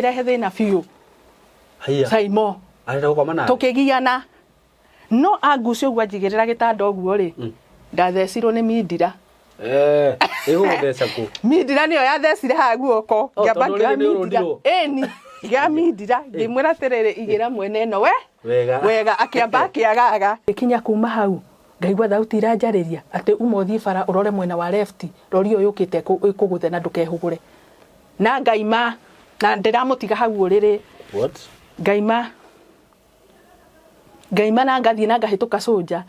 Rehe thĩna biũ. Haiya. Saimo. Arenda gũkoma nawe? Tũkĩgiana. No angucia ũguo anjigĩrĩra gĩtanda ũguo rĩ, ndathecirwo nĩ mindira. Eh, ĩgũgũtheca kũ? Mindira nĩyo yathecire haha guoko. Oh, Ngĩamba tondũ ngĩoya rĩngĩ nĩ mindira. ũrũndirwo. Ĩni, ngĩoya mindira, ngĩmwĩra atĩrĩrĩ, igĩra mwene ĩno we. Wega. Wega, akĩamba akĩagaga. Ngĩkinya kuma hau, ngaigua thauti iranjarĩria atĩ uma ũthiĩ bara ũrore mwena wa left, rori ĩyo yũkĩte ĩkũgũthe na ndũkehũgũre. Na ngaima na ndĩramũtiga hau ũrĩrĩ. What? Ngaima ngaima na ngathiĩ na ngahĩtũka cũnja.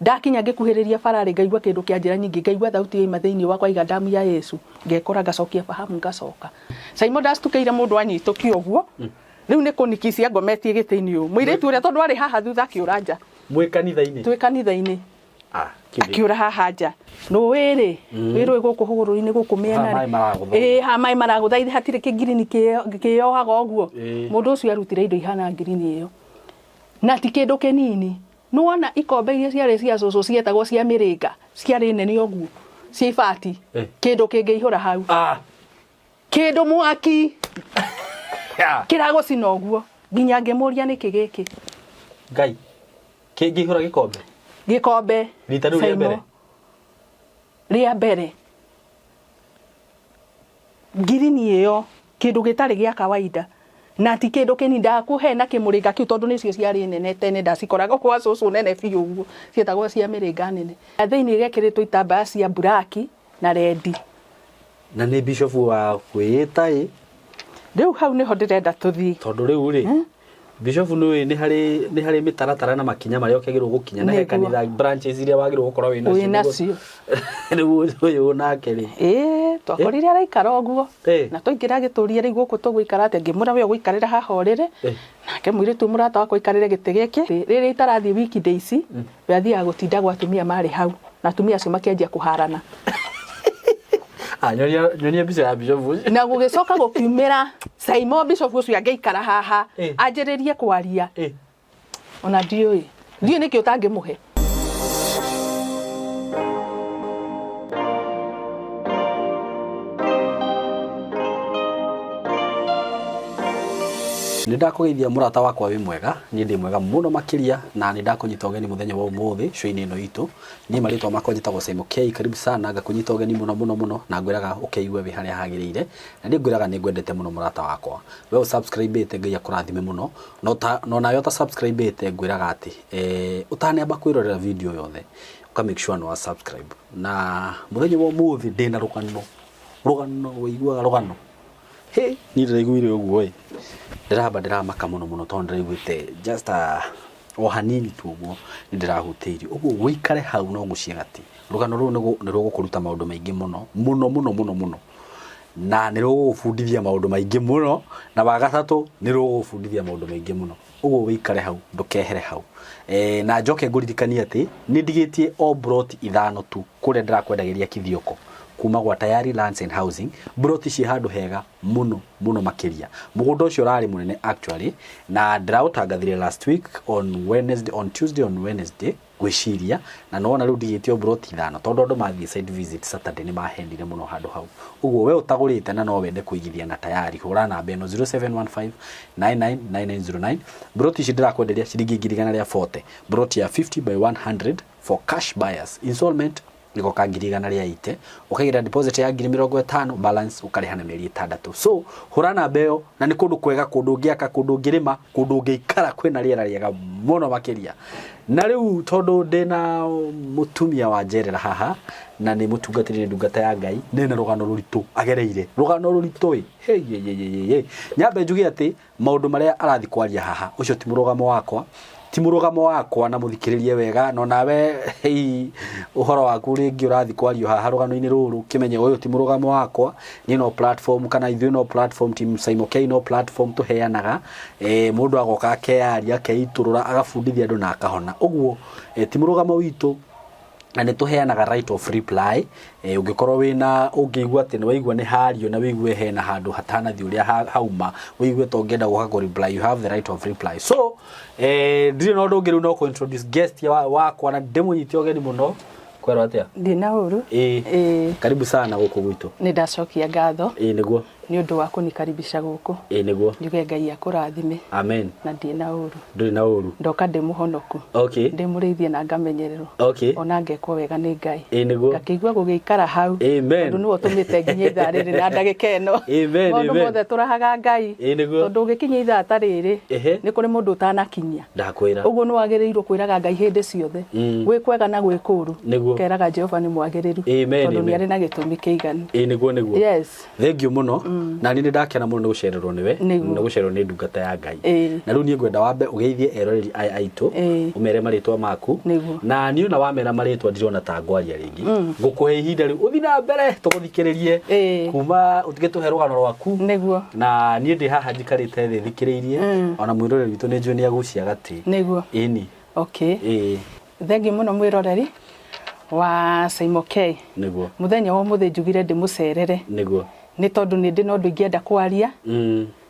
Ndakinya ngĩkuhĩrĩria bara rĩ, ngaigua kĩndũ kĩanjĩra nyingĩ, ngaigua thauti yaima thĩinĩ wakwa iga damu ya Yesu, ngekora ngacokia fahamu ngacoka. Saimo ndacitukĩire mũndũ anyitũkia ũguo, rĩu nĩ kũnikicia ngometie gĩtĩ-inĩ ũũ. Mũirĩtu ũrĩa tondũ arĩ haha thutha akĩũra nja. Mwĩ kanitha-inĩ? Twĩ kanitha-inĩ. Ah, kĩu nĩ- Akĩũra haha nja. Rũĩ rĩ, rwĩ rũĩ gũkũ hũgũrũrũ-inĩ gũkũ mĩena Haha maĩ rĩ. maragũtha. Ĩĩ, haha maĩ maragũtha, ithe hatirĩ kĩngirini kĩyohaga ũguo. Mũndũ ũcio arutire indo ihana ngirini ĩyo. Na ti kĩndũ kĩnini. Nĩwona ikombe iria ciarĩ cia cũcũ cietagwo cia mĩrĩnga, ciarĩ nene ũguo, cia ibati. Kĩndũ kĩngĩihũra hau. Kĩndũ mwaki. Kĩragũcina ũguo. Nginya ngĩmũria nĩkĩ gĩkĩ. Ngai. Kĩngĩihũra gĩkombe? Gĩkombe. Rita rĩu rĩa mbere? Rĩa mbere. Ngirini ĩyo, kĩndũ gĩtarĩ gĩa kawaida. Na ti kĩndũ kĩnini, ndakũhe na kĩmũrĩnga kĩu tondũ nĩcio ciarĩ nene tene ndacikoraga gwa cũcũ nene biũ ũguo, cietagwo cia mĩrĩnga nene. Na thĩinĩ gekĩrĩtwo itambaya cia mburaki na rendi. Na nĩ bishop wa kwĩĩta ĩ? Rĩu hau nĩho ndĩrenda tũthiĩ. Tondũ rĩu rĩ, Bishop nĩ ũĩ nĩ harĩ nĩ harĩ mĩtaratara na makinya marĩa ũkĩagĩrĩirwo gũkinya na he Nĩguo. kanitha branches iria wagĩrĩirwo gũkorwo wĩ nacio. Wĩ nacio. Rĩu ũyũ nake rĩ. Ĩĩ, twakorire araikara ũguo. Ĩ. Na twaingĩra agĩtũria rĩu gũkũ tũgũikara atĩa, ngĩmwĩra we ũgũikarĩra haha ũrĩrĩ, nake mũirĩtu mũrata wakwa aikarĩre gĩtĩ gĩkĩ. Rĩrĩa itarathiĩ weekdays, we athiaga gũtinda gwa atumia marĩ hau, na atumia acio makĩanjia kũharana. Ah, nyonia nyonia mbica ya bishop ũcio. Na gũgĩcoka gũkiumĩra Simon Bishop ũcio angĩikara haha anjĩrĩrie kwaria. Ona ndiũĩ. Ndiũĩ nĩkĩ ũtangĩmũhe. Nĩ ndakũgeithia mũrata wakwa wĩ mwega, niĩ ndĩ mwega mũno makĩria na nĩ ndakũnyita ũgeni mũthenya wa ũmũthĩ show-inĩ ĩno itũ. Niĩ marĩtwa makwa njĩtagwo Simon K, karibu sana ngakũnyita ũgeni mũno mũno mũno na ngwĩraga ũkeigue wĩ harĩa hagĩrĩire. Na niĩ ngwĩraga nĩ ngwendete mũno mũrata wakwa. We ũ subscribe ĩte Ngai akũrathime mũno, no nawe ũta subscribe ĩte ngwĩraga atĩ ũtanamba kwĩrorera video yothe ũka make sure nĩ wa subscribe. Na mũthenya wa ũmũthĩ ndĩna rũgano, rũgano wĩiguaga rũgano. Hĩ, niĩ ndĩraiguire ũguo ĩ, ndĩramba ndĩramaka mũno mũno tondũ ndĩraiguĩte just a, o hanini tu ũguo nĩ ndĩrahutĩirio. Ũguo wĩikare hau na ũgucie gatĩ. Rũgano rũrũ nĩ rũgũkũruta maũndũ maingĩ mũno, mũno mũno mũno mũno. Na nĩ rũgũgũbundithia maũndũ maingĩ mũno, na wa gatatũ nĩ rũgũgũbundithia maũndũ maingĩ mũno. Ũguo wĩikare hau, ndũkehere hau. Na njoke ngũririkanie atĩ, nĩ ndigĩtie o mburoti ithano tu kũrĩa ndĩrakwendagĩria Kithioko, kuma gwa Tayari Lands and Housing, mburoti ciĩ handũ hega mũno mũno makĩria. Mũgũnda ũcio ũrarĩ mũnene actually, na ndĩraũtangathire last week on Wednesday, on Tuesday on Wednesday, ngwĩciria, na nĩwona rĩu ndigĩtie o mburoti ithano, tondũ andũ mathiĩ site visit Saturday nĩ mahenire mũno handũ hau. Ũguo we ũtagũrĩte na no wende kũigithia na Tayari, hũra namba ĩno 0715 999909. Mburoti ici ndĩrakwenderia ciringi ngiri igana rĩa 40, mburoti ya 50 by 100 for cash buyers, installment ĩgoka 180,000, ũkaigĩrĩra deposit ya 50,000, balance ũkarĩha na mĩeri ĩtandatũ. So hũra namba ĩyo, na nĩ kũndũ kwega, kũndũ ũngĩaka, kũndũ ũngĩrĩma, kũndũ ũngĩikara, kwĩna rĩera rĩega mũno makĩria. Na rĩu tondũ ndĩna mũtumia wa njerera haha, na nĩ mũtungatĩri, nĩ ndungata ya Ngai, nĩ na rũgano rũritũ agereire, rũgano rũritũ ĩ, hey, hey, hey, hey, hey. Nyambe njuge atĩ maũndũ marĩa arathiĩ kwaria haha, ũcio ti mũrũgamo wakwa, ti mũrũgamo wakwa, na mũthikĩrĩrie wega, no nawe hei, ũhoro waku rĩngĩ ũrathiĩ kwario haha rũgano-inĩ rũrũ, kĩmenye ũyũ ti mũrũgamo wakwa, niĩ no platform, kana ithuĩ no platform, team Simon K no platform tũheanaga, mũndũ agoka akeyaria, akeitũrũra, agabundithia andũ na akahona. Ũguo ti mũrũgamo witũ, na nĩ tũheanaga right of reply. Ũngĩkorwo wĩna, ũngĩigua atĩ nĩ waigua nĩ hario na wĩigue hena handũ hatanathiĩ ũrĩa hauma, wĩigue ta ũngĩenda gũka kũ reply, you have the right of reply. So ndirĩ na ũndũ ũngĩ rĩu no kũ introduce guest wakwa na ndĩmũnyite ũgeni mũno. Kwerwo atĩa? Ndĩ na ũru. Ĩĩ. Ĩĩ. Karibu sana gũkũ gwitũ. Nĩ ndacokia ngatho. Ĩĩ nĩguo. Nĩ ũndũ wa kũnikaribisha gũkũ. Ĩ nĩguo. Njuge Ngai akũrathime. Amen. Na ndirĩ na ũru. Ndũrĩ na ũru. Ndoka ndĩ mũhonoku. Okay. Ndĩ mũrĩithie na ngamenyererwo. Okay. Ona ngekwo wega nĩ Ngai. Ĩ nĩguo. Ngakĩigua gũgĩikara hau. Amen. Tondũ nĩwe ũtũmĩte nginye ithaa rĩrĩ na ndagĩka ĩno. Amen, Maũndũ amen. mothe tũrahaga Ngai. Ĩ nĩguo. Tondũ ũgĩkinyia ithaa ta rĩrĩ, Ehe. nĩ kũrĩ mũndũ ũtanakinyia. Ndakwĩra. Ũguo nĩ wagĩrĩirwo kwĩraga Ngai hĩndĩ ciothe. Gwĩ kwega na gwĩ kũũru. Nĩguo. Keraga Jehova nĩ mwagĩrĩru. Amen, Tondũ nĩ amen. arĩ na gĩtũmi kĩiganu. Ĩ nĩguo nĩguo. Yes. Thengiũ mũno na niĩ nĩ ndakena mũno nĩ gũcererwo nĩwe Nĩguo. nĩ gũcererwo nĩ ndungata ya Ngai. Ĩĩ. Na rĩu niĩ ngwenda wambe ũgeithie eroreri aya aitũ Ĩĩ. ũmere marĩtwa maku. Nĩguo. Na niĩ ona wamera marĩtwa ndirona ta ngwaria rĩngĩ. Ngũkũhe ihinda rĩu ũthiĩ na mbere tũgũthikĩrĩrie Ĩĩ. kuma ũtige tũhe rũgano rwaku. Nĩguo. Na niĩ ndĩ haha njikarĩte thĩ thikĩrĩirie ona mwĩroreri witũ nĩ njũĩ nĩ agucia gatĩ. Nĩguo. Ĩni. Okay. Ĩĩ. Thengiũ mũno mwĩroreri wa Saimo K. Nĩguo. Mũthenya wa ũmũthĩ njugire ndĩmũcerere. Nĩguo. Nĩ tondũ nĩ ndĩ na ũndũ ingĩenda kwaria.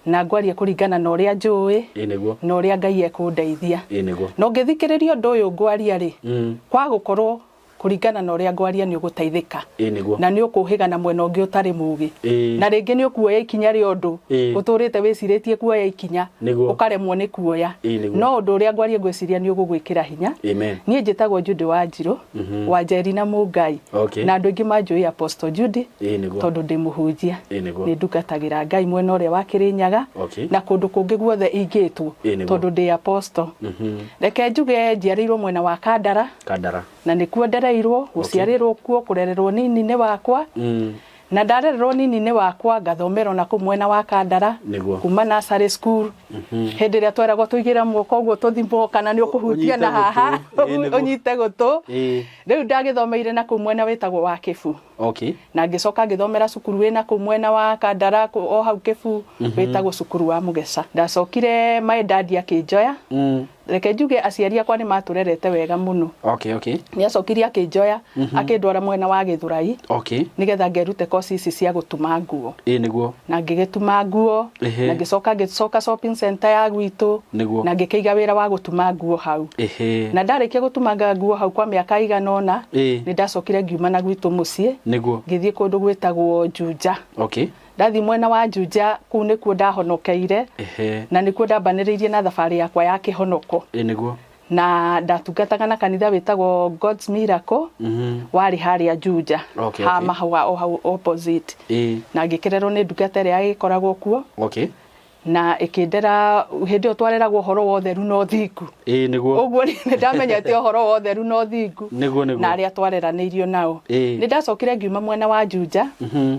Na ngwaria kũringana na ũrĩa njũĩ. Ĩĩ nĩguo. Na ũrĩa Ngai ekũndeithia. Ĩĩ nĩguo. Na ũngĩthikĩrĩria ũndũ ũyũ ngwaria rĩ, kwa gũkorwo kũringana na ũrĩa ngwaria nĩ ũgũteithĩka. Ĩĩ nĩguo. Na nĩ ũkũhĩga na mwena ũngĩ ũtarĩ mũgĩ. Ĩĩ. Na rĩngĩ nĩ ũkuoya ikinya rĩa ũndũ Ĩĩ. ũtũrĩte wĩcirĩtie kuoya ikinya Nĩguo. ũkaremwo nĩ kuoya. Ĩĩ nĩguo. No ũndũ ũrĩa ngwaria ngwĩciria nĩ ũgũgwĩkĩra hinya. Amen. Niĩ njĩtagwo Judy Wanjirũ, wa Njeri na Mũngai. Okay. Na andũ aingĩ manjũĩ Apostle Judy Ĩĩ nĩguo. tondũ ndĩ mũhunjia. Ĩĩ nĩguo. Nĩ ndungatagĩra Ngai mwena ũrĩa wa Kĩrĩnyaga Okay. na kũndũ kũngĩ guothe ingĩtwo Ĩĩ nĩguo. tondũ ndĩ apostle. Reke njuge njiarĩirwo mwena wa Kandara. Kandara. Na nĩkuo ndereirwo, gũciarĩrwo kuo, kũrererwo nini-inĩ wakwa. Na ndarererwo nini-inĩ wakwa ngathomera ona kũu mwena wa Kandara. Nĩguo. Kuma nursery school. Hĩndĩ ĩrĩa tweragwo tũigĩre moko ũguo tũthimwo kana nĩ ũkũhutia na Ũnyite haha, gũtũ. Ĩĩ, nĩguo. ũnyite gũtũ. Ĩĩ. Rĩu ndagĩthomeire na kũu mwena wĩtagwo wa Kĩbu. Okay. Na ngĩcoka ngĩthomera cukuru wĩna kũu mwena wa Kandara o hau Kĩbu wĩtagwo cukuru wa Mũgeca. Ndacokire my dad akĩnjoya. Reke njuge aciari akwa nĩ matũrerete wega mũno. Okay, okay. Nĩ acokire akĩnjoya akĩndwara mwena wa Gĩthũrai. Okay. Nĩgetha ngerute kosi ici cia gũtuma nguo. Ĩĩ nĩguo. Na ngĩgĩtuma nguo Ehe. na ngĩcoka ngĩcoka shopping center ya gwitũ Nĩguo. na ngĩkĩiga wĩra wa gũtuma nguo hau. Ehe. Na ndarĩkia gũtumanga nguo hau kwa mĩaka ĩigana ũna Ĩĩ. nĩ ndacokire ngiuma na gwitũ mũciĩ Nĩguo. ngĩthiĩ kũndũ gwĩtagwo Juja. Okay. Ndathiĩ mwena wa Juja kũu nĩkuo ndahonokeire Ehe. na nĩkuo ndambanĩrĩirie na thabarĩ yakwa ya kĩhonoko. Ĩĩ nĩguo. Na ndatungataga na kanitha wĩtagwo God's Miracle warĩ harĩa Juja. Okay, Ha okay. mahũa o hau opposite. Ĩĩ. Na ngĩkererwo nĩ ndungata ĩrĩa ĩgĩkoragwo kuo. Okay. Na ĩkĩndera hĩndĩ ĩyo twareragwo ũhoro wa ũtheru na ũthingu. Ĩĩ nĩguo. Ũguo nĩ ndamenyete ũhoro wa ũtheru na ũthingu. Nĩguo, nĩguo. Na arĩa twareranĩirio nao. Ĩĩ. Nĩ ndacokire ngiuma mwena wa Juja,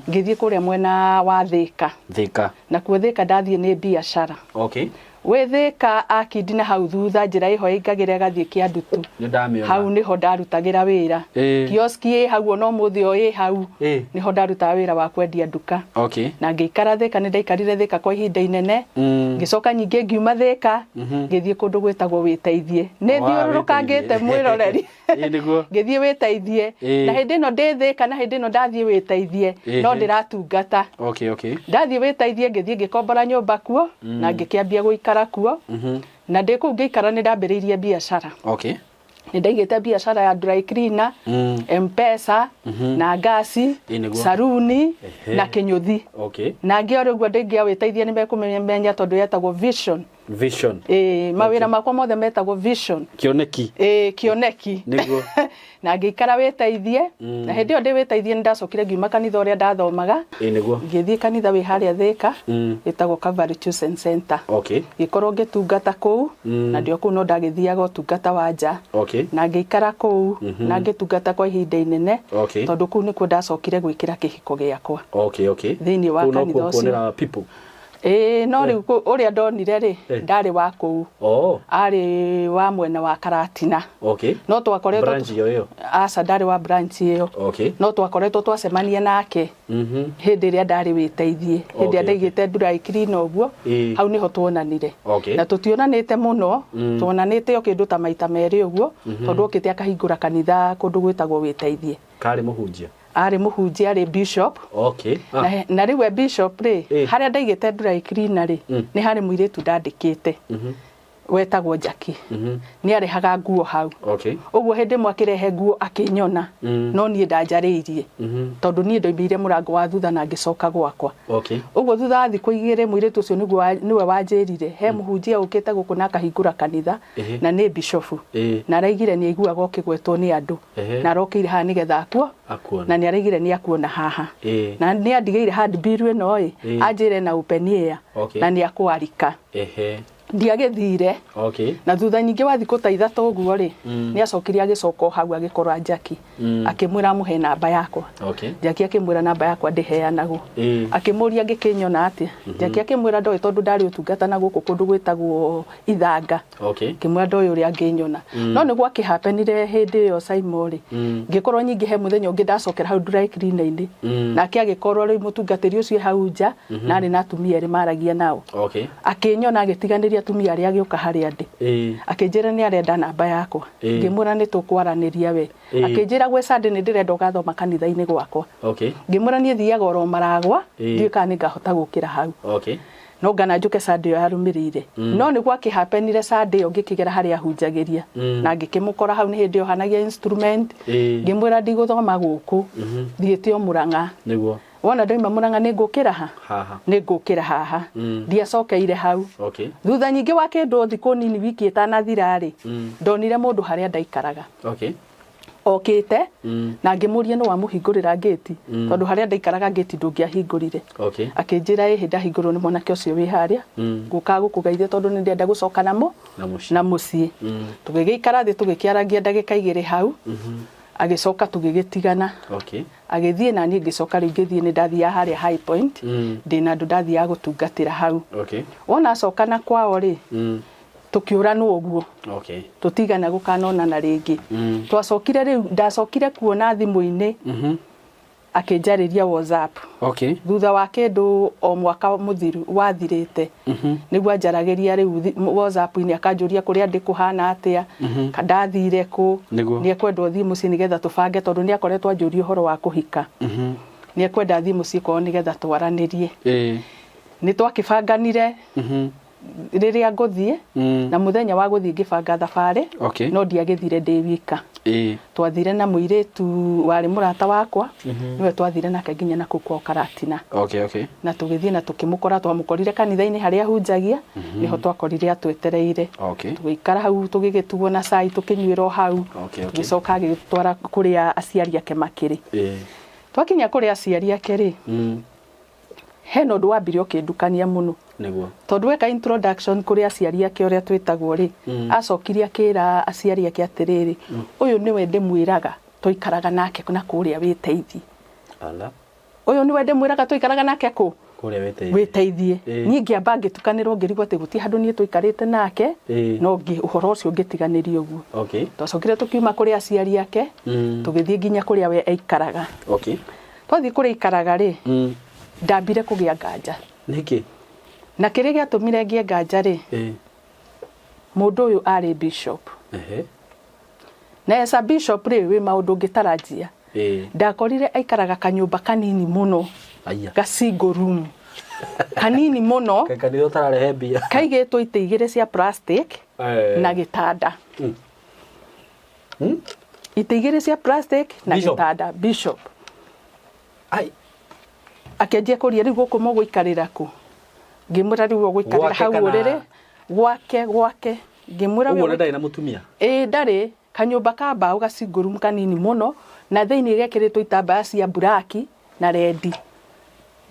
ngĩthiĩ kũrĩa mwena wa Thĩka. Thĩka. Nakuo Thĩka ndathiĩ nĩ biacara. Okay. Wĩ Thĩka akindi na hau thutha njĩra ĩho ĩingagĩra ĩgathiĩ Kĩandutu. Nĩ ndamĩona. Hau nĩho ndarutagĩra wĩra. Ĩĩ. Kioski ĩ hau ona ũmũthĩ o ĩ hau. Ĩĩ. Nĩho ndarutaga wĩra wa kwendia nduka. Okay. Na ngĩikara Thĩka, nĩ ndaikarire Thĩka kwa ihinda inene. Ngĩcoka nyingĩ ngiuma Thĩka, ngĩthiĩ kũndũ gwĩtagwo Wĩteithie. Nĩ Wa, thiũrũrũkangĩte Wĩteithie. mwĩroreri. Ĩĩ nĩguo. Ngĩthiĩ Wĩteithie. Ĩĩ. Na hĩndĩ ĩno ndĩ Thĩka na hĩndĩ ĩno ndathiĩ Wĩteithie, no Ĩhĩ. ndĩratungata. Okay, okay. Ndathiĩ Wĩteithie ngĩthiĩ ngĩkombora nyũmba kuo na ngĩkĩambia gũikara kuo. Na ndĩ kũu ngĩikara nĩ ndambĩrĩirie biacara. Okay. Nĩ ndaigĩte biacara ya dry cleaner, M-Pesa, na ngasi, Ĩĩ nĩguo. saruni, Ehe. na kĩnyũthi. Okay. Na ngĩo rĩu andũ aingĩ a Wĩteithie nĩ mekũmenya tondũ yetagwo Vision. Vision. Ĩĩ, mawĩra makwa mothe metagwo Vision. Kĩoneki. Ĩĩ, kĩoneki. Nĩguo. Na ngĩikara Wĩteithie, na hĩndĩ ĩyo ndĩ Wĩteithie nĩ ndacokire ngiuma kanitha ũrĩa ndathomaga. Ĩĩ nĩguo. Ngĩthiĩ kanitha wĩ harĩa Thĩka, wĩtagwo Calvary Chosen Center. Okay. Ngĩkorwo ngĩtungata kũu, na ndĩ o kũu no ndagĩthiaga ũtungata wa nja. Okay. Na ngĩikara kũu, na ngĩtungata kwa ihinda inene, Okay. tondũ kũu nĩkuo ndacokire gwĩkĩra kĩhiko gĩakwa. Okay, okay. Thĩinĩ wa Kũu kanitha nokuo ũcio. kuonera people. Ĩĩ, no rĩu ũrĩa ndonire rĩ, Eh. ndarĩ wa kũu. Oh. Arĩ wa mwena wa Karatina. Okay. No twakoretwo Branch ĩyo ĩyo. Aca, ndarĩ wa branch ĩyo. Okay. No twakoretwo twacemania nake hĩndĩ ĩrĩa ndarĩ Wĩteithie. Hĩndĩ ĩrĩa Okay, ndaigĩte dry cleaner ũguo, Ĩĩ. hau nĩho tuonanire. Okay. Na tũtionanĩte mũno, tuonanĩte o kĩndũ ta maita merĩ ũguo, tondũ okĩte akahingũra kanitha kũndũ gwĩtagwo Wĩteithie. Karĩ mũhunjia. Arĩ mũhunjia, arĩ bishop. Okay. Ah. Na rĩu we bishop rĩ, Ĩĩ. harĩa ndaigĩte dry cleaner rĩ, nĩ harĩ mũirĩtu ndandĩkĩte. Wetagwo Jackie. Nĩ arehaga nguo hau. Ũguo hĩndĩ ĩmwe akĩrehe nguo akĩnyona. No niĩ ndanjarĩirie. Tondũ niĩ ndoimĩire mũrango wa thutha na ngĩcoka gwakwa. Ũguo thutha wa thikũ 2 mũirĩtu ũcio nĩguo nĩwe wanjĩrire he mũhunjia ũkĩte gũkũ na akahingũra kanitha na nĩ bishofu. Na araigire nĩ aiguaga ũkĩgwetwo nĩ andũ. Na arokĩire haha nĩgetha akuo. Akuone. Na nĩ araigire nĩ akuona haha. Na nĩ andigĩire handbill ĩno ĩ. Anjĩre na open air. Na nĩ akwarika. Ndiagĩthire. Na thutha nyingĩ wa thikũ ta 3 ũguo rĩ, nĩ acokire agĩcoka o hau agĩkora Jackie. Akĩmwĩra amũhe namba yakwa. Jackie akĩmwĩra namba yakwa ndĩheanagwo. Akĩmũria angĩkĩnyona atĩa. Jackie akĩmwĩra ndoĩ tondũ ndarĩ ũtungata na gũkũ kũndũ gwĩtagwo Ithanga. Ngĩmwĩra ndoĩ ũrĩa angĩnyona. No nĩ gwakĩhapenire hĩndĩ ĩyo Saimo rĩ, ngĩkorwo nyingĩ he mũthenya ũngĩ ndacokera hau dry cleaner-inĩ. Nake agĩkorwo rĩu mũtungatĩri ũcio e hau nja, na arĩ na atumia erĩ maragia nao. Akĩnyona agĩtiganĩria atumia arĩa agĩũka harĩa ndĩ. Akĩnjĩra nĩ arenda namba yakwa. Ngĩmwĩra nĩ tũkwaranĩria we. Akĩnjĩra gwĩ Sunday nĩ ndĩrenda ũgathoma kanitha-inĩ gwakwa. Ngĩmwĩra niĩ thiaga oro Maragwa, ndiũĩ kana nĩ ngahota gũkĩra hau. No ngana njũke Sunday ĩyo yarũmĩrĩire. No nĩ gwakĩhapenire Sunday ĩyo ngĩkĩgera harĩa ahunjagĩria. Na ngĩkĩmũkora hau nĩ hĩndĩ ohanagia instrument. Ngĩmwĩra ndigũthoma gũkũ, thiĩte o Mũrang'a. Wona ndoima Mũrang'a nĩ ngũkĩra ha? Haha. Nĩ ngũkĩra haha. Ndiacokeire hau. Thutha nyingĩ wa kĩndũ thikũ nini wiki ĩtanathira rĩ, ndonire mũndũ harĩa ndaikaraga. Okĩte, na ngĩmũria nĩ wamũhingũrĩra ngĩti, tondũ harĩa ndaikaraga ngĩti ndũngĩahingũrire. Akĩnjĩra ĩhĩ ndahingũrĩrwo nĩ mwanake ũcio wĩ harĩa, ngũkaga gũkũgeithia tondũ nĩ ndĩrenda gũcoka namo Na mũciĩ. na mũciĩ. Tũgĩgĩikara thĩ tũgĩkĩarangia ndagĩka 2 hau, agĩcoka tũgĩgĩtigana. Agĩthiĩ na niĩ ngĩcoka rĩu ngĩthiĩ nĩ ndathiaga harĩa High Point, ndĩna andũ ndathiaga gũtungatĩra hau. Wona acoka na kwao rĩ, tũkĩũranwo ũguo. Tũtigana gũkanonana rĩngĩ. Twacokire rĩu, ndacokire kuona thimũ-inĩ, akĩnjarĩria WhatsApp. Thutha wa kĩndũ o mwaka mũthiru wathirĩte, nĩguo anjaragĩria rĩu WhatsApp-inĩ akanjũria kũrĩa ndĩ kũhana atĩa, ka ndathire kũ, nĩ ekwenda ũthiĩ mũciĩ nĩgetha tũbange tondũ nĩ akoretwo anjũria ũhoro wa kũhika. Nĩ ekwenda athiĩ mũciĩ kwao nĩgetha twaranĩrie. Nĩ twakĩbanganire rĩrĩa ngũthiĩ, na mũthenya wa gũthiĩ ngĩbanga thabarĩ, no ndiagĩthire ndĩ wika. Twathire na mũirĩtu warĩ mũrata wakwa, nĩwe twathire nake nginya na kũu kwao Karatina. Na tũgĩthiĩ na tũkĩmũkora, twamũkorire kanitha-inĩ harĩa ahunjagia, nĩho twakorire atwetereire. Tũgĩikara hau tũgĩgĩtuo na cai tũkĩnyuĩra o hau. Tũgĩcoka agĩtwara kũrĩa aciari ake makĩrĩ. Twakinya kũrĩa aciari ake rĩ, hena ũndũ wambire ũkĩndukania mũno. Tondũ weka introduction kũrĩ aciari ake ũrĩa twĩtagwo rĩ, acokire akĩra aciari ake atĩrĩrĩ, ũyũ nĩwe ndĩmwĩraga twaikaraga nake na kũrĩa wĩteithie. Ala. Ũyũ nĩwe ndĩmwĩraga twaikaraga nake kũ? Kũrĩa wĩteithie. Wĩteithie. Niĩ ngĩamba ngĩtukanĩrwo ngĩrigwo atĩ gũtirĩ handũ niĩ tũikarĩte nake, no ũhoro ũcio ngĩtiganĩria ũguo. Twacokire tũkiuma kũrĩ aciari ake, tũgĩthiĩ nginya kũrĩa we aikaraga. Twathiĩ kũrĩa aikaraga rĩ, ndambire kũgĩa nganja. Nĩkĩ? Na kĩrĩa gĩatũmire ngĩe nganja rĩ, mũndũ ũyũ arĩ bishop. Na as a bishop rĩ, wĩ maũndũ ũngĩtarajia. Ndakorire aikaraga kanyũmba kanini mũno. Aya. Ga single room. Kanini mũno. Kaĩ kanitha ũtararehe mbia. Kaigĩtwo itĩ 2 cia plastic na gĩtanda. Itĩ 2 cia plastic na Bishop. gĩtanda. Bishop. Ai. Akĩanjia kũria rĩu gũkũ mũgũikarĩra kũ? Ngĩmwĩra rĩu ũgũikarĩra Gwake hau kana? ũrĩrĩ. Gwake, gwake. Ngĩmwĩra Ũguo we nĩ ndarĩ na mũtumia? Ĩĩ ndarĩ. Kanyũmba ka mbaũ ga single room kanini mũno na thĩinĩ gekĩrĩtwo itambaya cia buraki na rendi.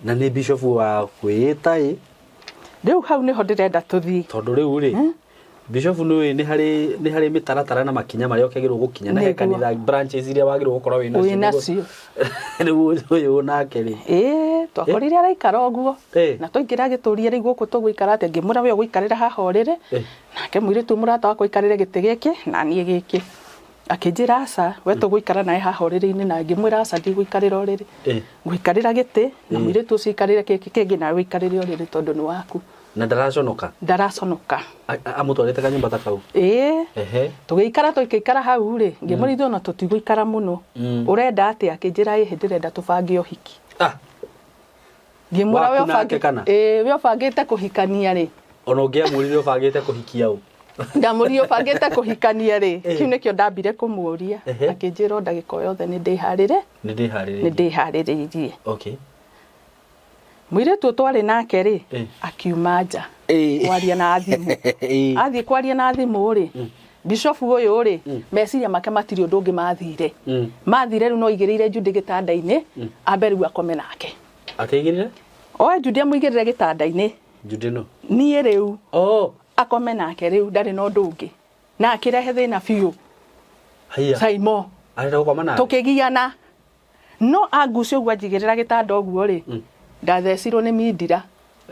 Na nĩ bishop wa kwĩĩta ĩ? Rĩu hau nĩho ndĩrenda tũthiĩ. Tondũ rĩu rĩ, bishop nĩ ũĩ nĩ harĩ mĩtaratara na makinya marĩa ũkĩagĩrĩirwo gũkinya na he kanitha branches iria wagĩrĩirwo gũkorwo wĩ nacio. Wĩ nacio. Rĩu ũyũ nake rĩ. Ĩĩ, twakorire araikara ũguo. Na twaingĩra agĩtũria rĩu gũkũ tũgũikara atĩa, ngĩmwĩra we ũgũikarĩra haha ũrĩrĩ. Nake mũirĩtu mũrata wakwa aikarĩre gĩtĩ gĩkĩ na niĩ gĩkĩ. Akĩnjĩra aca, we tũgũikara nawe haha ũrĩrĩ-inĩ, na ngĩmwĩra aca ndigũikarĩra ũrĩrĩ. Ngũikarĩra gĩtĩ na mũirĩtu ũcio aikarĩre gĩkĩ kĩngĩ nawe ũikarĩre ũrĩrĩ tondũ nĩ waku. Na ndaraconoka? Ndaraconoka. Amũtwarĩte kanyũmba ta kau? Ĩĩ. Tũgĩikara tũgĩikara hau rĩ, ngĩmwĩra ithuĩ ona tũtigũikara mũno. Ũrenda atĩa? Akĩnjĩra ĩhĩ ndĩrenda tũbange ũhiki. Ngĩmwĩra we Waku nake ũbangĩ- kana? Ĩĩ, we ũbangĩte kũhikania rĩ? Ona ũngĩamwĩrire ũbangĩte kũhikia ũ? Ndamũria ũbangĩte kũhikania rĩ? Kĩu nĩkĩo ndambire kũmũria. Akĩnjĩra o ndagĩka o yothe nĩ ndĩharĩre. Nĩ ndĩharĩrĩirie. Nĩ ndĩharĩrĩirie. Okay. Mũirĩtu ũyũ twarĩ nake rĩ, akiuma nja kwaria na thimũ. Athiĩ kwaria na thimũ rĩ, bishofu ũyũ rĩ, meciria make matirĩ ũndũ ũngĩ mathire. Mathire rĩu no aigĩrĩire Judy gĩtanda-inĩ, ambe rĩu akome nake. Akĩigĩrĩra? Oe Judy amũigĩrĩre gĩtanda-inĩ. Judy nũ? Niĩ rĩu. Oh. Akome nake rĩu, ndarĩ na ũndũ ũngĩ. Na akĩrehe thĩna biũ. Haiya. Saimo. Arenda gũkoma nake? Tũkĩgiana. No angucia ũguo anjigĩrĩra gĩtanda ũguo rĩ, ndathecirwo nĩ mindira.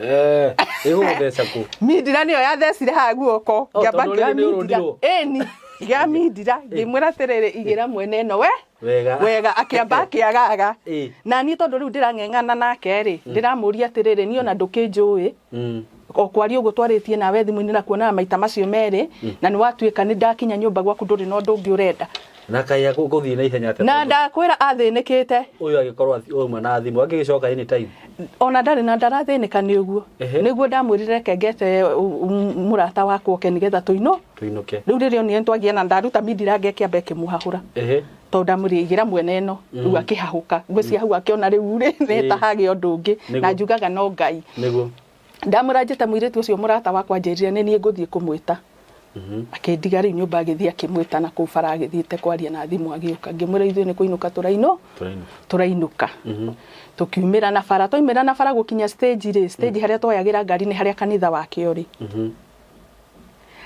Eh, ĩgũgũtheca kũ? Mindira nĩyo yathecire haha guoko. Oh, Ngĩamba tondũ ngĩoya rĩrĩ nĩ mindira. ũrũndirwo. Ĩni, ngĩoya mindira, ngĩmwĩra atĩrĩrĩ, igĩra mwene ĩno we. Wega. Wega, akĩamba akĩagaga. Na niĩ tondũ rĩu ndĩrang'eng'ana nake rĩ, ndĩramũria atĩrĩrĩ, niĩ ona ndũkĩnjũĩ. O kwaria ũguo twarĩtie nawe thimũ-inĩ na kuonana maita macio merĩ, na nĩ watuĩka nĩ ndakinya nyũmba gwaku ndũrĩ na ũndũ ũngĩ ũrenda. Na kaĩ gũthiĩ na ihenya atĩa? Na ndakwĩra athĩnĩkĩte. Ũyũ agĩkorwo auma na thimũ angĩgĩcoka anytime. Ona ndarĩ na ndarathĩnĩka nĩ ũguo. Nĩguo ndamwĩrire reke ngete mũrata wakwa oke nĩgetha tũinũ. Tũinũke. Rĩu rĩrĩa onire nĩtwagiana na ndaruta mindira ngekĩamba ĩkĩmũhahũra. Tondũ ndamwĩrire igĩra mwena ĩno. Rĩu akĩhahũka. Ngwĩciria hau akĩona rĩu rĩ nĩ ta hagĩa ũndũ ũngĩ. Na njugaga no Ngai. Nĩguo. Ndamwĩra njĩte mũirĩtu ũcio mũrata wakwa anjĩrire nĩ niĩ ngũthiĩ kũmwĩta. Akĩndiga rĩu nyũmba agĩthiĩ akĩmwĩta na kũu bara agĩthiĩte kwaria na thimũ agĩũka. Ngĩmwĩra ithuĩ nĩ kũinũka tũrainũ tũrainũka. Tũkiumĩra na bara, twaumĩra na bara gũkinya stage rĩ, stage harĩa twoyagĩra ngari nĩ harĩa kanitha wake ũrĩ.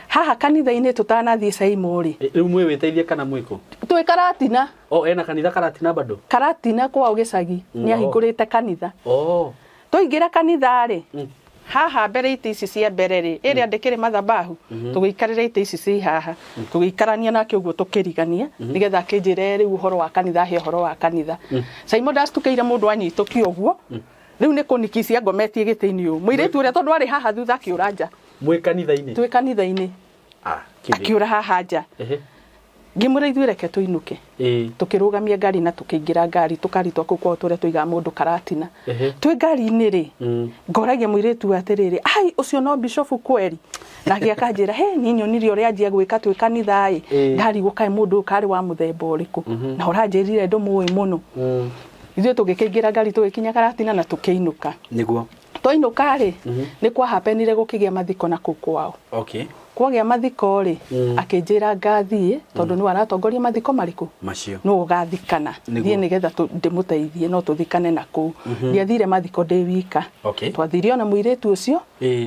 Haha kanitha-inĩ tũtanathiĩ Caimo rĩ. Rĩu mwĩ wĩteithie kana mwĩ kũ? Twĩ Karatina. Oh, ena kanitha Karatina bado? Karatina kwao gĩcagi, nĩ ahingũrĩte kanitha. Oh. Twaingĩra kanitha rĩ, haha mbere itĩ ici cia mbere rĩ, ĩrĩa ndĩkĩrĩ mathabahu, tũgĩikarĩra itĩ ici ci haha, tũgĩikarania nake ũguo tũkĩrigania, nĩgetha akĩnjĩre rĩu ũhoro wa kanitha, ahe ũhoro wa kanitha. Simon ndacukĩire mũndũ anyitũkia ũguo, rĩu nĩ kũnikicia ngometie gĩtĩ-inĩ ũũ. Mũirĩtu ũrĩa tondũ arĩ haha thutha akĩũra nja. Mwĩ kanitha-inĩ? Twĩ kanitha-inĩ. Ah, kĩndĩ. Akĩũra haha nja. Ngĩmwĩra ithuĩ reke tũinũke. Tũkĩrũgamia ngari na tũkĩingĩra ngari, tũkari twa kũu kwao tũrĩa tũigaga mũndũ Karatina. Twĩ ngari-inĩ rĩ, ngoragia mũirĩtu ũyũ atĩrĩrĩ, ai ũcio no bishofu kweri? Nake akanjĩra, he niĩ nyonire ũrĩa anjia gwĩka twĩ kanitha ĩ, ndarigwo kaĩ mũndũ ũyũ karĩ wa mũthemba ũrĩkũ, na ũranjĩrire ndũmũĩ mũno. Ithuĩ tũgĩkĩingĩra ngari tũgĩkinya Karatina na tũkĩinũka. Nĩguo. Twainũka rĩ, nĩ kwa happenire gũkĩgĩa mathiko na kũu kwao. Okay. Kwagĩa mathiko rĩ, akĩnjĩra ngathiĩ tondũ nĩwe aratongoria mathiko marĩkũ? Macio. Nĩwe ũgathikana. Nĩguo. Thiĩ nĩgetha ndĩmũteithie no tũthikane na kũu. Ndiathire mathiko ndĩ wika. Okay. Twathire ona mũirĩtu ũcio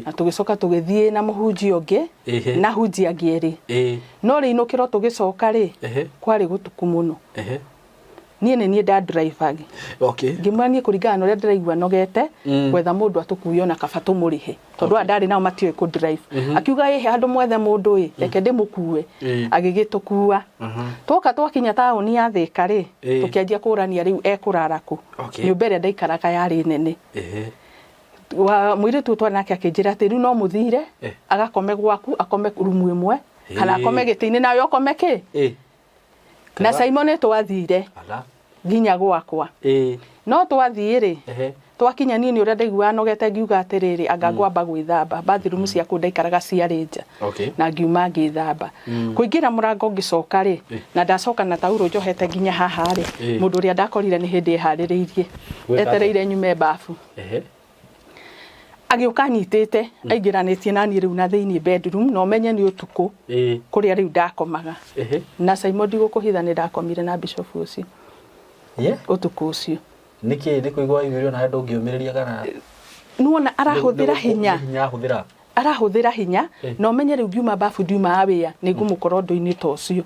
na tũgĩcoka tũgĩthiĩ na mũhunjia ũngĩ na hunjia angĩ erĩ. No rĩinũkĩro tũgĩcoka rĩ, kwarĩ gũtuku mũno. Niĩ nĩ niĩ nda drive Okay. Ngĩmwĩra niĩ kũringana na ũrĩa ndĩraigua nogete, gwetha mũndũ atũkue ona kaba tũmũrĩhe. Tondũ aya ndarĩ nao matiũĩ kũ drive. Akiuga ĩhĩ handũ mwethe mũndũ ĩ, reke ndĩmũkue. Agĩgĩtũkua. Twoka twakinya taũni ya Thĩka rĩ, tũkĩanjia kũrania rĩu ekũrara kũ. Nyũmba ĩrĩa ndaikaraga yarĩ nene. Wa mũirĩtu ũyũ twarĩ nake akĩnjĩra atĩ rĩu no mũthire, agakome gwaku, akome rumu ĩmwe, kana akome gĩtĩ-inĩ nawe ũkome kĩ? Na Simon nĩ twathire Ala. nginya gwakwa. No twathiĩ rĩ, twakinya niĩ nĩ ũrĩa ndaiguaga nogete ngiuga atĩrĩrĩ, anga ngwamba gwĩthamba. Bathroom cia kũu ndaikaraga ciarĩ nja. Na ngiuma ngĩthamba. Kũingĩra mũrango ngĩcoka rĩ, na ndacoka na taurũ njohete nginya haha rĩ, mũndũ ũrĩa ndakorire nĩ hĩndĩ eharĩrĩirie. Gwĩka atĩa? Etereire nyume babu. Agĩũka anyitĩte, aingĩranĩtie na niĩ rĩu na thĩinĩ bedroom, na ũmenye nĩ ũtukũ, kũrĩa rĩu ndakomaga. Na Simon ndigũkũhitha nĩ ndakomire na bishop ũcio. Ũtukũ ũcio. Nĩkĩ? Nĩ kũigua waiguire ona ndũngĩũmĩrĩria kana? Nĩwona arahũthĩra hinya. Nĩ hinya ahũthĩra. Arahũthĩra hinya, na ũmenye rĩu ngiuma babu ndiumaga wĩa, nĩ ngũmũkora ũndũ-inĩ ta ũcio.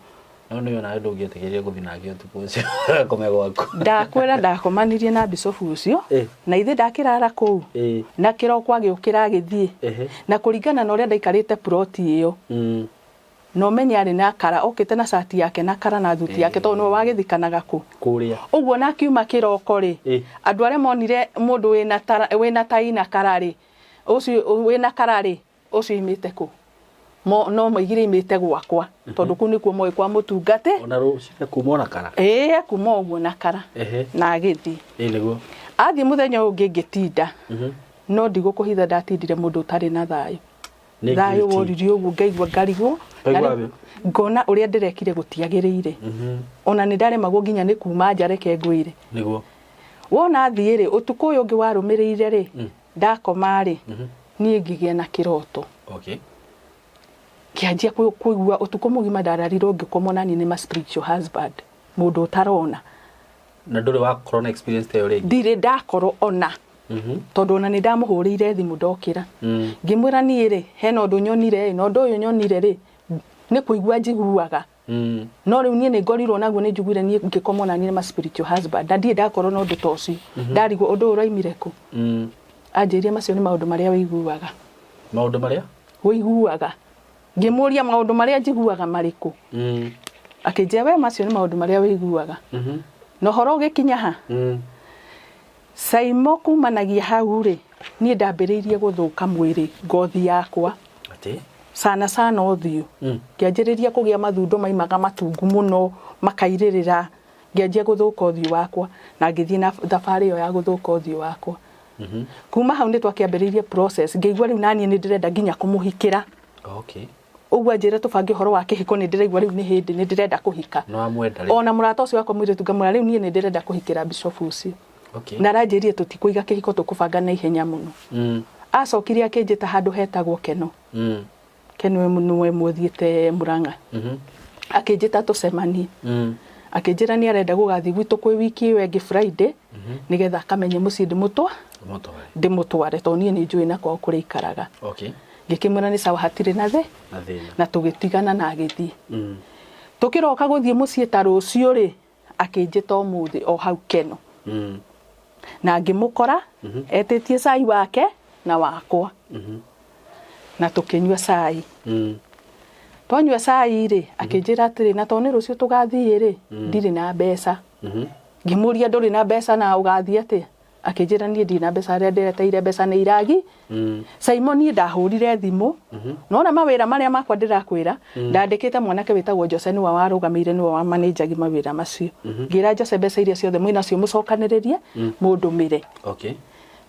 No nĩ ona ndũngĩetĩkĩrire gũthiĩ nake ũtukũ ũcio akome gwaku. Ndakwĩra ndakomanirie na bishofu ũcio, na ithe ndakĩrara kũu, na kĩroko agĩũkĩra agĩthiĩ. Na kũringana na ũrĩa ndaikarĩte plot ĩyo, na ũmenye arĩ na kara, okĩte na cati yake na kara na thuti yake tondũ nĩwe wagĩthikanaga kũ. Kũrĩa. Ũguo na akiuma kĩroko rĩ, andũ arĩa monire mũndũ wĩna tara, wĩna tai na kara rĩ, ũcio wĩna kara rĩ, ũcio imĩte kũ? Mo, no maigire imĩte gwakwa tondũ kũu nĩkuo moĩ kwa mũtungate. Ona rũcinĩ kuma ona kara. Ĩĩ, kuma ũguo na kara. Na agĩthiĩ. Ĩĩ nĩguo. Athiĩ mũthenya ũyũ ũngĩ ngĩtinda. No ndigũkũhitha ndatindire mũndũ ũtarĩ na thayũ. Nĩ Thayũ guilty. Woririe ũguo ngaigua ngarigwo na Waigua rĩu atĩa? Ngona ũrĩa ndĩrekire gũtiagĩrĩire. Ona nĩ ndaremagwo nginya nĩ kuma nja, reke ngwĩre. Wona thiĩ rĩ, ũtukũ ũyũ ũngĩ warũmĩrĩire rĩ, ndakoma rĩ, niĩ ngĩgĩa na kĩroto. Ngĩanjia kũigua ũtukũ mũgima ndararirwo ngĩkomwo naniĩ nĩ ma spiritual husband, mũndũ ũtarona. Na ndũrĩ wakorwo na experience ta ĩyo rĩngĩ? Ndirĩ ndakorwo ona, tondũ ona nĩ ndamũhũrĩire thimũ ndokĩra, ngĩmwĩra niĩ rĩ, hena ũndũ nyonire ĩ, na ũndũ ũyũ nyonire rĩ, nĩ kũigua njiguaga. No rĩu niĩ nĩ ngorirwo naguo, nĩ njiguire niĩ ngĩkomwo naniĩ nĩ ma spiritual husband, na ndirĩ ndakorwo na ũndũ ta ũcio. Ndarigwo ũndũ ũyũ ũraimire kũ. Anjĩrire macio nĩ maũndũ marĩa wĩiguaga. Maũndũ marĩa wĩiguaga. Ngĩmũria maũndũ marĩa njiguaga marĩkũ. Akĩnjĩra we macio nĩ maũndũ marĩa wĩiguaga. Na ũhoro ũgĩkinya ha, Saimo, kumanagia hau rĩ, niĩ ndambĩrĩirie gũthũka mwĩrĩ, ngothi yakwa. Atĩ? Sana sana ũthiũ. Ngĩanjĩrĩria kũgĩa mathundo maimaga matungu mũno, makairĩrĩra, ngĩanjia gũthũka ũthiũ wakwa, na ngĩthiĩ na thabarĩ ĩyo ya gũthũka ũthiũ wakwa. Kuma hau nĩ twakĩambĩrĩirie process, ngĩigua rĩu naniĩ nĩ ndĩrenda nginya kũmũhikĩra. Ũguo anjĩra tũbange ũhoro wa kĩhiko, nĩ ndĩraigua rĩu nĩ hĩndĩ nĩ ndĩrenda kũhika. Nĩ wamwenda rĩu. Ona mũrata ũcio wakwa mũirĩtu ngamwĩra rĩu niĩ nĩ ndĩrenda kũhikĩra bishop ũcio. Na aranjĩrire tũtikũiga kĩhiko, tũkũbanga na ihenya mũno. Acokire akĩnjĩta handũ hetagwo Keno. Keno nĩwe mũthiĩte Murang'a. Akĩnjĩta tũcemanie. Akĩnjĩra nĩ arenda gũgathiĩ gwitũ kwĩ wiki ĩyo ĩngĩ Friday, nĩgetha akamenye mũciĩ ndĩmũtwa Mũtware. Ndĩmũtware, tondũ niĩ nĩ njũĩ na kwao kũrĩa ikaraga. Ngĩkĩmwĩra nĩ sawa, hatirĩ na thĩ Na thĩna. Na tũgĩtigana na agĩthiĩ. Tũkĩroka gũthiĩ mũciĩ ta rũciũ rĩ, akĩnjĩta ũmũthĩ o hau Keno. Na ngĩmũkora etĩtie cai wake na wakwa, na tũkĩnyua cai. Twanyua cai rĩ, akĩnjĩra atĩrĩ, na tondũ nĩ rũciũ tũgathiĩ rĩ, ndirĩ na mbeca. Ngĩmũria, ndũrĩ na mbeca na ũgathiĩ atĩa? Akĩnjĩra niĩ ndirĩ na mbeca, arĩa ndĩreteire mbeca nĩ iragi. Simon, niĩ ndahũrire thimũ, nona mawĩra marĩa makwa ndĩrakwĩra, ndandĩkĩte mwanake wĩtagwo Jose, nĩwe warũgamĩire, nĩwe wa manĩnjagi mawĩra macio. Ngĩra Jose, mbeca iria ciothe mwĩnacio mũcokanĩrĩrie mũndũmĩre.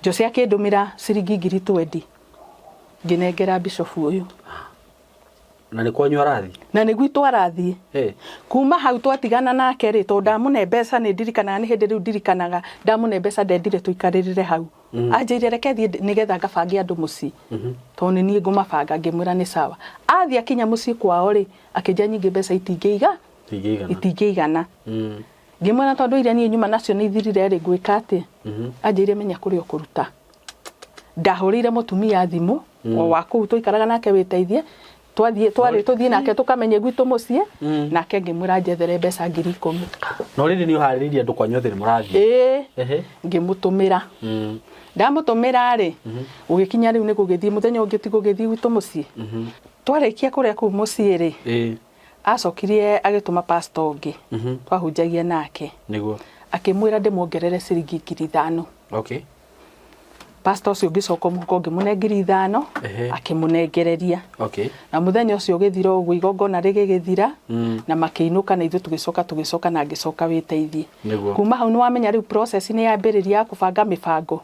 Jose akĩndũmĩra ciringi 20,000, ngĩnengera bishop ũyũ. Na nĩ kwanyu arathiĩ? Na nĩ gwitũ arathiĩ. Hey. Kuma hau twatigana nake rĩ, tondũ ndamũne mbeca, nĩ ndirikanaga, nĩ hĩndĩ rĩu ndirikanaga ndamũne mbeca, ndendire tũikarĩrĩre hau. Anjĩire reke thiĩ nĩgetha ngabange andũ mũciĩ, tondũ nĩ niĩ ngũmabanga. Ngĩmwĩra nĩ sawa. Athiĩ akinya mũciĩ kwao rĩ, akĩnjĩra nyingĩ mbeca itingĩiga. Itingĩigana. Itingĩigana. Ngĩmwĩra tondũ iria niĩ nyuma nacio nĩ ithirire rĩ, ngwĩka atĩa? Anjĩire menya kũrĩa ũkũruta. Ndahũrĩire mũtumia thimũ o wa kũu tũikaraga nake wĩteithie, twathiĩ twarĩ tũthiĩ nake tũkamenye gwitũ mũciĩ. Nake ngĩmwĩra njethere mbeca 10,000. No rĩrĩ nĩ ũharĩrĩirie andũ kwanyu othe nĩ mũrathiĩ? Ĩĩ. Ngĩmũtũmĩra. Ndamũtũmĩra rĩ, gũgĩkinya rĩu nĩ gũgĩthiĩ mũthenya ũngĩ, ti gũgĩthiĩ gwitũ mũciĩ. Twarĩkia kũrĩa kũu mũciĩ rĩ, acokirie agĩtũma pastor ũngĩ twahunjagia nake. Akĩmwĩra ndĩmuongerere ciringi 5,000. Pastor ũcio ngĩcoka mũhuko ngĩmũne 5,000. Akĩmũnengereria. Na mũthenya ũcio ũgĩthira ũguo, igongona rĩgĩgĩthira na makĩinũka, na ithuĩ tũgĩcoka tũgĩcoka na ngĩcoka wĩteithie. Kuma hau nĩ wamenya rĩu process nĩ yambĩrĩria ya kũbanga mĩbango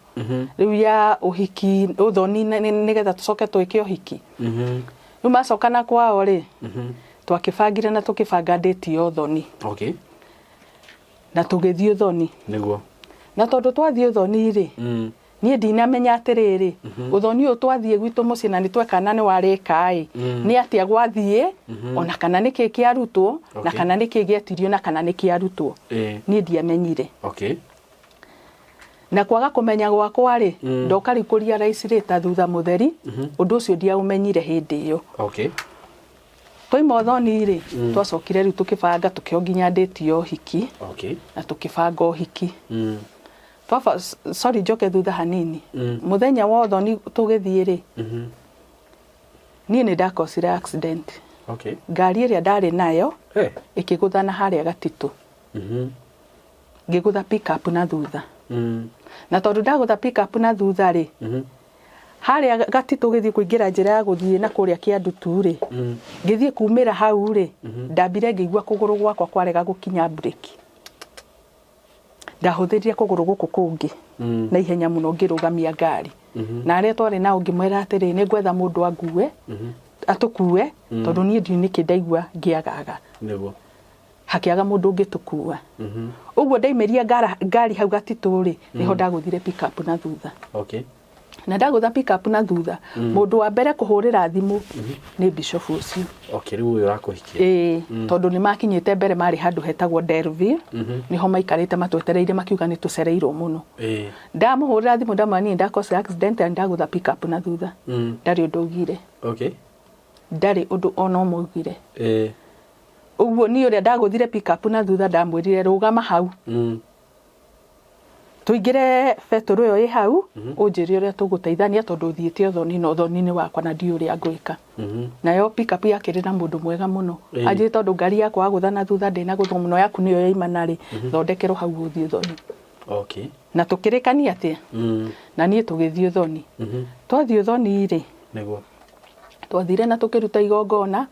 rĩu ya ũhiki, ũthoni, nĩgetha tũcoke twĩke ũhiki. Rĩu macoka na kwao rĩ, twakĩbangire na tũkĩbanga date ya ũthoni. Na tũgĩthiĩ ũthoni. Na tondũ twathiĩ ũthoni rĩ, niĩ ndinamenya atĩrĩrĩ, ũthoni ũyũ twathiĩ gwitũ mũciĩ na nĩ twekana nĩ warĩka ĩ, nĩ atĩa gwathiĩ, ona kana nĩ kĩ kĩarutwo, na kana nĩ kĩ gĩetirio, na kana nĩ kĩarutwo. Niĩ ndiamenyire. Na kwaga kũmenya gwakwa rĩ, ndoka rĩu kũria realize thutha mũtheri, ũndũ ũcio ndiaũmenyire hĩndĩ ĩyo. Twaima ũthoni rĩ, twacokire rĩu tũkĩbanga, tũkĩo nginya date ya ũhiki. Na tũkĩbanga ũhiki. Twaba, sorry, njoke thutha hanini. Mũthenya wa ũthoni tũgĩthiĩ rĩ, niĩ nĩ ndakosire accident. Ngari ĩrĩa ndarĩ nayo ĩkĩgũthana harĩa Gatitũ. Ngĩgũtha pick up na thutha. Na tondũ ndagũtha pick up na thutha rĩ, harĩa Gatitũ gĩthiĩ kũingĩra njĩra ya gũthiĩ na kũrĩa Kĩandutu rĩ, ngĩthiĩ kumĩra hau rĩ, ndambire ngĩigua kũgũrũ gwakwa kwarega gũkinya breki. Ndahũthĩrire kũgũrũ gũkũ kũngĩ na ihenya mũno, ngĩrũgamia ngari. Na arĩa twarĩ nao ngĩmwĩra atĩrĩ, nĩ ngwetha mũndũ angue, atũkue, tondũ niĩ ndiũĩ nĩkĩ ndaigua ngĩagaga. Hakĩaga mũndũ ũngĩtũkua. Ũguo ndaimĩria ngari hau gatitũ rĩ, nĩho ndagũthire pick up na thutha. Na ndagũtha pick up na thutha, mũndũ wa mbere kũhũrĩra thimũ nĩ bishop ũcio. Okay, rĩu ũyũ ũrakũhikia. Ĩĩ, tondũ nĩ makinyĩte mbere, marĩ handũ hetagwo Delville, nĩho maikarĩte matwetereire, makiuga nĩ tũcereirwo mũno. Ndamũhũrĩra thimũ ndamwĩra niĩ ndakosa accident na ndagũtha pick up na thutha. Ndarĩ ũndũ augire. Ndarĩ ũndũ ona ũmwe augire. Ũguo niĩ ũrĩa ndagũthire pick up na thutha, ndamwĩrire rũgama hau, tũingĩre betũrũ ĩyo ĩ hau, ũnjĩre ũrĩa tũgũteithania, tondũ thiĩte ũthoni na ũthoni nĩ wakwa na ndiũĩ ũrĩa ngwĩka. Nayo pick up yakĩrĩ na mũndũ mwega mũno. Anjĩrĩte tondũ ngari yakwa wagũtha na thutha ndĩnagũthwo mũno, yaku nĩyo yaimana rĩ, thondekerwo hau ũthiĩ ũthoni. Na tũkĩrĩkania atĩa na niĩ tũgĩthiĩ ũthoni. Twathiĩ ũthoni rĩ, twathire na tũkĩruta igongona,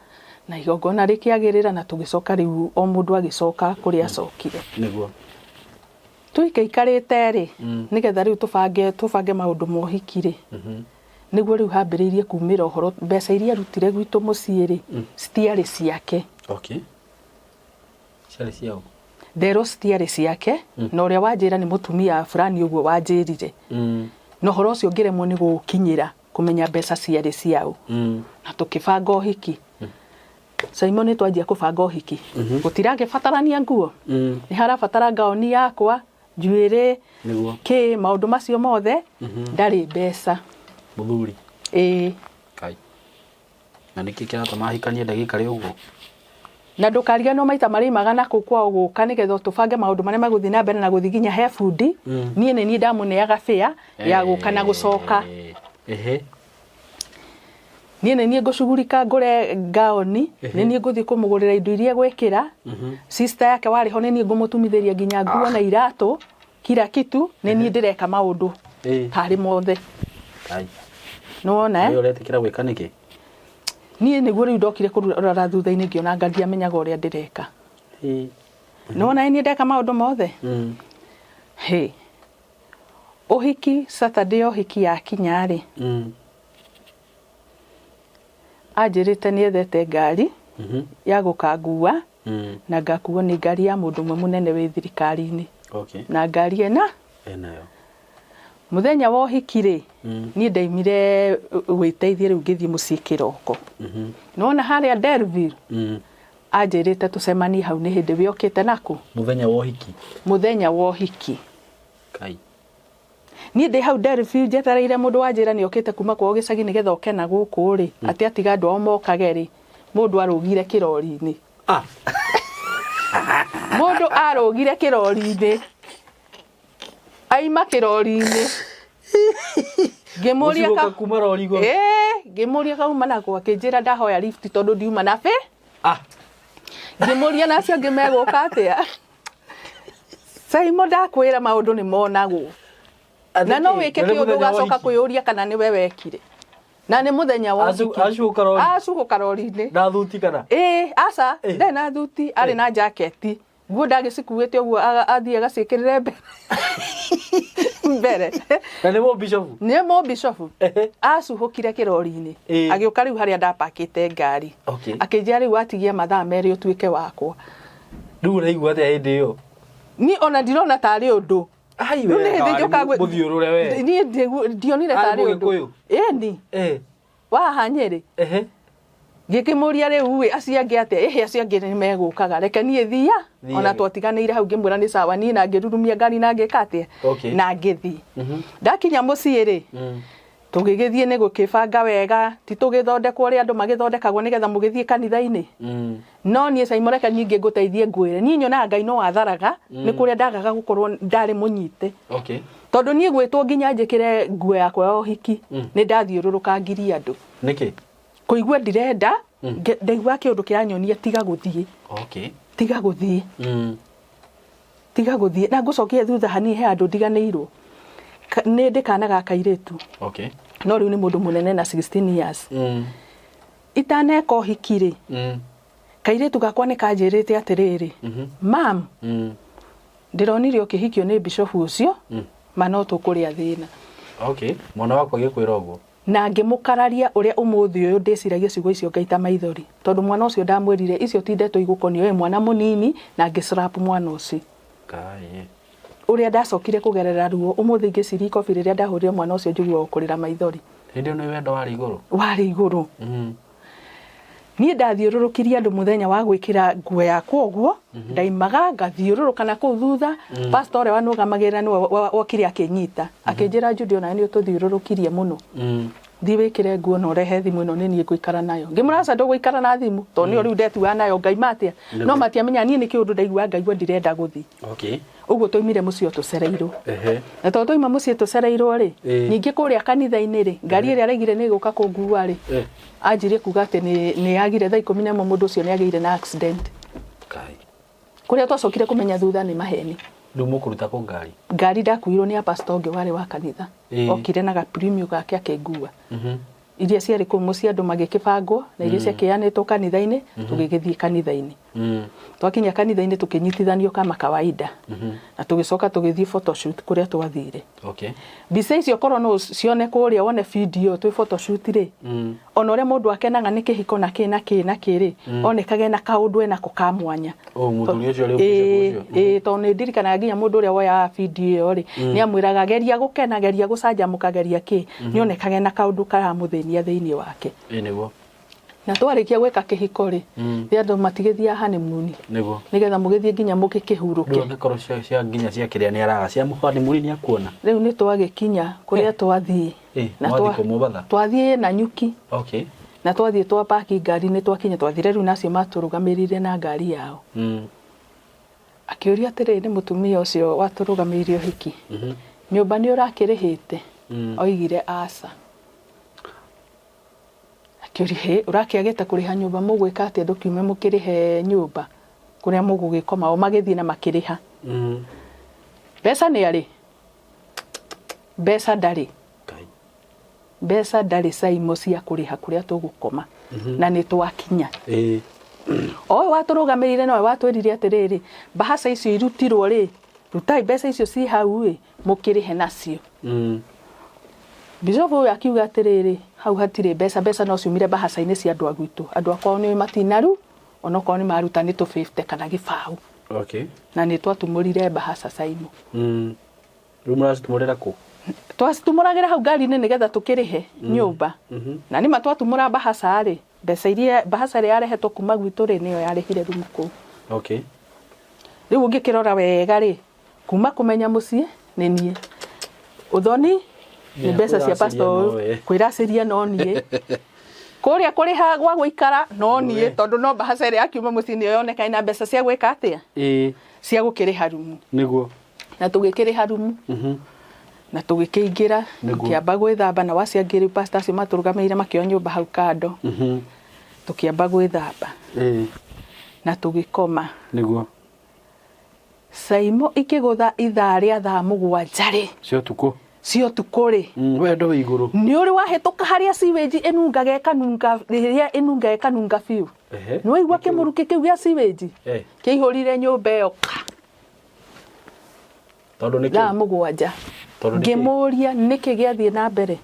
na igongona rĩkĩagĩrĩra, na tũgĩcoka rĩu o mũndũ agĩcoka kũrĩa acokire. Tũikaikarĩte rĩ, nĩgetha rĩu tũbange maũndũ ma ũhiki rĩ, nĩguo rĩu hambĩrĩirie kumĩra ũhoro mbeca iria arutire gwitũ mũciĩ rĩ, citiarĩ ciake. Ciarĩ ciao? Nderwo citiarĩ ciake, na ũrĩa wanjĩra nĩ mũtumia fulani ũguo wanjĩrire. Na ũhoro ũcio ngĩremwo nĩ gũũkinyĩra kũmenya mbeca ciarĩ ciao. Na tũkĩbanga ũhiki. Simon, nĩ twanjia kũbanga ũhiki, gũtiragĩbatarania nguo, nĩ harabatara ngaoni yakwa, njuĩrĩ, kĩ maũndũ macio mothe, ndarĩ mbeca. Mũthuri? Ĩĩ. Kai. Na nĩkĩ kĩratũma ahikanie ndagĩka rĩ ũguo? Na ndũkariganĩrwo maita marĩa imaga na kũu kwao gũka nĩgetha tũbange maũndũ marĩa megũthiĩ na mbere na gũthiĩ nginya he bundi. Niĩ nĩ niĩ ndamũneaga fare ya gũka na gũcoka. Niĩ nĩ niĩ ngũcugurika ngũre ngaoni, nĩ niĩ ngũthiĩ kũmũgũrĩra indo iria egwĩkĩra. Sister yake warĩ ho nĩ niĩ ngũmũtumithĩria nginya nguo na iratũ, kila kitu, nĩ niĩ ndĩreka maũndũ tarĩ mothe. Kai. Nĩwona, eh? Ũyũ ũretĩkĩra gwĩka nĩkĩ? Niĩ nĩguo rĩu ndokire kũrora thutha-inĩ, ngĩona anga ndiamenyaga ũrĩa ndĩreka. Nĩwona niĩ ndeka maũndũ mothe. Hĩ, ũhiki, Saturday ya ũhiki yakinya rĩ, anjĩrĩte nĩ ethete ngari ya gũkangua, na ngakuo nĩ ngari ya mũndũ ũmwe mũnene wĩ thirikari-inĩ. Na ngari ena Enayo. Mũthenya wa ũhiki rĩ, niĩ ndaimire gwĩteithia rĩu, ngĩthiĩ mũciĩ kĩroko. Nĩwona harĩa Delville, anjĩrĩte tũcemanie hau, nĩ hĩndĩ wĩokĩte nakũ. Mũthenya wa ũhiki? Mũthenya wa ũhiki. Kai. Niĩ ndĩ hau Delville njetereire mũndũ wanjĩra nĩ okĩte kuma kwao gĩcagi nĩgetha oke na gũkũ rĩ, atĩ atiga andũ ao mokage rĩ, mũndũ arũgire kĩrori-inĩ. Mũndũ arũgire kĩrori-inĩ, aima kĩrori-inĩ, ngĩmũria Gũcuhũka kuma rori igũrũ. Ĩĩ, ngĩmũria kauma nako, akĩnjĩra ndahoya lift tondũ ndiuma na bĩ. Ngĩmũria na acio angĩ megũka atĩa. Simon, ndakwĩra maũndũ nĩ monagwo na no wĩke kĩũndũ ũgacoka kwĩyũria kana nĩwe wekire, na nĩ mũthenya wa ũhiki. Acuhũka rori. Acuhũka rori-inĩ. Na thuti kana? Ĩĩ, aca. Ĩ. Ndarĩ na thuti, arĩ na jaketi, nguo ndagĩcikuĩte ũguo, athiĩ agaciĩkĩrĩre mbere mbere. Na nĩ mũbishofu? Nĩ mũbishofu. Acuhũkire kĩrori-inĩ, agĩũka rĩu harĩa ndapakĩte ngari. Akĩnjĩra rĩu watigia mathaa 2 ũtuĩke wakwa. Rĩu ũraigua atĩa hĩndĩ ĩyo? Niĩ ona ndirona tarĩ ũndũ. Ai, Rĩu we, nĩ hĩndĩ njũkaga mũthiũrũre we. Niĩ ndionire Arĩ tarĩ ũndũ. Mũgĩkũyũ? Ĩni. Waha Nyĩrĩ. Ngĩkĩmũria rĩu ĩ acio angĩ atĩa, ĩhĩ acio angĩ nĩ megũkaga, reke niĩ thia. Thiage. Ona twatiganĩire hau ngĩmwĩra nĩ sawa, niĩ na ngĩrurumia ngari na ngĩka atĩa, na ngĩthiĩ. Ndakinya mũciĩ rĩ, tũgĩgĩthiĩ nĩ gũkĩbanga wega, ti tũgĩthondekwo ũrĩa andũ magĩthondekagwo nĩgetha mũgĩthiĩ kanitha-inĩ. No niĩ Simon, reke ningĩ ngũteithie ngwĩre, niĩ nyonaga Ngai no atharaga nĩ kũrĩa ndagaga gũkorwo ndarĩ mũnyite. Tondũ niĩ gwĩtwo nginya njĩkĩre nguo yakwa ya ũhiki, nĩ ndathiũrũrũkangirie andũ. Nĩkĩ? Kũigua ndirenda, ndaigua kĩũndũ kĩranyonia tiga gũthiĩ. Tiga gũthiĩ. Tiga gũthiĩ. Na ngũcokia thutha hanini, he andũ ndiganĩirwo. Nĩ ndĩ kana ga kairĩtu. No rĩu nĩ mũndũ mũnene na 16 years. Itaneka ũhiki rĩ, kairĩtu gakwa nĩ kanjĩrĩte atĩrĩrĩ, "Mam, ndĩronire ũkĩhikio nĩ bishofu ũcio, ma no tũkũrĩa thĩna." Okay. Mwana waku agĩkwĩra ũguo. Na ngĩmũkararia ũrĩa ũmũthĩ ũyũ ndĩciragia ciugo icio ngaita maithori tondũ mwana ũcio ndamwĩrire icio ti ndeto igũkoniĩ wĩ mwana mũnini na ngĩ slap mwana ũcio. Ngai. Ũrĩa ndacokire kũgerera ruo ũmũthĩ ingĩciria ikobi rĩrĩa ndahũrire mwana ũcio njiguaga kũrĩra maithori. Hĩndĩ ĩyo nĩ wendo warĩ igũrũ? Warĩ igũrũ. Niĩ ndathiũrũrũkirie andũ mũthenya wa gwĩkĩra nguo yakwa ũguo, ndaimaga ngathiũrũrũka na kũu thutha, pastor ũrĩa wanũgamagĩrĩra nĩwe wokire akĩnyita, akĩnjĩra Judy onawe nĩ ũtũthiũrũrũkirie mũno, thiĩ wĩkĩre nguo na ũrehe thimũ ĩno nĩ niĩ ngũikara nayo. Ngĩmwĩra aca ndũgũikara na thimũ, tondũ nĩyo rĩu ndetuaga nayo ngaima atĩa? No matiamenyaga niĩ nĩ kĩũndũ ndaiguaga ngaigua ndirenda gũthiĩ. Okay. Ũguo twaimire mũciĩ o tũcereirwo. Ehe. Na tondũ twaima mũciĩ tũcereirwo rĩ, Ĩĩ. ningĩ kũrĩa kanitha-inĩ rĩ, ngari ĩrĩa araigire nĩ ĩgũka kũngua rĩ, Eh. anjirie kuga atĩ nĩ nĩ yagire thaa 11 mũndũ ũcio nĩ agĩire na accident. Kai. Kũrĩa twacokire kũmenya thutha nĩ maheni. Rĩu mũkũruta kũ ngari? Ngari ndakuirwo nĩ a pastor ũngĩ warĩ wa kanitha. Ĩĩ. Okire na ga premium gake akĩngua. Iria ciarĩ kũu mũciĩ andũ magĩkĩbangwo na iria ciakĩanĩtwo kanitha-inĩ tũgĩgĩthiĩ kanitha-inĩ. Twakinya kanitha-inĩ tũkĩnyitithanio kama kawaida na tũgĩcoka tũgĩthiĩ photoshoot kũrĩa twathire. Okay. Mbica icio korwo no cione kũrĩa wone video twĩ photoshoot rĩ, ona ũrĩa mũndũ akenaga nĩ kĩhiko na kĩ na kĩ na kĩ rĩ, onekage na kaũndũ enako ka mwanya. Oh, mũthuri ũcio rĩu Ĩĩ, ũcio. ĩĩ, tondũ nĩ ndirikanaga nginya mũndũ ũrĩa woyaga video ĩyo rĩ, nĩ amwĩraga geria gũkena, geria gũcanjamũka, geria kĩ, nĩ onekage na kaũndũ karamũthĩnia thĩinĩ wake. Ĩĩ nĩguo. Na twarĩkia gwĩka kĩhiko rĩ, nĩ andũ matigĩthiaga honeymoon. Nĩguo. Nĩgetha mũgĩthiĩ nginya mũgĩkĩhurũke. Rĩu angĩkorwo cia cia nginya cia kĩrĩa nĩ araga cia honeymoon nĩ akuona. Rĩu nĩ twagĩkinya kũrĩa twathiĩ. Na mwathiĩ kũ Mombatha? Twathiĩ Nanyuki. Okay. Na twathiĩ twa park ngari nĩ twakinya twathire rĩu na acio matũrũgamĩrĩire na ngari yao. Akĩũria atĩrĩrĩ mũtumia ũcio watũrũgamĩrĩire ũhiki, nyũmba nĩ ũrakĩrĩhĩte? Oigire aca. Akĩũria hĩ ũrakĩagĩte kũrĩha nyũmba mũgwĩka atĩa ndũkiume mũkĩrĩhe nyũmba kũrĩa mũgũgĩkoma o magĩthiĩ na makĩrĩha. Mbeca nĩ arĩ? Mbeca ndarĩ. Mbeca ndarĩ Saimo cia kũrĩha kũrĩa tũgũkoma na nĩ twakinya. O ũyũ watũrũgamĩrĩire nowe watwĩrire atĩrĩrĩ, mbahaca icio irutirwo rĩ, rutai mbeca icio ci hau ĩ, mũkĩrĩhe nacio. Bishop ũyũ akiuga atĩrĩrĩ, hau hatirĩ mbeca, mbeca no ciumire mbahaca-inĩ cia andũ a gwitũ. Andũ a kwao nĩũĩ matinaru, onokorwo nĩ maruta nĩ tũ fifty kana gĩbaũ. Okay. Na nĩ twatumũrire mbahaca Saimo. Rĩu mũracitumũrĩra kũ? Twacitumũragĩra hau ngari-inĩ nĩgetha tũkĩrĩhe nyũmba. Na nĩma twatumũra mbahaca rĩ, mbeca iria mbahaca ĩrĩa yarehetwo kuma gwitũ rĩ, nĩyo yarĩhire rumu kũu. Okay. Rĩu ũngĩkĩrora wega rĩ, kuma kũmenya mũciĩ nĩ niĩ. Ũthoni nĩ mbeca cia pastor ũyũ, kwĩracĩria no niĩ. Kũrĩa kũrĩha gwa gũikara no niĩ, tondũ no mbahaca ĩrĩa yakiuma mũciĩ nĩyo yonekaine na mbeca cia gwĩka atĩa? Ĩĩ. Cia gũkĩrĩha rumu. Nĩguo. Na tũgĩkĩrĩha rumu. Na tũgĩkĩingĩra, tũkĩamba gwĩthamba na wacio angĩ rĩu pastor acio matũrũgamĩrĩire makĩoya nyũmba hau kando. Tũkĩamba gwĩthamba. Ĩĩ. Na tũgĩkoma. Nĩguo. Saimo ikĩgũtha ithaa rĩa thaa 7 rĩ. Cia ũtukũ. Cia ũtukũ rĩ. Wendo wĩ igũrũ. Nĩ ũrĩ wahĩtũka harĩa sewage ĩnungaga ĩkanunga rĩrĩa ĩnungaga ĩkanunga biũ. Nĩ waigua kĩmũrukĩ kĩu gĩa sewage? Kĩaihũrire nyũmba ĩyo ka. Tondũ nĩkĩ? Thaa 7. Tondũ nĩkĩ? Ngĩmũria nĩkĩ gĩathiĩ na mbere.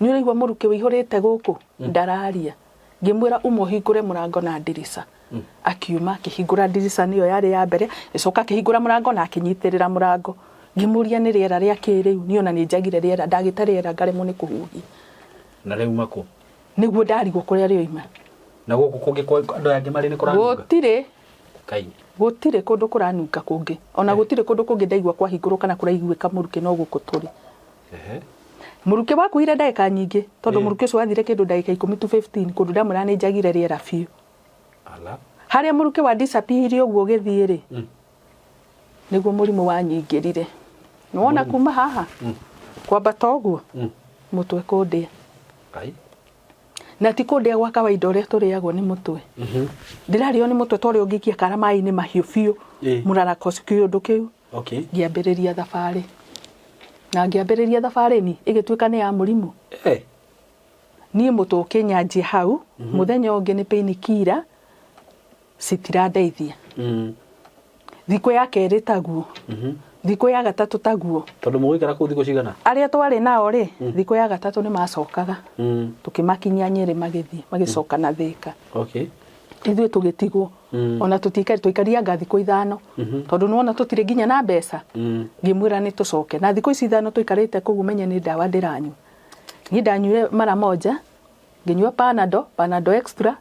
Nĩ ũraigua mũrukĩ ũihũrĩte gũkũ? Ndararia. Ngĩmwĩra uma ũhingũre mũrango na ndirica. Akiuma akĩhingũra ndirica nĩyo yarĩ ya mbere, ĩcoka akĩhingũra mũrango na akĩnyitĩrĩra mũrango. Ngĩmũria nĩ rĩera rĩa kĩ rĩu, niĩ ona nĩ njagire rĩera, ndagĩte rĩera ngaremwo nĩ kũhuhia. Na rĩauma kũ? Nĩguo ndarigwo kũrĩa rĩoima. Na gũkũ kũngĩ kwa andũ aya angĩ marĩ nĩ kũranunga? Gũtirĩ. Kai. Gũtirĩ kũndũ kũranunga kũngĩ. Ona gũtirĩ kũndũ kũngĩ ndaigua kwahingũrwo kana kũraiguĩka mũrukĩ no gũkũ tũrĩ. Mũrukĩ wakuire ndagĩka nyingĩ tondũ mũrukĩ ũcio wathire kĩndũ ndagĩka 10 to 15 kũndũ ndamwĩra nĩ njagire rĩera biũ. Ala. Harĩa mũrukĩ wa disappear ũguo ũgĩthiĩ rĩ, nĩguo mũrimũ wanyingĩrire. Nĩwona kuma haha kwambata ũguo mũtwe kũndĩa. Ai. Na ti kũndĩa gwa kawaida ũrĩa tũrĩagwo nĩ mũtwe. Ndĩrarĩo nĩ mũtwe ta ũrĩa ũngĩikia kara maĩ-inĩ mahiũ biũ. Mũrarako ũcio kĩũndũ kĩu. Okay. Ngĩambĩrĩria thabarĩ. Na ngĩambĩrĩria thabarĩ ni ĩgĩtuĩka nĩ ya mũrimũ. Niĩ mũtwe ũkĩnyanjia hau, mũthenya ũngĩ nĩ pain killer citirandeithia. Thikũ ya kerĩ taguo. Thikũ ya gatatũ taguo. Tondũ mũgũikara kũu thikũ cigana? Arĩa twarĩ nao rĩ, thikũ ya gatatũ nĩ macokaga. Tũkĩmakinyia Nyĩrĩ magĩthiĩ, magĩcoka na Thĩka. Okay. Ithuĩ tũgĩtigwo. Ona tũtiaikari, twaikarire anga thikũ ithano. Tondũ nĩwona tũtirĩ nginya na mbeca. Ngĩmwĩra nĩ tũcoke. Na thikũ ici ithano tũikarĩte kũu ũmenye nĩ ndawa ndĩranyua. Niĩ ndanyuire mara moja, ngĩnyua Panadol, Panadol extra,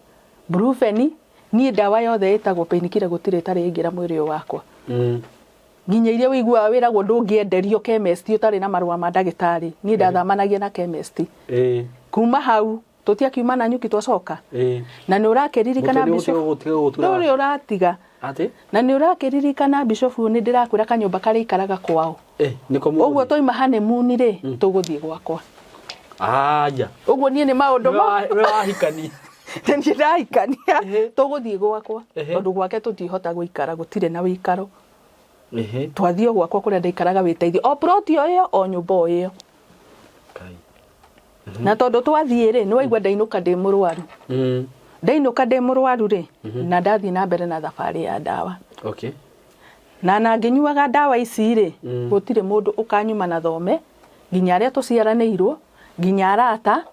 Brufen, niĩ ndawa yothe ĩtagwo painkiller gũtirĩ ĩtarĩ yaingĩra mwĩrĩ ũyũ wakwa. Nginya iria ũiguaga wĩragwo ndũngĩenderio chemist ũtarĩ na marũa ma ndagĩtarĩ, niĩ ndathamanagia na chemist. Kuma hau tũtiakiuma Nanyuki twacoka. Na nĩ ũrakĩririkana Mũtwe nĩ Bishop ũgũtiga gũgũtura? Ndũrĩ ũratiga. Atĩ? Na nĩ ũrakĩririkana Bishop nĩ ndĩrakwĩra kanyũmba karĩa aikaraga kwao. Nĩko mũgũthiĩ? Ũguo twaima honeymoon rĩ, tũgũthiĩ gwakwa. Aya. Ũguo niĩ nĩ maũndũ ma We wahikania. Nĩ ndahikania. Tũgũthiĩ gwakwa. Tondũ gwake tũtihota gũikara, gũtirĩ na wĩikaro. Twathiĩ o gwakwa kũrĩa ndaikaraga wĩteithio. O plot o ĩyo, o nyũmba o ĩyo. Ngai. Na tondũ twathiĩ rĩ, nĩ waigua ndainũka ndĩ mũrwaru. Ndainũka ndĩ mũrwaru rĩ, na ndathiĩ na mbere na thabarĩ ya ndawa. Okay. Na ngĩnyuaga ndawa ici rĩ, gũtirĩ mũndũ ũkanyuma na thome, nginya arĩa tũciaranĩirwo, nginya arata,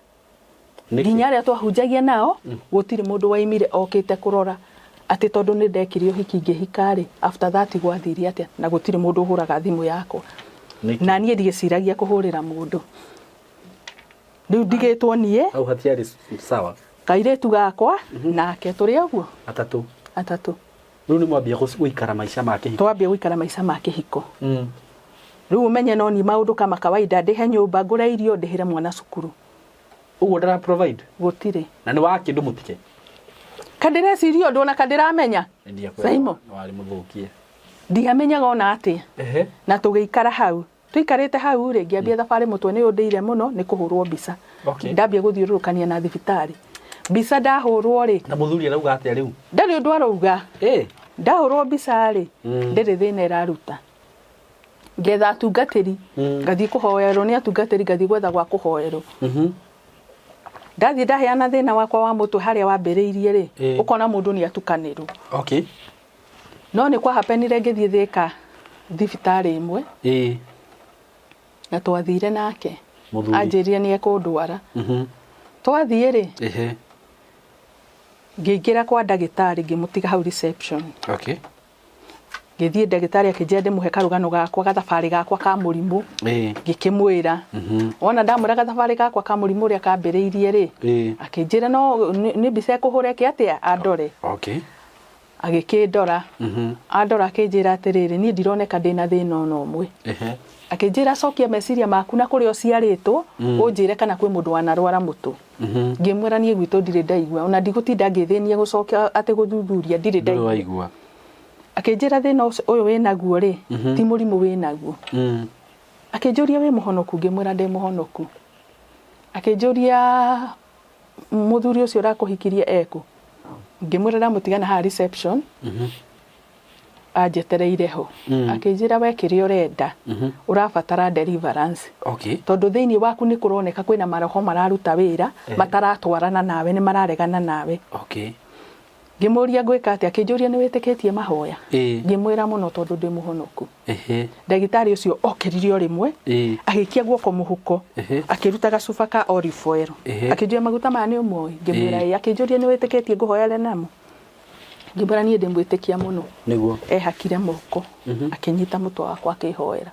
nginya arĩa twahunjagia nao, gũtirĩ mũndũ waimire okĩte kũrora atĩ tondũ nĩ ndekire ũhiki ngĩhika rĩ, after that gwathire atĩa, na gũtirĩ mũndũ ũhũraga thimũ yakwa. Na niĩ ndiĩciragia kũhũrĩra mũndũ. Rĩu ndigĩtwo niĩ. Hau hatiarĩ sawa. Kairĩtu gakwa nake tũrĩ ũguo. Atatũ. Atatũ. Rĩu nĩ mwambia gũikara maica ma kĩhiko. Twambia gũikara maica ma kĩhiko. Rĩu ũmenye no niĩ maũndũ kama kawaida, ndĩhe nyũmba, ngũre irio, ndĩhĩre mwana cukuru. Ũguo ndara provide? Gũtirĩ. Na nĩ wa kĩndũ mũtike? Kandĩreciria ũndũ ona kandĩramenya. Saimo. Warĩ mũthũkie. Ndiamenyaga ona atĩa. Na tũgĩikara hau. Tũikarĩte hau rĩ, ngĩambia thabarĩ mũtwe nĩ ũndĩire mũno nĩ kũhũrwo mbica. Okay. Ndambia gũthiũrũrũkania na thibitarĩ. Mbica ndahũrwo rĩ. Na mũthuri arauga atĩa rĩu? Ndarĩ ũndũ arauga. Ndahũrwo mbica rĩ, ndĩrĩ thĩna ĩraruta. Ngetha atungatĩri, ngathiĩ kũhoerwo nĩ atungatĩri, ngathiĩ gwetha gwa kũhoerwo. Ndathiĩ ndaheana thĩna wakwa wa mũtwe harĩa wambĩrĩirie rĩ, ũkona mũndũ nĩ atukanĩrwo. Okay. No nĩ kwa happenire ngĩthiĩ Thĩka thibitarĩ ĩmwe. Na twathire nake. Mũthuri. Anjĩrire nĩ ekũndwara. Twathiĩ rĩ, ngĩingĩra kwa ndagĩtarĩ ngĩmũtiga hau reception. Okay. Ngĩthiĩ ndagĩtarĩ akĩnjĩra ndĩmũhe karũgano gakwa gathabarĩ gakwa ka mũrimũ. Ngĩkĩmwĩra. Wona ndamwĩra gathabarĩ gakwa ka mũrimũ ũrĩa kambĩrĩirie rĩ, akĩnjĩra no nĩ mbica ekũhũra ĩke atĩa andore. Okay. Agĩkĩndora. Andora akĩnjĩra atĩrĩrĩ, niĩ ndironeka ndĩna thĩna ona ũmwe. Akĩnjĩra cokia meciria maku na kũrĩa ũciarĩtwo, ũnjĩre kana kwĩ mũndũ wanarwara mũtwe. Ngĩmwĩra niĩ gwitũ ndirĩ ndaigua, ona ndigũtinda ngĩthĩnia gũcokia atĩ gũthuthuria ndirĩ ndaigua. Waigua. Akĩnjĩra thĩna ũyũ wĩnaguo rĩ, ti mũrimũ wĩnaguo. Akĩnjũria wĩ mũhonoku, ngĩmwĩra ndĩ mũhonoku. Akĩnjũria mũthuri ũcio ũrakũhikirie ekũ, ngĩmwĩra ndamũtigana haha reception. Anjetereire ho. Akĩnjĩra we kĩrĩa ũrenda, ũrabatara deliverance. Okay. Tondũ thĩinĩ waku nĩ kũroneka kwĩna maroho mararuta wĩra, mataratwarana nawe, nĩ mararegana nawe. Okay. Ngĩmũria ngwĩka atĩa, akĩnjũria nĩ wĩtĩkĩtie mahoya? Ngĩmwĩra mũno tondũ ndĩ mũhonoku. Ndagĩtarĩ ũcio okĩrire o rĩmwe, agĩikia guoko mũhuko, akĩruta gacuba ka olive oil. Akĩnjũria maguta maya nĩ ũmoĩ? Ngĩmwĩra ĩĩ. Akĩnjũria nĩ wĩtĩkĩtie ngũhoere namo? Ngĩmwĩra niĩ ndĩmwĩtĩkia mũno. Nĩguo. Ehakire moko, akĩnyita mũtwe wakwa akĩhoera.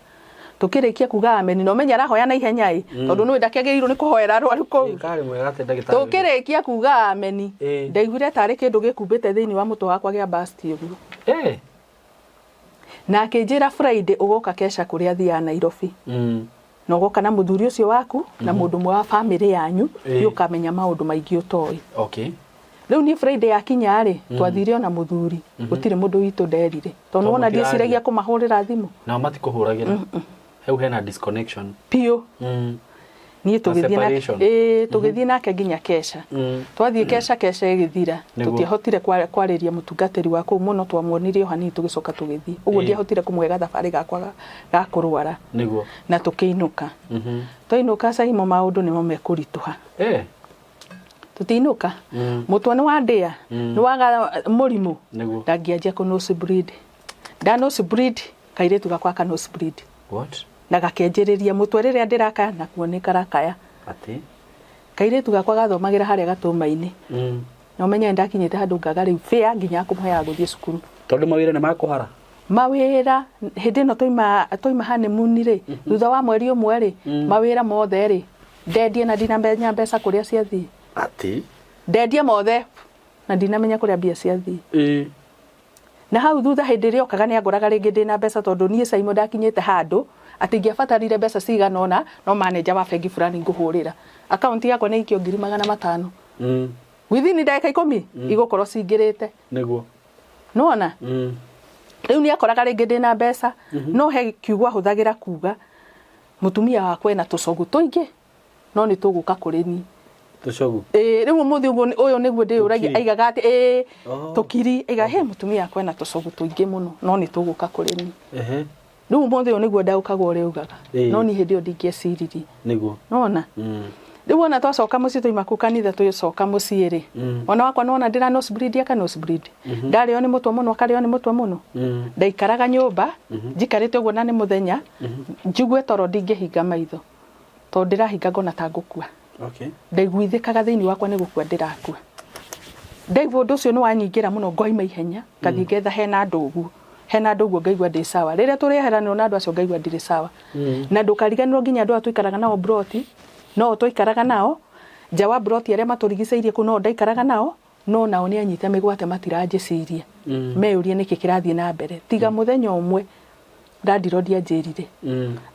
Tũkĩrĩkia kuga amen, na ũmenye arahoya na ihenya ĩ, tondũ nĩũĩ ndakĩagĩrĩirwo nĩ kũhoera arwaru kũu. Karĩ mwega atĩ ndagĩtarĩ. Tũkĩrĩkia kuga amen, ndaiguire tarĩ kĩndũ gĩkumbĩte thĩinĩ wa mũtwe wakwa gĩa burst ũguo. Na akĩnjĩra Friday ũgoka kesha kũrĩa athiaga Nairobi. Na ũgoka na mũthuri ũcio waku na mũndũ ũmwe wa famĩlĩ yanyu, nĩ ũkamenya maũndũ maingĩ ũtoĩ. Okay. Rĩu niĩ Friday yakinya rĩ, twathire ona mũthuri, gũtirĩ mũndũ witũ nderire. Tondũ nĩwona ndieciragia kũmahũrĩra thimũ. Nao matikũhũragĩra. Hau hena disconnection. Biũ. Niĩ tũgĩthiĩ nake, ĩĩ tũgĩthiĩ nake nginya kesha. Twathiĩ kesha, kesha ĩgĩthira. Tũtiahotire kwarĩria mũtungatĩri wa kũu mũno, twamuonire o hanini tũgĩcoka tũgĩthiĩ. Ũguo ndiahotire kũmũhe gathabarĩ gakwa ga kũrwara. Nĩguo. Na tũkĩinũka. Twainũka Saimo maũndũ nĩmo mekũritũha. Tũtiinũka. Mũtwe nĩ wandĩa, nĩ waga mũrimũ. Nĩguo. Ndangĩanjia kũ nose bleed. Nda nose bleed. Kairĩtu gakwa ka nosebleed. What? Na gakenjĩrĩria mũtwe rĩrĩa ndĩrakaya nakuo nĩ karakaya. Atĩ? Kairĩtu gakwa gathomagĩra harĩa gatũma-inĩ. Na ũmenye nĩ ndakinyĩte handũ ngaga rĩu fare nginya ya kũmũheaga gũthiĩ cukuru. Tondũ mawĩra nĩ makũhara? Mawĩra hĩndĩ ĩno twaima twaima honeymoon rĩ, thutha wa mweri ũmwe rĩ, mawĩra mothe rĩ, ndendie na ndinamenya mbeca kũrĩa ciathiĩ. Atĩ? Ndendie mothe na ndinamenya kũrĩa mbia ciathiĩ. Ĩĩ. Na hau thutha hĩndĩ ĩrĩa okaga nĩ angoraga rĩngĩ ndĩna mbeca tondũ niĩ Simon ndakinyĩte handũ atĩ ingĩabatarire mbeca cigana ũna no manager wa bengi fulani ngũhũrĩra. Akaunti yakwa nĩ ikio 500,000. Within ndagĩka 10 igũkorwo cingĩrĩte. Nĩguo. Nĩwona? Rĩu nĩ akoraga rĩngĩ ndĩna mbeca no he kiugo ahũthagĩra kuga mũtumia wakwa ena tũcogu tũingĩ no nĩ tũgũka kũrĩ niĩ. Tũcogu? Ĩĩ, rĩu ũmũthĩ ũguo ũyũ nĩguo ndĩyũragia Tũkiri. aigaga atĩ ĩĩ Oh. tũkiri aigaga he mũtumia wakwa ena tũcogu tũingĩ mũno no nĩ tũgũka kũrĩ niĩ. Ehe. Rĩu ũmũthĩ ũyũ nĩguo ndaũkagwo ũrĩa augaga. Ĩĩ. No niĩ hĩndĩ ĩyo ndingĩeciririe. Nĩguo. Nĩwona? Rĩu wona twacoka mũciĩ twaima kũu kanitha tũgĩcoka mũciĩ rĩ, mwana wakwa nĩwona ndĩra nosebleed aka nosebleed. Ndarĩo nĩ mũtwe mũno akarĩo nĩ mũtwe mũno. Ndaikaraga nyũmba njikarĩte ũguo na nĩ mũthenya njigue toro ndingĩhinga maitho tondũ ndĩrahinga ngona ta ngũkua. Okay. Ndaiguithĩkaga thĩinĩ wakwa nĩ gũkua ndĩrakua. Ndaigua ũndũ ũcio nĩ wanyingĩra mũno ngoima ihenya ngathiĩ ngetha hena andũ ũguo. Hena andũ ũguo ngaigua ndĩ sawa. Rĩrĩa tũrĩeheranĩrwo na andũ acio ngaigua ndirĩ sawa. Na ndũkariganĩrwo nginya andũ aya tũikaraga nao mburoti, no twaikaraga nao, nja wa mburoti arĩa matũrigicĩirie kũu no ndaikaraga nao, no nao nĩ anyite mĩgwate matiranjĩciria. Meyũrie nĩkĩ kĩrathiĩ na mbere. Tiga mũthenya ũmwe landlord anjĩrire.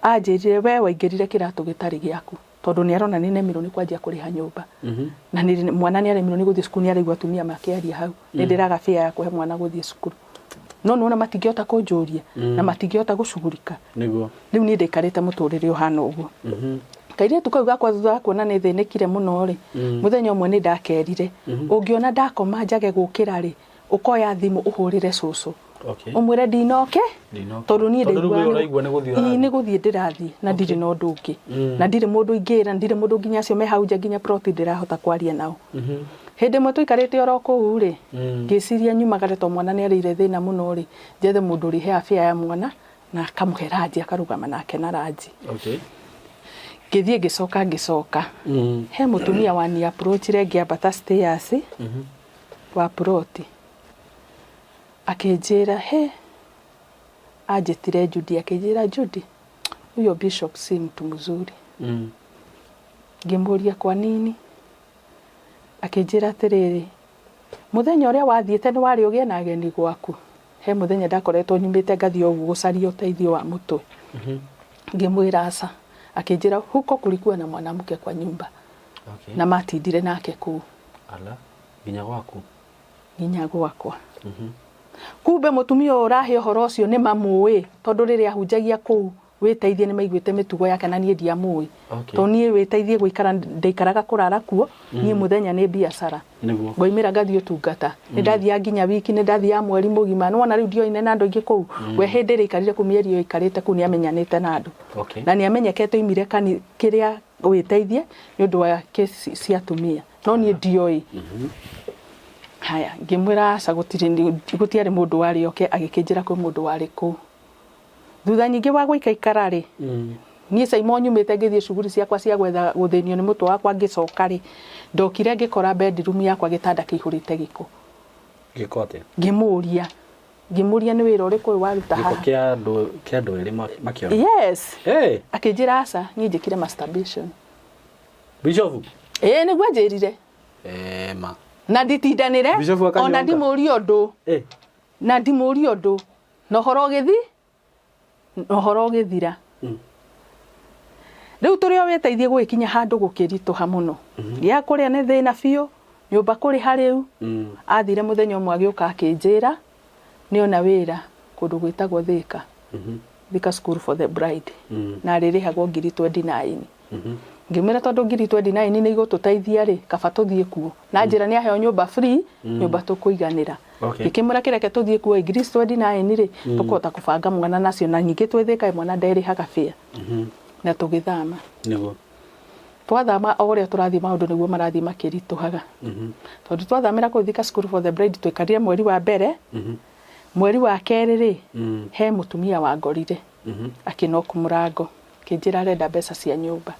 Anjĩrire we waingĩrire kĩratũ gĩtarĩ gĩaku. Tondũ nĩ arona nĩ nemirwo nĩ kwanjia kũrĩha nyũmba. Na nĩ mwana nĩ aremirwo nĩ gũthiĩ cukuru nĩ araigua atumia makĩaria hau. Nĩ ndĩraga fare ya kũhe mwana gũthiĩ cukuru. No nĩwona matingĩhota kũnjũria na matingĩhota gũcugurika. Nĩguo. Rĩu niĩ ndaikarĩte mũtũrĩre ũhana ũguo. Kairĩtu kau gakwa thutha wa kuona nĩ thĩnĩkire mũno rĩ, mũthenya ũmwe nĩ ndakerire, ũngĩona ndakoma njage gũkĩra rĩ, ũkoya thimũ ũhũrĩre cũcũ. Okay. Ũmwĩre ndinoke, Ndinoke. tondũ niĩ Tondũ rĩu ndaiguaga we ũraigua nĩ gũthiĩ Ii, ũrathiĩ. nĩ gũthiĩ ndĩrathiĩ na ndirĩ na ũndũ ũngĩ. Na ndirĩ mũndũ ingĩra, ndirĩ mũndũ nginya acio me hau nja nginya plot ndĩrahota kwaria nao. Hĩndĩ ĩmwe tũikarĩte oro kũu rĩ, ngĩciria nyumagare tondũ mwana nĩ arĩire thĩna mũno rĩ, njethe mũndũ ũrĩheaga fare ya mwana na akamũhe ranji akarũgama nake na ranji. Okay. Ngĩthiĩ ngĩcoka ngĩcoka. He mũtumia wani approachire ngĩambata stairs wa plot. Akĩnjĩra he, anjĩtire Judy akĩnjĩra Judy, huyo bishop si mtu mzuri. Ngĩmũria kwa nini? Akĩnjĩra atĩrĩrĩ, mũthenya ũrĩa wathiĩte nĩ warĩ ũgĩe na ageni gwaku? He mũthenya ndakoretwo nyumĩte ngathiĩ o ũguo gũcaria ũteithio wa mũtwe. Ngĩmwĩra aca. Akĩnjĩra huko kulikuwa na mwanamke kwa nyumba. Okay. Na matindire nake kũu. Ala, nginya gwaku? Nginya gwakwa. Kumbe mũtumia ũyũ ũrahe ũhoro ũcio nĩ mamũĩ tondũ rĩrĩa ahunjagia kũu wĩteithie nĩ maiguĩte mĩtugo yake na niĩ ndiamũĩ. Okay. Tondũ niĩ wĩteithie gũikara ndaikaraga kũrara kuo, niĩ mũthenya nĩ biacara. Nĩguo. Ngoimĩra ngathiĩ ũtungata. Nĩ ndathiaga nginya wiki, nĩ ndathiaga mweri mũgima. Nĩwona rĩu ndioine na andũ aingĩ kũu. We hĩndĩ ĩrĩa aikarire kũu mĩeri ĩyo aikarĩte kũu nĩ amenyanĩte na andũ. Okay. Na nĩ amenyekete oimire kĩrĩa wĩteithie nĩ ũndũ wa kesi cia atumia. No niĩ ndioĩ. Haya, ngĩmwĩra aca gũtirĩ, gũtiarĩ mũndũ warĩ oke, agĩkĩnjĩra kwĩ mũndũ warĩ kũu. Thutha nyingĩ wa gũikaikara rĩ, niĩ Simon nyumĩte ngĩthiĩ cuguri ciakwa cia gwetha gũthĩnio nĩ mũtwe wakwa ngĩcoka rĩ, ndokire ngĩkora bedroom yakwa gĩtanda kĩihũrĩte gĩko. Gĩko atĩa? Ngĩmũria, ngĩmũria nĩ wĩra ũrĩkũ ũyũ waruta Gĩko haha? kĩa andũ kĩa andũ erĩ makĩona? Yes. Hey. Akĩnjĩra aca, niĩ njĩkire masturbation. Bishop? Ĩĩ nĩguo anjĩrire. Ma. Na nditindanĩre, Bishop akanyonga. ona ndimũrie ũndũ. Na ndimũrie ũndũ. Na ũhoro ũgĩthi? Na ũhoro ũgĩthira. Rĩu tũrĩ o wĩteithie gũgĩkinya handũ gũkĩritũha mũno. Gĩa kũrĩa nĩ thĩna biũ, nyũmba kũrĩha rĩu. Athire mũthenya ũmwe agĩũka akĩnjĩra nĩona wĩra kũndũ gwĩtagwo Thika. Thika School for the Blind. Na arĩrĩhagwo ngiri 29. Ngĩmwĩra tondũ ngiri 29 nĩ igũtũteithia rĩ, kaba tũthiĩ kuo. Na njĩra nĩ aheo nyũmba free, nyũmba tũkũiganĩra. Okay. Ngĩkĩmwĩra kĩreke tũthiĩ kuo ngiri 29 rĩ, tũkũhota kũbanga mwana nacio na ningĩ twĩ Thika mwana nderĩhaga fare. Na tũgĩthama. Nĩguo. Twathama o ũrĩa tũrathiĩ maũndũ nĩguo marathiĩ makĩritũhaga. Tondũ twathamĩra kũu Thika School for the Blind twaikarire mweri wa mbere, Mweri wa kerĩ rĩ, he mũtumia wangorire akĩnoku mũrango, akĩnjĩra arenda mbeca cia nyũmba.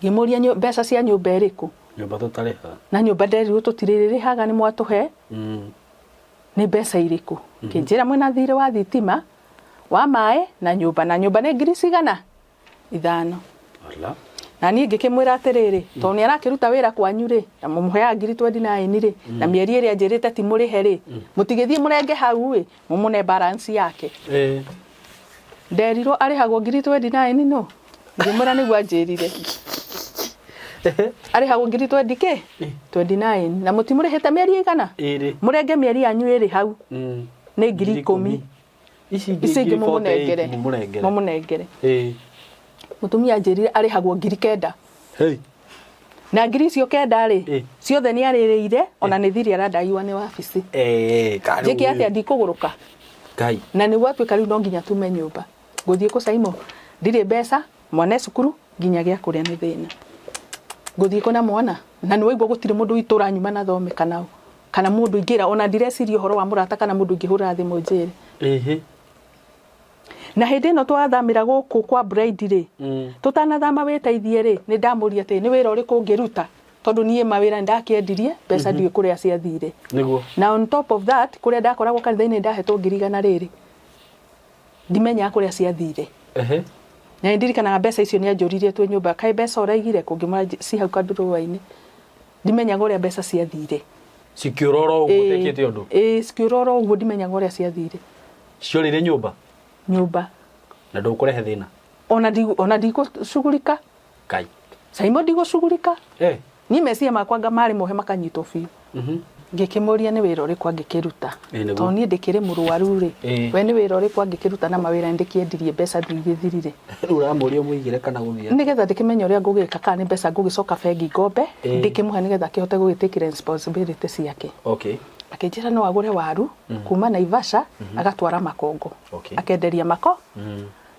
Ngĩmũria mbeca cia nyũmba ĩrĩkũ? Nyũmba tũtarĩhaga. Na nyũmba nderirwo tũtirĩrĩhaga nĩ mwatũhe. Nĩ mbeca irĩkũ? Akĩnjĩra mwĩna thirĩ wa thitima, wa maĩ na nyũmba, na nyũmba nĩ ngiri cigana? 5. Ala. Na niĩ ngĩkĩmwĩra atĩrĩrĩ, tondũ nĩ arakĩruta wĩra kwanyu rĩ, na mũmũheaga ngiri 29 rĩ, na mĩeri ĩrĩa anjĩrĩte ti mũrĩhe rĩ, mũtigĩthiĩ mũrenge hau ĩ, mũmũne balance yake. Nderirwo arĩhagwo ngiri 29 no. Ngĩmwĩra nĩguo anjĩrire. Arĩhagwo ngiri 20 kĩ? 29. Na mũtimũrĩhĩte mĩeri ĩigana? Ĩrĩ. Mũrenge mĩeri yanyu ĩrĩ hau. Nĩ ngiri 10. Ici Ici ingĩ ngiri 48 mũmũnengere. mũmũnengere. Mũmũnengere. Mũtumia anjĩrire arĩhagwo ngiri 9. Hey. Na ngiri icio 9 rĩ, ciothe nĩ arĩrĩire, ona nĩ thirĩ aradaiwa nĩ wabici. Karĩ Njĩke ũyũ. atĩa ndikũgũrũka? Ngai. Na nĩ gwatuĩka rĩu no nginya tume nyũmba. Ngũthiĩ kũ Saimo? Ndirĩ mbeca, mwana e cukuru, nginya gĩa kũrĩa nĩ thĩna. Ngũthiĩ kũ na mwana? Na nĩ waigua gũtirĩ mũndũ witũ ũranyuma na thome kana ũ. Kana mũndũ ingĩra, ona ndireciria ũhoro wa mũrata kana mũndũ ingĩhũrĩra thimũ njĩre. Na hĩndĩ ĩno twathamĩra gũkũ kwa bride rĩ, tũtanathama wĩteithie rĩ, nĩ ndamũria atĩ nĩ wĩra ũrĩkũ ũngĩruta, tondũ niĩ mawĩra nĩ ndakĩendirie, mbeca ndiũĩ kũrĩa ciathire. Na on top of that, kũrĩa ndakoragwo kanitha-inĩ ndahetwo ngiri igana rĩrĩ, ndimenyaga kũrĩa ciathire. Na nĩ ndirikanaga mbeca icio nĩ anjũririe twĩ nyũmba, kaĩ mbeca ũraigire kũ? Ngĩmwĩra ci hau kandũrũa-inĩ. Ndimenyaga ũrĩa mbeca ciathire. Cikĩũra oro ũguo ũtekĩte ũndũ? Ĩĩ, cikĩũra oro ũguo ndimenyaga ũrĩa ciathire. Ciorĩire nyũmba? Nyũmba. Na ndũkũrehe thĩna? Ona ndigũcugurika. Ngai. Saimo ndigũcugurika. Niĩ meciria makwa anga marĩ mohe makanyitwo biũ. Ngĩkĩmũria nĩ wĩra ũrĩkũ angĩkĩruta. Tondũ niĩ ndĩkĩrĩ mũrwaru rĩ, we nĩ wĩra ũrĩkũ angĩkĩruta na mawĩra nĩndĩkĩendirie mbeca ndigĩthirire. Rĩu ũramũria ũmũigĩre kana gũthiĩ atĩa? Nĩgetha ndĩkĩmenye ũrĩa ngũgĩka kana nĩ mbeca ngũgĩcoka bengi ngombe, ndĩkĩmũhe nĩgetha akĩhote gũgĩ take responsibility ciake. Akĩnjĩra no agũre waru kuma Naivasha agatwara Makongo. Akenderia Mako.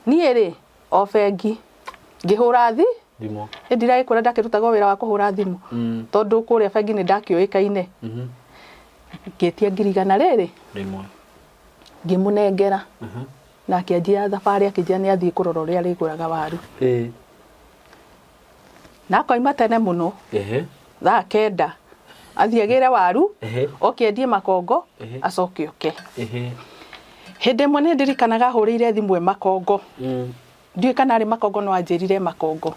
Niĩ rĩ, o bengi ngĩhũra Thimũ. Ĩ ndiragĩkwĩra ndakĩrutaga wĩra wa kũhũra thimũ. Tondũ kũrĩa bengi nĩ ndakĩũĩkaine. Ngĩtia ngiri igana rĩrĩ. Rĩmwe. Ngĩmũnengera. Na akĩanjia thabarĩ akĩnjĩra nĩ athiĩ kũrora ũrĩa arĩgũraga waru. Na akoima tene mũno. Thaa 9. Athiĩ agĩre waru, oke endie Makongo, acoke oke. Hĩndĩ ĩmwe nĩ ndirikanaga ahũrĩire thimũ e Makongo. Ndiũĩ kana arĩ Makongo no anjĩrire Makongo.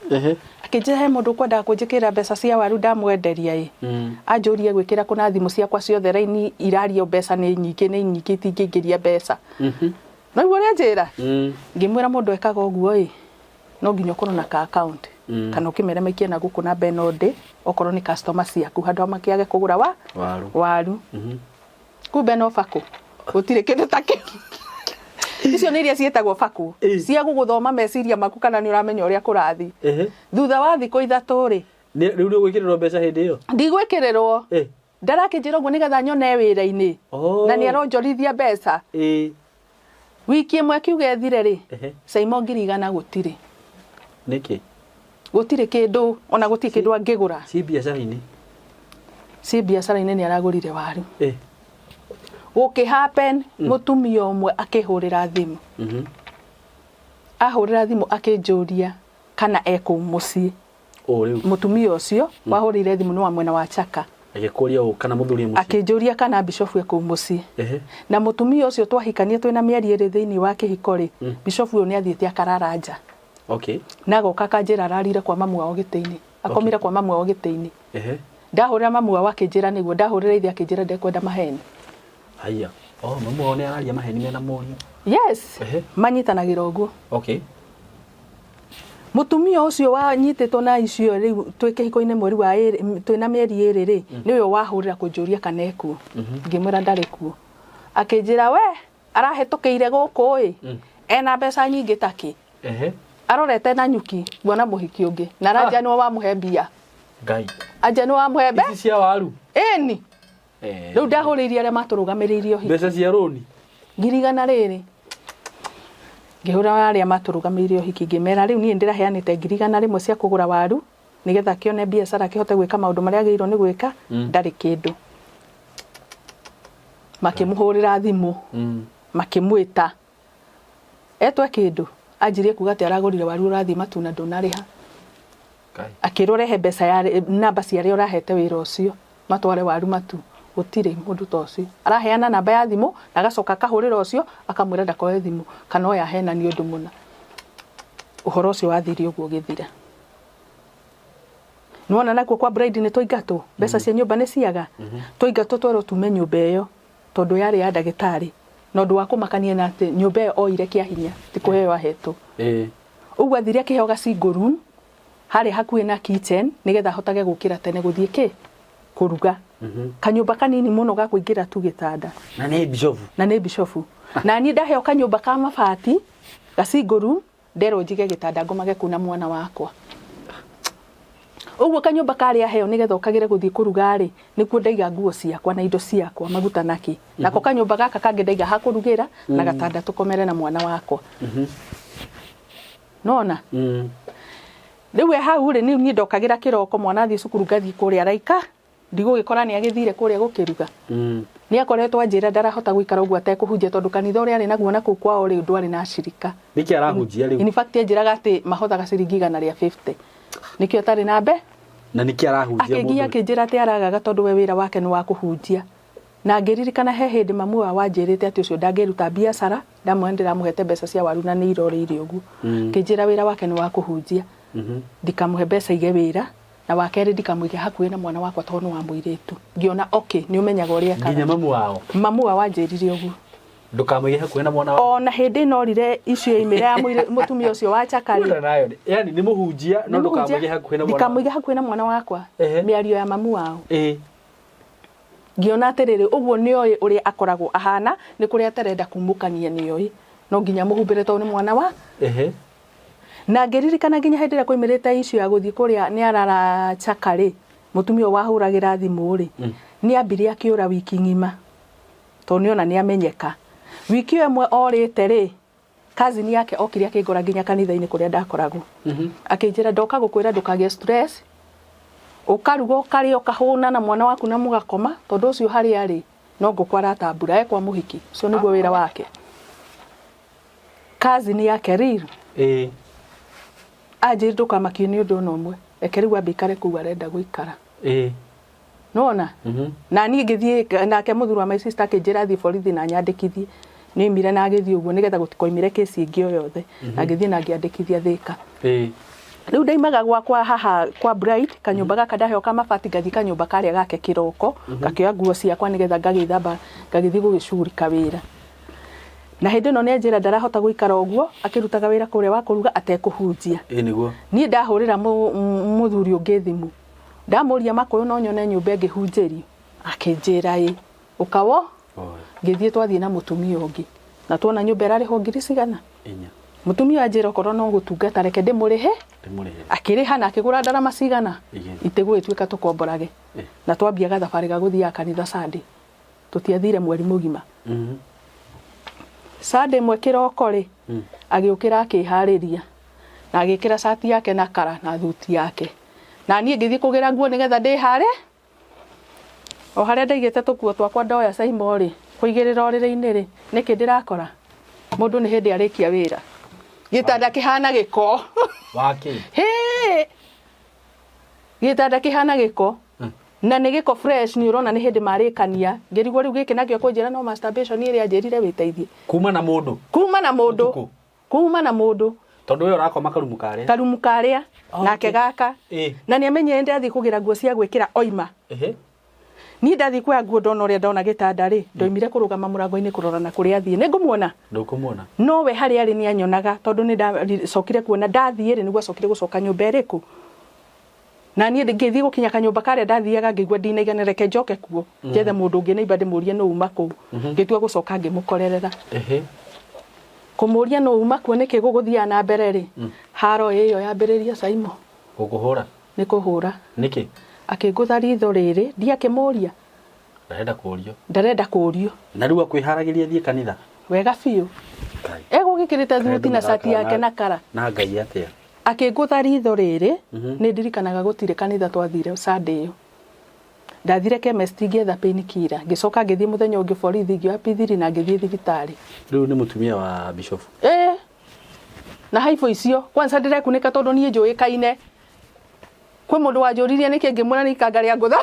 Akĩnjĩra he mũndũ ũkwendaga kũnjĩkĩrĩra mbeca cia waru ndamwenderia ĩ. Anjũrie gwĩkĩra kũna thimũ ciakwa ciothe raini irario mbeca nĩ nyingĩ nĩ nyingĩ itingĩingĩria mbeca. No igua ũrĩa anjĩra? Ngĩmwĩra mũndũ ekaga ũguo ĩ, no nginya ũkorwo na ka account. Kana ũkĩmere maikie na gũkũ namba ĩno ndĩ, okorwo nĩ customer ciaku handũ ha makĩage kũgũra wa Waru. waru. Kumbe no bakũ. Gũtirĩ kĩndũ ta kĩu. Icio nĩ iria ciĩtagwo bakũ. Cia gũgũthoma meciria maku kana nĩ ũramenya ũrĩa kũrathiĩ. Thutha wa thikũ 3 rĩ. Rĩu nĩ ũgwĩkĩrĩrwo mbeca hĩndĩ ĩyo? Ndigwĩkĩrĩrwo. Ndarakĩnjĩra ũguo nĩgetha nyone wĩra-inĩ. Na nĩ aronjorithia mbeca. Wiki ĩmwe akiuga ethire rĩ, Saimo ngiri igana gũtirĩ. Nĩkĩ? Gũtirĩ kĩndũ, ona gũtirĩ kĩndũ angĩgũra. Ci biacara-inĩ? Ci biacara-inĩ nĩ aragũrire waru. Gũkĩ happen, mũtumia ũmwe akĩhũrĩra thimũ. Ahũrĩra thimũ akĩnjũria kana e kũu mũciĩ. Ũ rĩu. Mũtumia ũcio wahũrĩire thimũ nĩ wa mwena wa Chaka. Agĩkũria ũ kana mũthuri e mũciĩ? Akĩnjũria kana bishofu e kũu mũciĩ. Na mũtumia ũcio twahikanie twĩna mĩeri 2 thĩinĩ wa kĩhiko rĩ, bishofu ũyũ nĩ athiĩte akarara nja. Na agoka akanjĩra ararire kwa mamu wao gĩtĩ-inĩ. Akomire kwa mamu wao gĩtĩ-inĩ. Ndahũrĩra mamu wao akĩnjĩra nĩguo, ndahũrĩra ithe akĩnjĩra ndekwenda maheni. Haiya. Oh, mamu wao nĩ araria maheni mena mũriũ. Yes. Manyitanagĩra ũguo. Mũtumia ũcio wanyitĩtwo na icio rĩu twĩ kĩhiko-inĩ mweri wa ĩrĩ, twĩna mĩeri 2 rĩ, nĩwe wahũrĩra kũnjũria kana ekuo. Ngĩmwĩra ndarĩ kuo. Akĩnjĩra we arahĩtũkĩire gũkũ ĩ, ena mbeca nyingĩ ta kĩ. Arorete na nyuki kuona mũhiki ũngĩ. Na aranja nĩwe wamũhe mbia. Ngai. Anja nĩwe wamũhe mbe? Ici cia waru. Ĩni. Rĩu ndahũrĩirie arĩa matũrũgamĩrĩirie ũhiki. Mbeca cia rũni. Ngiri igana rĩrĩ. Ngĩhũra arĩa matũrũgamĩrĩire ũhiki ngĩmera rĩu niĩ ndĩraheanĩte ngiri igana rĩmwe cia kũgũra waru nĩgetha akĩone biacara akĩhote gwĩka maũndũ marĩa agĩrĩirwo nĩ gwĩka, ndarĩ kĩndũ. Makĩmũhũrĩra thimũ, makĩmwĩta etwe kĩndũ, anjirie kuga atĩ aragũrire waru ũrathiĩ matuna ndũnarĩha. Ngai. Akĩrwo rehe mbeca ya namba cia arĩa ũrahete wĩra ũcio matware waru matu. Gũtirĩ mũndũ ta ũcio araheana namba ya thimũ na agacoka akahũrĩra ũcio akamwĩra ndakoe thimũ kana oya ahenanie ũndũ mũna. Ũhoro ũcio wathire ũguo ũgĩthira. Nĩwona nakuo kwa bride nĩ twaingatwo, mbeca cia nyũmba nĩ ciaga, twaingatwo twerwo tume nyũmba ĩyo tondũ yarĩ ya ndagĩtarĩ. Na ũndũ wa kũmakania nĩ atĩ nyũmba ĩyo oire kĩa hinya, ti kũheo ahetwo. Ũguo athire akĩheo ga single room harĩa hakuhĩ na kitchen nĩgetha ahotage gũkĩra tene gũthiĩ kĩ kũruga. Kanyũmba kanini mũno ga kũingĩra tu gĩtanda. Na nĩ bishofu. Na nĩ bishofu. Na niĩ ndaheo kanyũmba ka mabati ga single room, nderwo njige gĩtanda ngomage kũu na mwana wakwa. Ũguo kanyũmba karĩa heo nĩgetha ũkagĩre gũthiĩ kũruga rĩ, nĩkuo ndaiga nguo ciakwa na indo ciakwa, maguta na kĩ. Nako kanyũmba gaka kangĩ ndaiga ha kũrugĩra na gatanda tũkomere na mwana wakwa. Nona? Rĩu e hau rĩ, niĩ ndokagĩra kĩroko mwana athiĩ cukuru ngathiĩ kũrĩa araika, ndigũgĩkora nĩ agĩthire kũrĩa gũkĩruga. Nĩ akoretwo anjĩra ndarahota gũikara ũguo atekũhunjia tondũ kanitha ũrĩa arĩ naguo na kũu kwao rĩ, ndwarĩ na acirika. Nĩkĩ arahunjia rĩu? In fact anjĩraga atĩ mahothaga ciringi 150. Nĩkĩo atarĩ na mbe. Na nĩkĩ arahunjia Akĩnginya mũndũ? akĩnjĩra atĩ aragaga tondũ we wĩra wake nĩ wa kũhunjia. Na ngĩririkana he hĩndĩ mamu wao anjĩrĩte atĩ ũcio ndangĩruta biacara, ndamwĩra nĩndĩramũhete mbeca cia waru na nĩ irorĩire ũguo. Akĩnjĩra wĩra wake nĩ wa kũhunjia. Ndikamũhe mbeca aige wĩra, na wa kerĩ ndikamũige hakuhĩ na mwana wakwa tondũ nĩ wa mũirĩtu. Ngĩona okay, nĩ ũmenyaga ũrĩa ekaga. Nginya mamu wao? Mamu wao anjĩrire ũguo. Ndũkamũige hakuhĩ na mwana waku. Ona hĩndĩ ĩno orire icio yoimĩra ya mũtumia ũcio wa Chakari. Kura nayo nĩ, yani nĩ mũhunjia no Nĩ mũhunjia. ndũkamũige hakuhĩ na mwana waku. Ndikamũige hakuhĩ na mwana wakwa. Mĩario ya mamu wao. Ngĩona atĩrĩrĩ, ũguo nĩoĩ ũrĩa akoragwo ahana, nĩ kũrĩa atarenda kumũkania nĩoĩ. No nginya mũhumbĩre tondũ nĩ mwana wa. Na ngĩririkana nginya hĩndĩ ĩrĩa kwaimĩrĩte issue ya gũthiĩ kũrĩa nĩ arara Chaka rĩ, mũtumia ũyũ wahũragĩra thimũ rĩ, nĩ ambire akĩũra wiki ng'ima. Tondũ nĩona nĩ amenyeka. Wiki ĩyo ĩmwe orĩte rĩ, cousin yake okire akĩngora nginya kanitha-inĩ kũrĩa ndakoragwo. Akĩnjĩra ndoka gũkwĩra ndũkagĩe stress, ũkaruga ũkarĩa ũkahũna na mwana waku na mũgakoma, tondũ ũcio harĩa arĩ no ngũkũ aratambura e kwa mũhiki, ũcio nĩguo wĩra wake. Cousin yake real. Anjĩrire ndũkamakio nĩ ũndũ ona ũmwe, reke rĩu ambe aikare kũu arenda gũikara. Nona? Na niĩ ngĩthiĩ nake mũthuri wa my sister akĩnjĩra thiĩ borithi na nyandĩkithie. Nĩoimire na agĩthiĩ ũguo nĩgetha gũtikoimĩre kesi ĩngĩ o yothe. Na ngĩthiĩ na ngĩandĩkithia Thĩka. Rĩu ndaimaga gwakwa haha kwa Bright, kanyũmba gaka ndaheo ka mabati ngathiĩ kanyũmba karĩa gake kĩroko, ngakĩoya nguo ciakwa nĩgetha ngagĩthamba ngagĩthiĩ gũgĩcugurika wĩra. Na hĩndĩ ĩno nĩanjĩra ndarahota gũikara ũguo akĩrutaga wĩra kũrĩa wa kũruga atekũhunjia. Ĩĩ nĩguo. Niĩ ndahũrĩra mũthuri ũngĩ thimũ, ndamũria Makũyũ no nyone nyũmba ĩngĩhunjĩrio, akĩnjĩra ĩ, ũka wo, ngĩthiĩ twathiĩ na mũtumia ũngĩ, na tuona nyũmba ĩrarĩhwo ngiri cigana? Inya. Mũtumia ũyũ anjĩra okorwo no gũtungata reke ndĩmũrĩhe, Ndĩmũrĩhe. Akĩrĩha na akĩgũra ndarama cigana? Igĩrĩ. Itĩgũgĩtuĩka tũkomborage. Na twambia gathabarĩ ga gũthiaga kanitha Sunday. Tũtiathire mweri mũgima. Sunday ĩmwe kĩroko rĩ, agĩũkĩra akĩharĩria na agĩkĩra cati yake na kara na thuti yake. Na niĩ ngĩthiĩ kũgĩra nguo nĩgetha ndĩhare. O harĩa ndaigĩte tũkuo twakwa ndoya Saimo rĩ, kũigĩrĩra ũrĩrĩ-inĩ rĩ, nĩkĩ ndĩrakora? Mũndũ nĩ hĩndĩ arĩkia wĩra. Gĩtanda kĩhana gĩko. Wakĩ? Hĩ! Gĩtanda kĩhana gĩko. Na nĩ gĩko fresh nĩ ũrona nĩ hĩndĩ marĩkania. Ngĩrigwo rĩu gĩkĩ nakĩo kũnjĩra no masturbation ĩrĩa anjĩrire wĩteithie. Kuma na mũndũ? Kuma na mũndũ. Ũtukũ? Kuma na mũndũ. Tondũ we ũrakoma karumu karĩa. Karumu karĩa. Nake gaka. Na nĩ amenyire ndathiĩ kũgĩra nguo cia gwĩkĩra oima. Niĩ ndathiĩ kuoya nguo ndona ũrĩa ndona gĩtanda rĩ, ndoimire kũrũgama mũrango-inĩ kũrora na kũrĩa athiĩ. Nĩ ngũmuona? Ndũkũmuona. No we harĩa arĩ nĩ anyonaga tondũ nĩ ndacokire kuona ndathiĩ rĩ, nĩguo acokire gũcoka nyũmba ĩrĩkũ. Na niĩ ngĩthiĩ gũkinya kanyũmba karĩa ndathiaga ngĩigua ndinaigana, reke njoke kuo njethe mũndũ ũngĩ neighbor ndĩmũrie nũ uma kũu. Ngĩtua gũcoka ngĩmũkorerera. Kũmũria nũ uma kuo nĩkĩ gũgũthiaga na mbere rĩ, haro ĩyo yambĩrĩria Saimo. Gũkũhũra? Nĩ kũhũra. Nĩkĩ? Akĩngũtha ritho rĩrĩ, ndiakĩmũria. Ndarenda kũrio. Ndarenda kũrio. Na rĩu akwĩharagĩria athiĩ kanitha? Wega biũ. Ngai. Egũgĩkĩrĩte thuti na cati yake na kara. Na Ngai atĩa? Akĩngũtha ritho rĩrĩ, nĩ ndirikanaga gũtirĩ kanitha twathire Sunday ĩyo. Ndathire chemist ngĩetha painkiller, ngĩcoka ngĩthiĩ mũthenya ũngĩ borithi ngĩoya P3 na ngĩthiĩ thibitarĩ. Rĩu nĩ mũtumia wa bishop. Ĩĩ na haibũ icio kwanza ndĩrekunĩka tondũ niĩ njũĩkaine. Kwĩ mũndũ wanjũririe nĩkĩ ngĩmwĩra nĩ ikanga rĩa ngũtha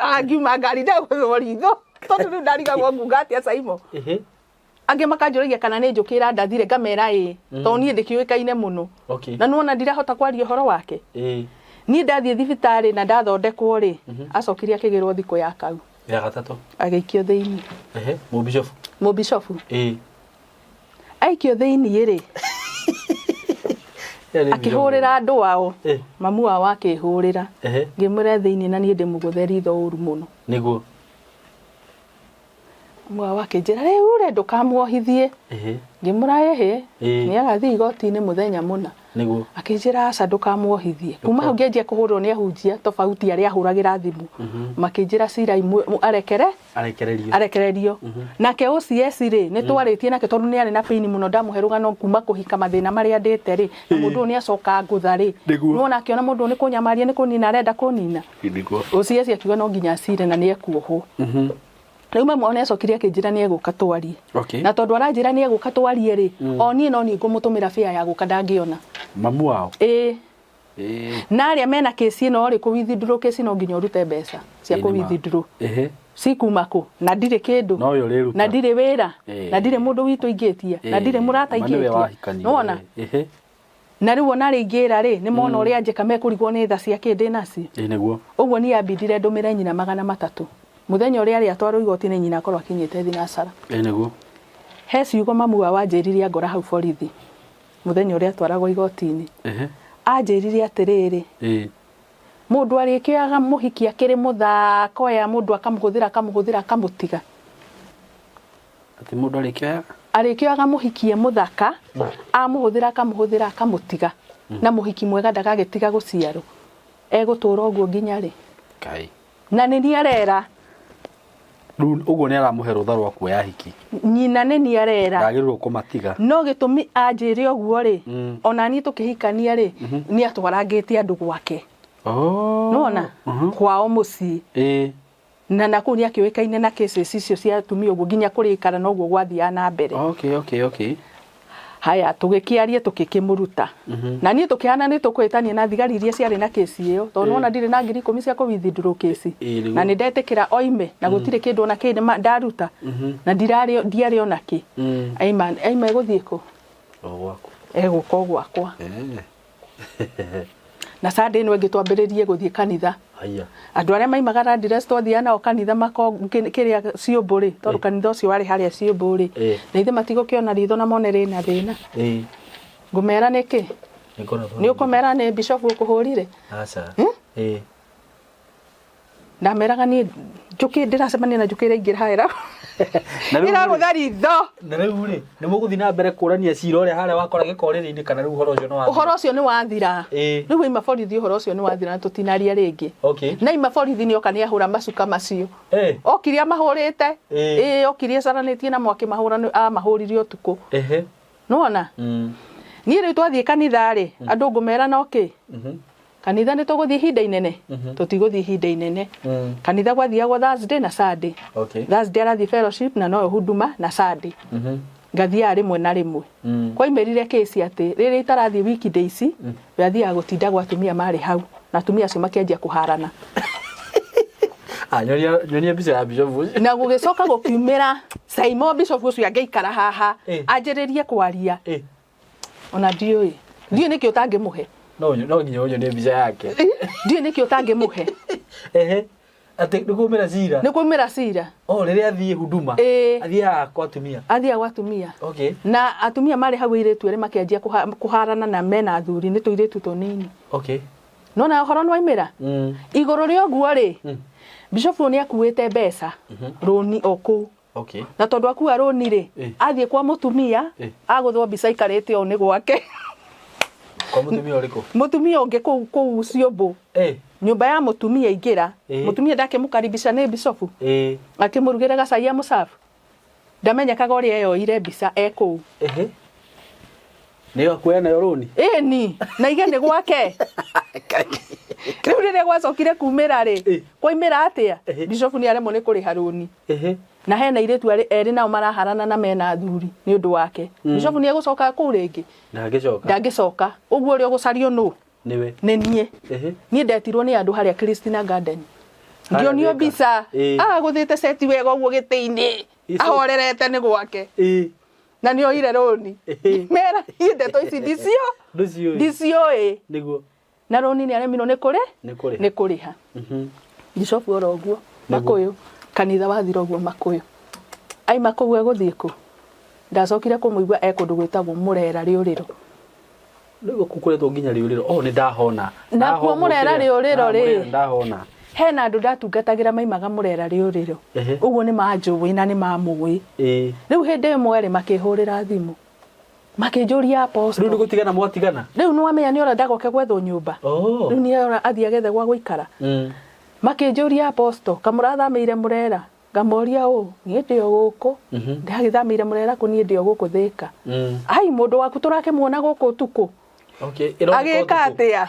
angiuma ngari ndagũthwo ritho tondũ rĩu ndarigagwo nguga atĩa Saimo. Angĩ makanjũragia kana nĩ njũkĩ ĩrandathire ngamera ĩĩ tondũ niĩ ndĩkĩũĩkaine mũno. Okay. Na nĩwona ndirahota kwaria ũhoro wake. Ĩĩ. Niĩ ndathiĩ thibitarĩ na ndathondekwo rĩ, acokire akĩgĩrwo thikũ ya kau. Ya gatatũ. Agĩikio thĩinĩ. Ehe, mũbishofu. Mũbishofu. Ĩĩ. Aikio thĩinĩ rĩ, akĩhũrĩra andũ ao. Mamu wao akĩhũrĩra. Ngĩmwĩra thĩinĩ na niĩ ndĩmũgũthe ritho ũru mũno. Nĩguo. Mamu wao akĩnjĩra rĩu rĩ ndũkamuohithie. Ngĩmwĩra ĩhĩ, nĩ agathiĩ igoti-inĩ mũthenya mũna. Nĩguo. Akĩnjĩra aca ndũkamuohithie. Kuma hau ngĩanjia kũhũrĩrwo nĩ ahunjia tofauti arĩa ahũragĩra thimũ. Makĩnjĩra cira arekere arekererio arekererio. Nake OCS rĩ nĩ twarĩtie nake tondũ nĩ arĩ na pain mũno ndamũhe rũgano kuma kũhika mathĩna marĩa ndĩte rĩ na mũndũ ũyũ nĩ acoka ngũtha rĩ. Nĩguo. Nĩwona akĩona mũndũ ũyũ nĩ kũnyamaria nĩ kũnina arenda kũnina. Nĩguo. OCS akiuga no nginya acire na nĩ ekuohwo. Rĩu mamu wao nĩ acokire akĩnjĩra nĩ egũka twarie. Okay. Na tondũ aranjĩra nĩ egũka twarie rĩ, o niĩ no niĩ ngũmũtũmĩra fare ya gũka ndangĩona. Mamu wao. Ĩĩ. Ĩĩ. Na arĩa mena kĩci ĩno rĩ, kũ withdraw kĩci no nginya ũrute mbeca cia Ĩĩ kũ nĩ ma. withdraw. Ehe. Cikuma kũ? Na ndirĩ kĩndũ. No we ũrĩruta. Na ndirĩ wĩra. Ĩĩ. Na ndirĩ mũndũ witũ ingĩtia. Na ndirĩ mũrata Ma nĩwe ingĩtia. wahikanirie. Nĩwona? Ehe. Na rĩu ona arĩa ingĩra rĩ, nĩ mona ũrĩa njĩka mekũrigwo nĩ tha cia kĩ ndĩ nacio. Ĩĩ nĩguo. Ũguo niĩ ambindire ndũmĩre nyina 300. Mũthenya ũrĩa arĩ atwarwo igoti-inĩ nyina akorwo akinyĩte thinacara. Ĩĩ nĩguo. He ciugo mamu wao anjĩrire angora hau borithi mũthenya ũrĩa atwaragwo igoti-inĩ. Ehe. Anjĩrire atĩrĩrĩ, Ĩĩ. mũndũ arĩkĩoyaga mũhiki akĩrĩ mũthaka oya mũndũ akamũhũthĩra akamũhũthĩra akamũtiga. Atĩ mũndũ arĩkĩoyaga? Arĩkĩoyaga mũhiki e mũthaka, amũhũthĩra akamũhũthĩra akamũtiga. Na mũhiki mwega ndagagĩtiga gũciarwo. Egũtũra ũguo nginya rĩ? Ngai. Na nĩ niĩ arera. Rĩu ũguo nĩ aramũhe rũtha rwa kuoya hiki. Nyina nĩ niĩ arera. Ndagĩrĩirwo kũmatiga. No gĩtũmi anjĩre ũguo rĩ, ona niĩ tũkĩhikania rĩ, nĩ atwarangĩte andũ gwake. Oh. Nĩwona? Kwao mũciĩ. Ĩĩ. Na nakũu nĩ akĩũĩkaine na cases icio cia atumia ũguo nginya kũrĩa aikara noguo gwathiaga na mbere. Okay, okay, okay. Haya tũgĩkĩaria tũgĩkĩmũruta. Na niĩ tũkĩhana nĩ tũkũhĩtania na thigari iria ciarĩ na kesi ĩyo tondũ nĩwona ndirĩ na 10,000 cia kũ withdraw kesi. Ĩĩ, nĩguo. Na nĩ ndetĩkĩra oime na gũtirĩ kĩndũ ona kĩ ndaruta na ndirarĩ ndiarĩ ona kĩ. Aima aima egũthiĩ kũ? O gwaku. Egũka o gwakwa. Eh. Na Sunday ĩno ĩngĩ twambĩrĩrie gũthiĩ kanitha. Haiya. Andũ arĩa maimaga na dress twathiaga nao kanitha mako kĩrĩa ciũmbũ rĩ, tondũ kanitha ũcio warĩ harĩa ciũmbũ rĩ, na ithe matigũkĩona ritho na mone rĩna thĩna. Ngũmera nĩkĩ? Nĩ ũkũmera nĩ bishop ũkũhũrire? Aca. Ndameraga niĩ njũkĩ ndĩracemania na njũkĩ ĩraingĩra haha ĩragũtha ritho. Na rĩu rĩ, nĩ mũgũthiĩ na mbere kũrania cira ũrĩa harĩa wakora gĩkorĩrĩ-inĩ kana rĩu ũhoro ũcio nĩ wathira? Ũhoro ũcio nĩ wathira. Rĩu waima borithi ũhoro ũcio nĩ wathira na tũtinaria rĩngĩ. Okay. Na aima borithi nĩ oka nĩ ahũra macuka macio. Okire amahũrĩte. Ĩĩ okire acaranĩtie namo akĩmahũra amahũrire ũtukũ. Nĩwona? Niĩ rĩu twathiĩ kanitha rĩ, andũ ngũmera no kĩ? Kanitha nĩ tũgũthiĩ ihinda inene? Tũtigũthiĩ ihinda inene. Kanitha gwathiagwo Thursday na Sunday. Okay. Thursday arathiĩ fellowship na noyo huduma na Sunday. Ngathiaga rĩmwe na rĩmwe. Kwaimĩrire kesi atĩ rĩrĩa itarathiĩ weekdays, we athiaga gũtinda gwa atumia marĩ hau na atumia acio makĩanjia kũharana. Ah, nyonia nyonia mbica ya bishop ũcio. Na gũgĩcoka gũkiumĩra Simon Bishop ũcio angĩikara haha anjĩrĩrie kwaria. Ona ndiũĩ. Ndiũĩ nĩkĩ ũtangĩmũhe. No no nginya ũnyonie mbica yake. Ndiũĩ nĩkĩ ũtangĩmũhe. Ehe. Atĩ nĩ kumĩra cira. Nĩ kumĩra cira. Oh, rĩrĩa athiĩ huduma. Ĩĩ. Athiaga kwa atumia. Athiaga kwa atumia. Okay. Na atumia marĩ hau airĩtu erĩ makĩanjia kũharana na mena athuri nĩ tũirĩtu tũnini. Okay. Nona ũhoro nĩ waimĩra? Igũrũ rĩa ũguo rĩ, Bishop nĩ akuĩte mbeca rũni o kũu. Okay. Na tondũ akua rũni rĩ, athiĩ kwa mũtumia, agũthwo mbica aikarĩte ũũ nĩ gwake. Kwa mũtumia ũrĩkũ? Mũtumia ũngĩ kũu kũu Ciũmbũ. Nyũmba ya mũtumia aingĩra, mũtumia ndakĩmũkaribisha nĩ bishofu. Akĩmũrugĩra gacai amũcabu. Ndamenyekaga ũrĩa eyoire mbica e kũu. Nĩ akuoya nayo rũni. Ĩni, na ige nĩ gwake. Rĩu rĩrĩa gwacokire kumĩra rĩ, kwaimĩra atĩa? Bishop nĩ aremwo nĩ kũrĩha rũni. Na hena airĩtu erĩ nao maraharana na mena athuri nĩ ũndũ wake. Bishop nĩ egũcoka kũu rĩngĩ? Ndangĩcoka. Ndangĩcoka. Ũguo ũrĩa ũgũcario nũ? Nĩwe. Nĩ niĩ. Niĩ ndetirwo nĩ andũ harĩa Christina Garden. Harĩa Ngĩonio Thika. mbica. Agũthĩte ceti wega ũguo gĩtĩ-inĩ. Ahorerete nĩ gwake. Na nĩ oire rũni. Mera niĩ ndeto ici ndicio. Ndũciũĩ. Ndiciũĩ. Nĩguo. Na rũni nĩ aremirwo nĩ kũrĩ? Nĩ kũrĩha. Nĩ kũrĩha. Bishop oro ũguo. Makũyũ. Kanitha wathira ũguo Makũyũ. Aima kũu egũthiĩ kũ? Ndacokire kũmũigua e kũndũ gwĩtagwo Mũrera Rĩũrĩro. Rĩu kũu kũretwo nginya Rĩũrĩro. Oh, nĩ ndahona. Nakuo Mũrera Rĩũrĩro rĩ. Ndahona. Hena andũ ndatungatagĩra maimaga Mũrera Rĩũrĩro. Ũguo nĩ manjũĩ na nĩ mamũĩ. Rĩu hĩndĩ ĩmwe rĩ makĩhũrĩra thimũ. Makĩnjũria apostle. Rĩu nĩ gũtigana mwatigana? Rĩu nĩ wamenya nĩ ora ndagoke gwethwo nyũmba. Rĩu nĩ ora athiĩ agethe gwa gũikara. Makĩnjũria apostle, kamũrathamĩire Mũrera. Ngamoria ũũ, niĩ ndĩ o gũkũ. Ndagĩthamĩire Mũrera kũ niĩ ndĩ o gũkũ Thĩka. Ai mũndũ waku tũrakĩmuona gũkũ ũtukũ. Okay, ĩroneka Agĩka ũtukũ. atĩa?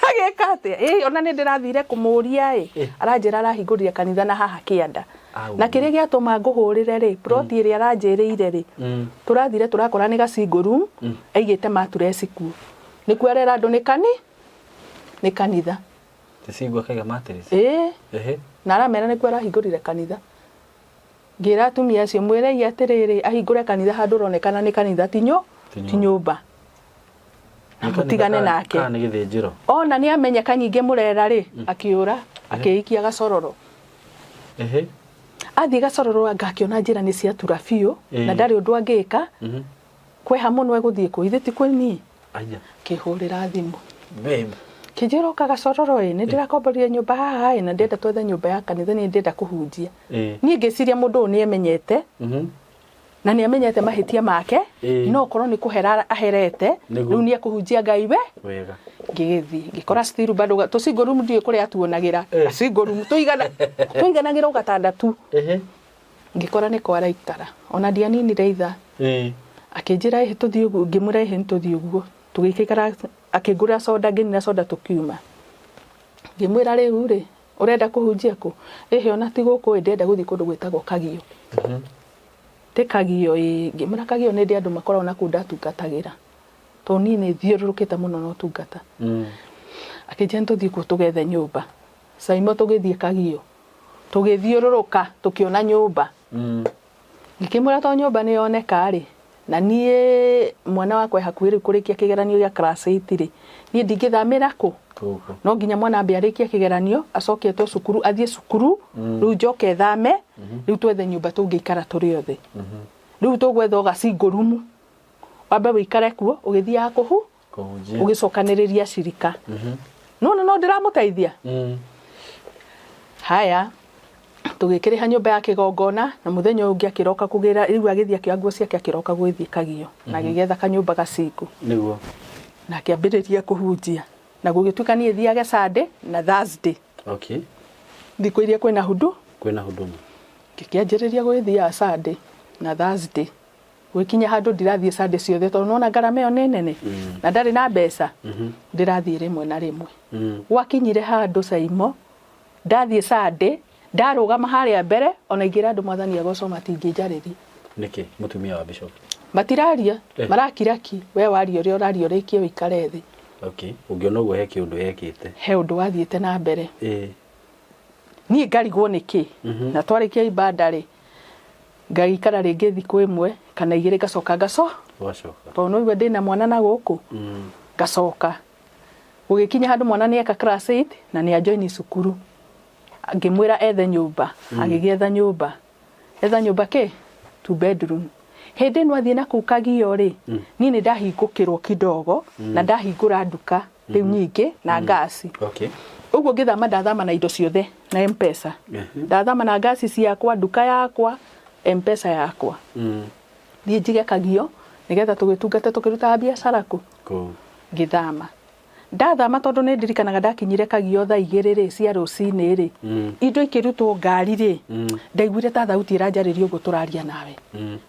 Agĩka atĩa? Ĩ ona nĩ ndĩrathire kũmũria ĩ, aranjĩra arahingũrire kanitha na haha kĩanda. Au. Na kĩrĩa gĩatũma ngũhũrĩre rĩ, plot ĩrĩa aranjĩrĩire rĩ, tũrathire tũrakora nĩ ga single room, aigĩte mattress kuo. Nĩkuo arera andũ nĩ kani? Nĩ kanitha. Ti single akaiga mattress. Ĩĩ. Na aramera nĩkuo arahingũrire kanitha. Ngĩra atumia acio mwĩrei atĩrĩrĩ ahingũre kanitha handũ ũronekana nĩ kanitha ti Ti nyũmba. Na Nĩ kanitha mũtigane nake. Kana nĩ gĩthĩnjĩro. Ona nĩ amenyeka nyingĩ Mũrera rĩ, akĩũra, akĩikia gacororo. Athiĩ gacororo anga akĩona njĩra nĩ ciatura biũ, na ndarĩ ũndũ angĩka. Kweha mũno egũthiĩ kũ? Ithe ti kwĩ niĩ? Aya. Kĩhũrĩra thimũ. Babe. Kĩnjĩra ũka gacororo ĩ, nĩ ndĩrakomborire nyũmba haha ĩ, na ndĩrenda twethe nyũmba ya kanitha nĩ ndĩrenda kũhunjia. Niĩ ngĩciria mũndũ ũyũ nĩ emenyete, na nĩ amenyete mahĩtia make, no okorwo nĩ kũhera aherete, Nĩguo. rĩu nĩ ekũhunjia Ngai we. Wega. Ngĩgĩthiĩ, ngĩkora still bado tũ single room ndiũĩ kũrĩa atuonagĩra. Single room tũiganagĩra o gatanda tu. Ngĩkora nĩko araikara. Ona ndianinire ithaa. Akĩnjĩra ĩhĩ tũthiĩ ũguo, ngĩmwĩra ĩhĩ nĩtũthiĩ ũguo. Tũgĩkĩikara, akĩngũrĩra soda, ngĩnina soda tũkiuma. Ngĩmwĩra rĩu rĩ, ũrenda kũhunjia kũ? Ĩhĩ ona ti gũkũ ĩ, ndĩrenda gũthiĩ kũndũ gwĩtagwo Kagio. Tĩ Kagio ĩ, ngĩmwĩra Kagio nĩ ndĩ andũ makoragwo na kũu ndatungatagĩra. Tondũ niĩ nĩ thiũrũrũkĩte mũno na ũtungata. Akĩnjĩra nĩtũthiĩ kuo tũgethe nyũmba. Saimo tũgĩthiĩ Kagio. Tũgĩthiũrũrũka tũkĩona nyũmba. Ngĩkĩmwĩra to nyũmba nĩ yoneka rĩ, na niĩ mwana wakwa e hakuhĩ rĩu kũrĩkia kĩgeranio gĩa class 8 rĩ, niĩ ndingĩthamĩra kũ? Gũkũ. No nginya mwana ambe arĩkie kĩgeranio, acoke etwo cukuru, athiĩ cukuru, rĩu njoke thame, rĩu twethe nyũmba tũngĩikara tũrĩ othe. Rĩu tũgwetha o ga single room, wambe wĩikare kuo ũgĩthiaga kũhu, Kũhunjia. ũgĩcokanĩrĩria cirika. Nĩwona no ndĩramũteithia? Haya, tũgĩkĩrĩha nyũmba ya kĩgongona na mũthenya ũyũ ũngĩ akĩroka kũgĩra, rĩu agĩthiĩ akĩoya nguo ciake akĩroka gũgĩthiĩ Kagio na agĩgĩetha kanyũmba gacingu. Nĩguo. Na akĩambĩrĩria kũhunjia na gũgĩtuĩka niĩ thiage Sunday na Thursday. Okay. Thikũ iria kwĩna hudu. Kwĩna huduma. Ngĩkĩanjĩrĩria gũgĩthiaga Sunday na Thursday. Gũgĩkinya handũ ndirathiĩ Sunday ciothe tondũ nĩwona ngarama ĩyo nĩ nene na ndarĩ na mbeca. Ndĩrathiĩ rĩmwe na rĩmwe. Gwakinyire handũ Saimo ndathiĩ Sunday ndarũgama harĩa mbere ona ingĩra andũ mwathani agocwo matingĩnjarĩria. Nĩkĩ mũtumia wa bishop? Matiraria, marakira ki, we waria ũrĩa ũraria ũrĩkie ũikare thĩ. Okay, ũngĩona ũguo he kĩũndũ ekĩte. He ũndũ wathiĩte na mbere. Niĩ ngarigwo nĩkĩ. Na twarĩkia ibada rĩ, ngagĩikara rĩngĩ thikũ ĩmwe kana igĩrĩ ngacoka ngaco. Ũgacoka. Tondũ nĩ waigua ndĩna mwana na gũkũ. Ngacoka. Gũgĩkinya handũ mwana nĩ eka class 8 na nĩ ajoini cukuru. Ngĩmwĩra ethe nyũmba, agĩgĩetha nyũmba. Etha nyũmba kĩ? Two bedroom. Hĩndĩ ĩno athiĩ na kũu Kagio rĩ, niĩ nĩ ndahingũkĩrwo kidogo na ndahingũra nduka rĩu nyingĩ na ngasi. Okay. Ũguo ngĩthama ndathama na indo ciothe na M-Pesa. Ndathama na ngasi ciakwa, nduka yakwa, M-Pesa yakwa. Thiĩ njige Kagio nĩgetha tũgĩtungate tũkĩrutaga biacara kũ? Kũu. Ngĩthama. Ndathama tondũ nĩ ndirikanaga ndakinyire Kagio thaa 2 rĩ cia rũcinĩ rĩ, indo ikĩrutwo ngari rĩ, ndaiguire ta thauti ĩranjarĩria ũguo tũraria nawe.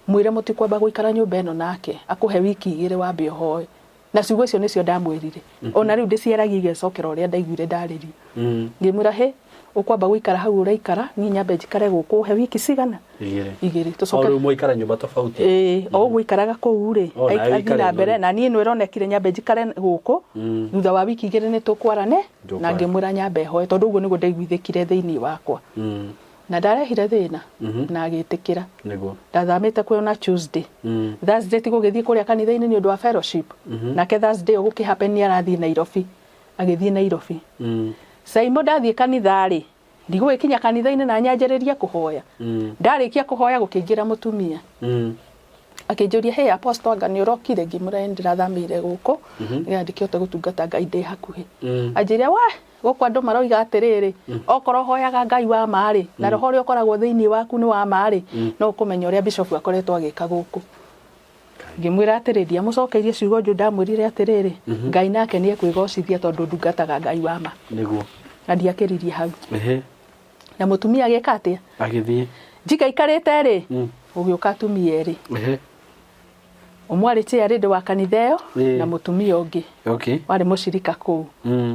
Mwĩre mũtikwamba gũikara nyũmba ĩno nake, akũhe wiki 2 wambe ũhoe. Na ciugo icio nĩcio ndamwĩrire. Ona rĩu ndĩciaragia igecokera ũrĩa ndaiguire ndarĩria. Ngĩmwĩra hĩ, ũkwamba gũikara hau ũraikara, niĩ nyambe njikare gũkũ ũhe wiki cigana? Igĩrĩ. Igĩrĩ. O Tũcoke rĩu mwaikara nyũmba tofauti. Ĩĩ, o ũguo aikaraga kũu rĩ, O, nawe athiĩ ũikare na mbere ĩno rĩ. na niĩ ĩno ĩronekire nyambe njikare gũkũ, thutha wa wiki 2 nĩ tũkwarane, na Tũkwaria. ngĩmwĩra nyambe hoe tondũ ũguo nĩguo ndaiguithĩkire thĩinĩ wakwa. Na ndarehire thĩna na agĩtĩkĩra. Nĩguo. Ndathamĩte kwĩ ona Tuesday. Thursday ti gũgĩthiĩ kũrĩa kanitha-inĩ nĩ ũndũ wa fellowship. Nake Thursday ũgũkĩ happen nĩ arathiĩ Nairobi. Agĩthiĩ Nairobi. Saimo ndathiĩ kanitha rĩ, ndigũgĩkinya kanitha-inĩ na nyanjĩrĩrie kũhoya. Ndarĩkia kũhoya gũkĩingĩra mũtumia. Akĩnjũria, hey apostle, anga nĩ ũrokire? Ngĩmwĩra nĩ ndĩrathamĩire gũkũ nĩgetha ndikĩhote gũtungata Ngai ndĩ hakuhĩ. Anjĩra we gũkũ andũ maroiga atĩrĩrĩ, okorwo hoyaga Ngai wa ma rĩ, na roho ũrĩa ũkoragwo thĩinĩ waku nĩ wa ma rĩ, no ũkũmenya ũrĩa bishop akoretwo agĩka gũkũ. Ngĩmwĩra atĩrĩ, ndiamũcokeirie ciugo njũ, ndamwĩrire atĩrĩrĩ, Ngai nake nĩ ekwĩgocithia tondũ ndungataga Ngai wa ma. Nĩguo. Na ndiakĩririe hau. Ehe. Na mũtumia agĩka atĩa? Agĩthiĩ. Njikaikarĩte rĩ, gũgĩũka atumia erĩ. Ehe. Ũmwe arĩ chair lady wa kanitha ĩyo Ĩĩ. na mũtumia ũngĩ Okay. warĩ mũcirika kũu.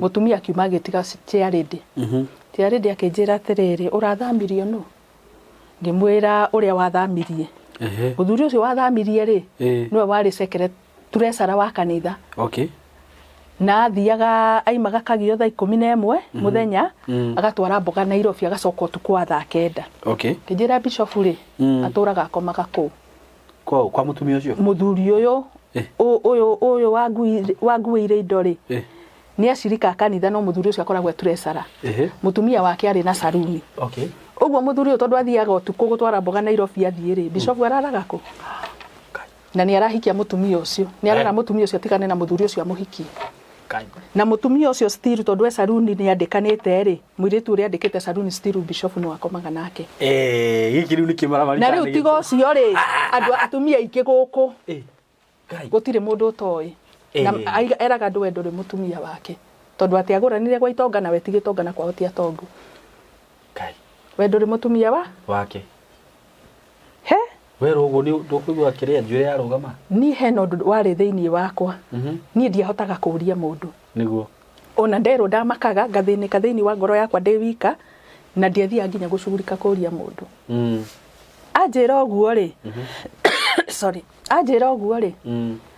Mũtumia akiuma agĩtiga chair lady. Chair lady akĩnjĩra atĩrĩrĩ, ũrathamirio nũ? Ngĩmwĩra ũrĩa wathamirie. Ehe. Mũthuri ũcio wathamirie rĩ, Ĩĩ. nĩwe warĩ secretary treasurer wa kanitha. Okay. Na athiaga aimaga Kagio thaa 11 mũthenya, agatwara mboga Nairobi, agacoka ũtukũ wa thaa 9. Okay. Ngĩnjĩra bishop rĩ, atũraga akomaga kũu. Kwa kwa mũtumia ũcio? Mũthuri ũyũ Eh. ũyũ ũyũ wanguĩire indo rĩ, Eh. nĩ acirika a kanitha, no mũthuri ũcio akoragwo e treasurer. Ehe. Mũtumia wake arĩ na saruni. Okay. Ũguo mũthuri ũyũ tondũ athiaga ũtukũ gũtwara mboga Nairobi athiĩ rĩ, bishop araraga kũ? Na nĩ arahikia mũtumia ũcio. Nĩ arera Eh. mũtumia ũcio atigane na mũthuri ũcio amũhikie. Kai. Na mũtumia ũcio still tondũ e saruni nĩ andĩkanĩte rĩ, mũirĩtu ũrĩa andĩkĩte saruni still bishop no akomaga nake. Eh, gĩkĩ rĩu nĩ kĩmaramari. Na rĩu tiga ũcio rĩ, andũ atumia aingĩ gũkũ Eh. Kai. gũtirĩ mũndũ ũtoĩ. Na Eh. eraga andũ we ndũrĩ mũtumia wake. Tondũ atĩ agũranire gwa itonga na we ti gĩtonga na kwao ti atongu. Kai. We ndũrĩ mũtumia wa? Wake. He? Werwo ũguo nĩ ndũkũigua kĩrĩa njuĩrĩ yarũgama? Niĩ hena ũndũ warĩ thĩinĩ wakwa. Niĩ ndiahotaga kũũria mũndũ. Nĩguo. Ona nderwo ndamakaga, ngathĩnĩka thĩinĩ wa ngoro yakwa ndĩ wika, na ndiathiaga nginya gũcugurika kũũria mũndũ. Anjĩra ũguo rĩ, sorry, anjĩra ũguo rĩ,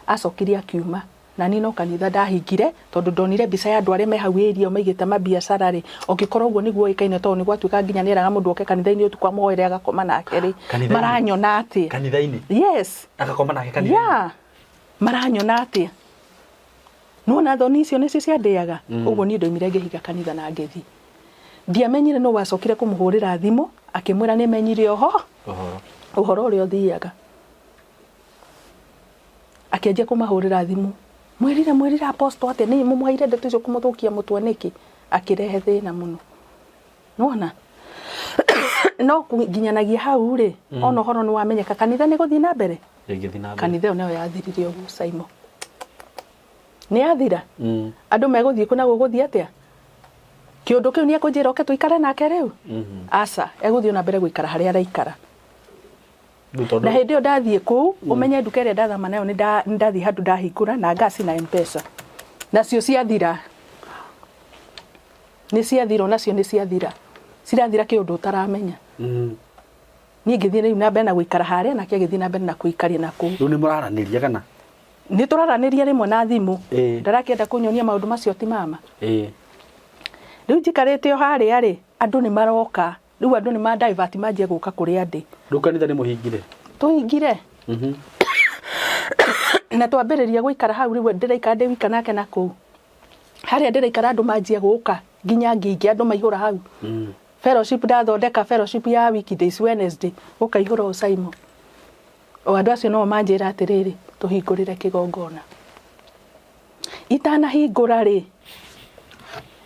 acokire akiuma. Na niĩ no kanitha ndahingire tondũ ndonire mbica ya andũ arĩa me hau area ĩyo maigĩte mabiacara rĩ, ũngĩkorwo ũguo nĩguo ũĩkaine tondũ nĩ gwatuĩka nginya nĩ eraga mũndũ oke kanitha-inĩ ũtukũ amũhoere agakoma nake rĩ, Kanitha-inĩ? maranyona atĩa? Kanitha-inĩ? Yes. Agakoma nake kanitha-inĩ? Yeah. Maranyona atĩa? Nĩwona thoni icio nĩcio ciandĩaga? Ũguo niĩ ndoimire ngĩhinga kanitha na ngĩthiĩ. Ndiamenyire nũ wacokire kũmũhũrĩra thimũ akĩmwĩra nĩmenyire ũhoro. Ũhoro ũrĩa ũthiaga. Akĩanjia kũmahũrĩra thimũ. Mwĩrire mwĩrire apostle atĩa nĩ mũmũheire ndeto icio kũmũthũkia mũtwe nĩkĩ? Akĩrehe thĩna mũno. Nĩwona? No nginyanagia hau rĩ, ona ũhoro nĩ wamenyeka kanitha nĩ gũthiĩ na mbere. Ĩngĩthiĩ na mbere. Kanitha ĩyo nayo yathirire ũguo Simon. Nĩ yathira? Andũ megũthiĩ kũ na gũgũthiĩ atĩa? Kĩũndũ kĩu nĩ ekũnjĩra oke tũikare nake rĩu? Aca, egũthiĩ na mbere gũikara harĩa araikara. Na hĩndĩ ĩyo ndathiĩ kũu, ũmenye nduka ĩrĩa ndathama nayo nĩ ndathiĩ handũ ndahingũra na ngasi na M-Pesa. Nacio ciathira. Nĩ ciathira onacio nĩ ciathira. Cirathira kĩũndũ ũtaramenya. Niĩ ngĩthiĩ rĩu na mbere na gũikara harĩa nake agĩthiĩ na mbere na kũikaria na kũu. Rĩu nĩ mũraranĩria kana? Nĩ tũraranĩria rĩmwe na thimũ. Ndarakĩenda kũnyonia maũndũ macio ti mama. Rĩu njikarĩte o harĩa rĩ, andũ nĩ maroka. Rĩu andũ nĩ ma divert manjie gũka kũrĩa ndĩ. Rĩu kanitha nĩ mũhingire? Tũhingire. Na twambĩrĩria gũikara hau rĩu ndĩraikara ndĩ wika nake na kũu. Harĩa ndĩraikara andũ manjia gũka nginya ngĩingĩ andũ maihũra hau. Fellowship ndathondeka fellowship ya weekdays Wednesday gũkaihũra o Simon. O andũ acio no manjĩra atĩrĩrĩ tũhingũrĩre kĩgongona. Itanahingũra rĩ,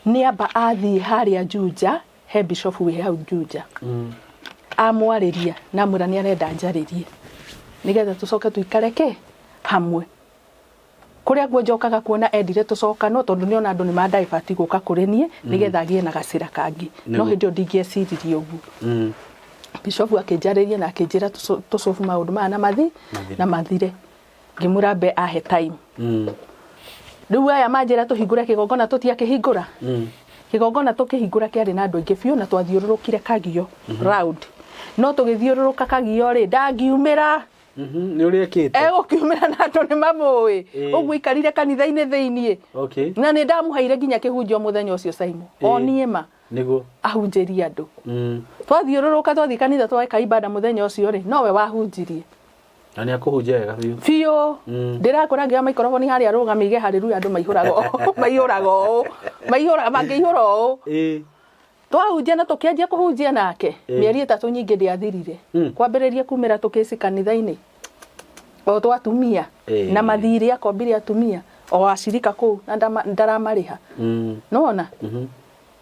nĩ amba athiĩ harĩa Juja he bishop wĩ hau Juja. Amwarĩria na amwĩra nĩ arenda njarĩrie nĩgetha tũcoke tũikare kĩ hamwe. Kũrĩa Kũrĩa kuo njokaga kuona endire tũcokanwo tondũ nĩona andũ nĩ mandivert gũka kũrĩ niĩ nĩgetha agĩe na gacĩra kangĩ. No hĩndĩ ĩyo ndingĩeciririe ũguo. Bishop akĩnjarĩria na akĩnjĩra tũcobu maũndũ maya na mathi na mathire. Ngĩmwĩra ambe ahe time. Rĩu aya manjĩra tũhingũre kĩgongona tũtiakĩhingũra. Kĩgongona tũkĩhingũra kĩarĩ na andũ aingĩ biũ na twathiũrũrũkire Kagio round. No tũgĩthiũrũrũka Kagio rĩ, ndangiumĩra. Nĩ ũrĩa ekĩte. Egũkiumĩra na andũ nĩ mamũĩ. Ũguo aikarire kanitha-inĩ thĩiniĩ. Na nĩ ndamũheire nginya kĩhunjio mũthenya ũcio Simon. O niĩ ma. Nĩguo. Ahunjĩrie andũ. Twathiũrũrũka twathiĩ kanitha tweka ibada mũthenya ũcio rĩ, nowe wahunjirie. Na nĩ akũhunjia wega biũ. Biũ. Ndĩrakora ngĩoya maikoroboni harĩa arũgamĩire haleluya andũ maihũraga ũũ, maihũraga ũũ, maihũraga mangĩihũra ũũ. Twahunjia na tũkĩanjia kũhunjia nake, mĩeri ĩtatũ nyingĩ ndĩathirire. Kwambĩrĩria kumĩra tũkĩci kanitha-inĩ o twa atumia na mathirĩ akombire atumia o acirika kũu na ndaramarĩha. Nĩwona?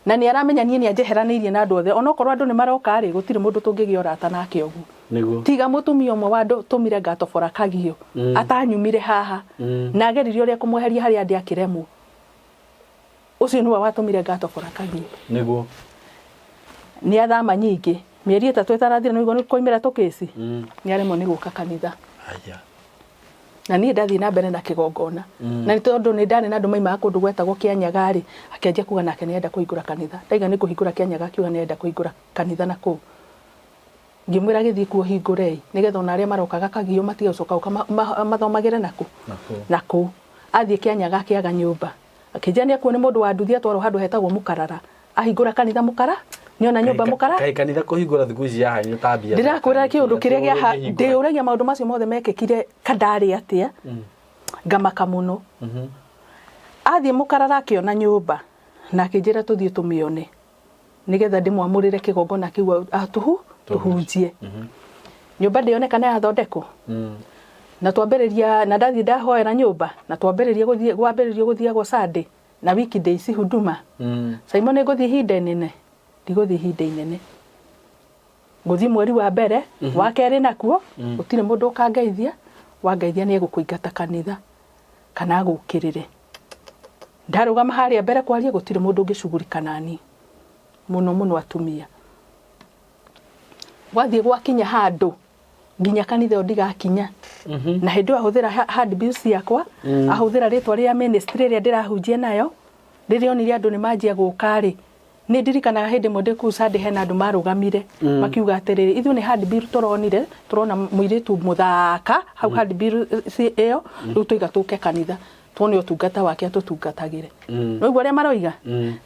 Na nĩ aramenya niĩ nĩ anjeheranĩirie na andũ othe onokorwo andũ nĩ maroka rĩ, gũtirĩ mũndũ tũngĩgĩa ũrata nake ũguo. Tiga mũtumia ũmwe wandũmire ngatobora kagio atanyumire haha na ageririe ũrĩa kũmweheria harĩa ndĩ akĩremwo. Ũcio nĩwe watũmire ngatobora kagio. Nĩ athama nyingĩ mĩeri ĩtatũ ĩtarathira nĩ ũiguo nĩ kwaumĩra tũkĩci. Nĩ aremwo nĩ gũka kanitha. Na niĩ ndathiĩ na mbere na kĩgongona. Na nĩ tondũ nĩ ndarĩ na andũ maimaga kũndũ gwetagwo Kĩanyaga rĩ, akĩanjia kuga nake nĩ arenda kũhingũra kanitha. Ndaiga nĩ kũhingũra Kĩanyaga akiuga nĩ arenda kũhingũra kanitha na kũu. Ngĩmwĩra gĩthiĩ kuo hingũrei nĩgetha ona arĩa marokaga Kagio matige gũcoka gũka mathomagĩre nakũ? Na kũu. Athiĩ Kĩanyaga akĩaga nyũmba. Akĩnjĩra nĩ akuo nĩ mũndũ wa nduthi atwarwo handũ hetagwo Mũkarara. Ahingũra kanitha Mũkara, nĩona nyũmba Mũkara. Kaĩ kanitha kũhingũra thikũ ici yahanire ta biacara. Ndĩrakwĩra kĩũndũ kĩrĩa gĩa ndĩũragia maũndũ macio mothe mekĩkire kandarĩ atĩa ngamaka mũno. Athiĩ Mũkarara akĩona nyũmba na akĩnjĩra tũthiĩ tũmĩone nĩgetha ndĩmwamũrĩre kĩgongona kĩu atuhu tũhunjie. Nyũmba ndĩoneka na yathondekwo. Na twambĩrĩria na ndathiĩ ndahoera nyũmba na twambĩrĩria gũthiĩ gwambĩrĩrio gũthiagwo Sunday na weekdays huduma. Simon nĩ ngũthiĩ ihinda inene? Ndigũthiĩ ihinda inene. Ngũthiĩ mweri wa mbere, wa kerĩ nakuo gũtirĩ mũndũ ũkangeithia, wangeithia nĩ egũkũingata kanitha kana agũkĩrĩre. Ndarũgama harĩa mbere kwaria gũtirĩ mũndũ ũngĩcugurika naniĩ, mũno mũno atumia. Gwathiĩ gwakinya handũ nginya kanitha ĩyo ndigakinya. Na hĩndĩ ĩyo ahũthĩra handbill ciakwa, ahũthĩra rĩtwa rĩa ministry ĩrĩa ndĩrahunjia nayo, rĩrĩa onire andũ nĩ manjia gũka rĩ, nĩ ndirikanaga hĩndĩ ĩmwe ndĩ kũu Sunday hena andũ marũgamire makiuga atĩrĩrĩ, ithuĩ nĩ handbill tũronire, tũrona mũirĩtu mũthaka hau handbill ĩyo, rĩu twaiga tũke kanitha tuone ũtungata wake atũtungatagĩre. Nĩwaigua ũrĩa maroiga?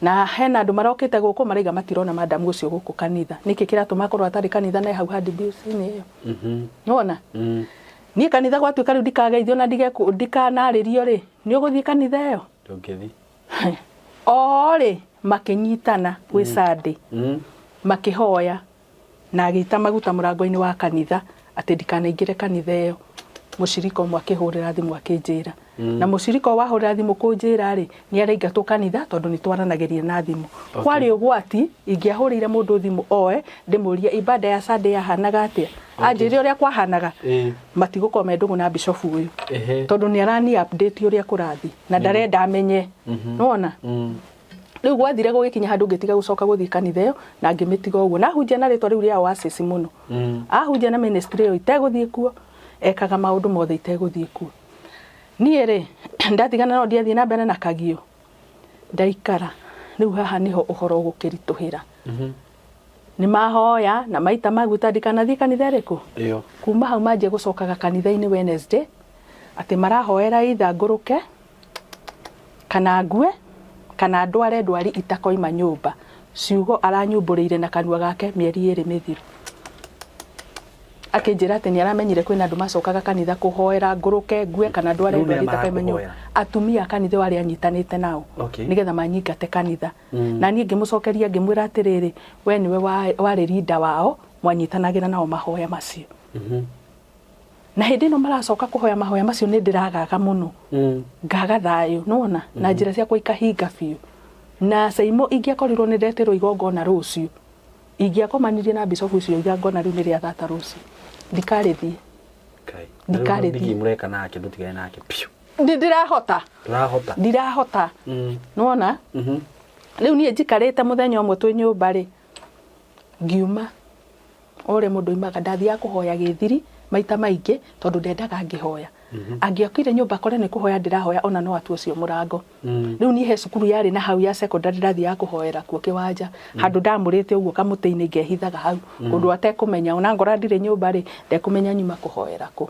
Na hena andũ marokĩte gũkũ maraiga matirona madam ũcio gũkũ kanitha. Nĩkĩ kĩratũma akorwo atarĩ kanitha na e hau handbill-inĩ ĩyo? Nĩwona? Niĩ kanitha gwatuĩka rĩu ndikageithio na ndikanarĩrio rĩ, nĩ ũgũthiĩ kanitha ĩyo? Ndũngĩthiĩ. O rĩ, makĩnyitana gwĩ Sunday, makĩhoya na agĩita maguta mũrango-inĩ wa kanitha atĩ ndikanaingĩre kanitha ĩyo. Mũcirika ũmwe akĩhũrĩra thimũ akĩnjĩra. Na mũcirika ũyũ wahũrĩra thimũ kũnjĩra rĩ, nĩ araingatwo kanitha tondũ nĩ twaranagĩria na thimũ. Kwarĩ ũgwati, ingĩahũrĩire mũndũ thimũ oe, ndĩmũrie ibada ya Sunday yahanaga atĩa, anjĩre ũrĩa kwahanaga, matigũkorwo me ndũgũ na bishofu ũyũ. Tondũ nĩ arani update ũrĩa kũrathiĩ na ndarenda amenye. Nĩwona? Rĩu gwathire gũgĩkinya handũ ngĩtiga gũcoka gũthiĩ kanitha ĩyo na ngĩmĩtiga ũguo. Na ahunjia na rĩtwa rĩu rĩa Oasis mũno. Ahunjia na ministry ĩyo itegũthiĩ kuo, ekaga maũndũ mothe itegũthiĩ kuo. Niĩ rĩ, ndatigana no ndiathiĩ na mbere na Kagio, ndaikara. Rĩu haha nĩho ũhoro ũgũkĩritũhĩra. Nĩ mahoya na maita maguta ndikanathiĩ kanitha ĩrĩkũ? Ĩyo. Kuma hau manjia gũcokaga kanitha-inĩ Wednesday, atĩ marahoera either ngũrũke kana ngue kana ndware ndwari itakoima nyũmba. Ciugo aranyumbũrĩire na kanua gake mĩeri ĩrĩ mĩthiru. Akĩnjĩra atĩ nĩ aramenyire kwĩna andũ macokaga kanitha kũhoera ngũrũke ngue kana ndware Rĩu nĩa ndwari itakaima nyũmba. marakũhoera? Atumia a kanitha ĩyo arĩa anyitanĩte nao nĩgetha manyingate kanitha. Na niĩ ngĩmũcokeria ngĩmwĩra atĩrĩrĩ, we nĩwe warĩ leader wao, mwanyitanagĩra nao mahoya macio. Na hĩndĩ ĩno maracoka kũhoya mahoya macio nĩ ndĩragaga mũno. Ngaga thayũ, nĩwona? Na njĩra ciakwa ikahinga biũ. Na Saimo ingĩakorirwo nĩ ndetĩrwo igongona rũciũ, ingĩakomanirie na bishofu ũcio igongona rĩu nĩ rĩa thata rũciũ. Ndikarĩthiĩ. Ngai. Ndikarĩthiĩ. Nĩkĩ mũreka nake ndũtigane nake biũ. Nĩ ndĩrahota. Ndũrahota. Ndirahota. Nĩwona? Rĩu niĩ njikarĩte mũthenya ũmwe twĩ nyũmba rĩ, ngiuma o ũrĩa mũndũ oimaga, ndathiaga kũhoya gĩthiri maita maingĩ tondũ ndendaga ngĩhoya. Angĩokire nyũmba akore nĩ kũhoya ndĩrahoya ona no atue ũcio mũrango. Rĩu niĩ he cukuru yarĩ na hau ya secondary ndathiaga kũhoera kuo kĩwanja, handũ ndamũrĩte ũguo kamũtĩ-inĩ ngehithaga hau ũndũ atekũmenya, ona ngora ndirĩ nyũmba rĩ, ndekũmenya nyuma kũhoera kũ.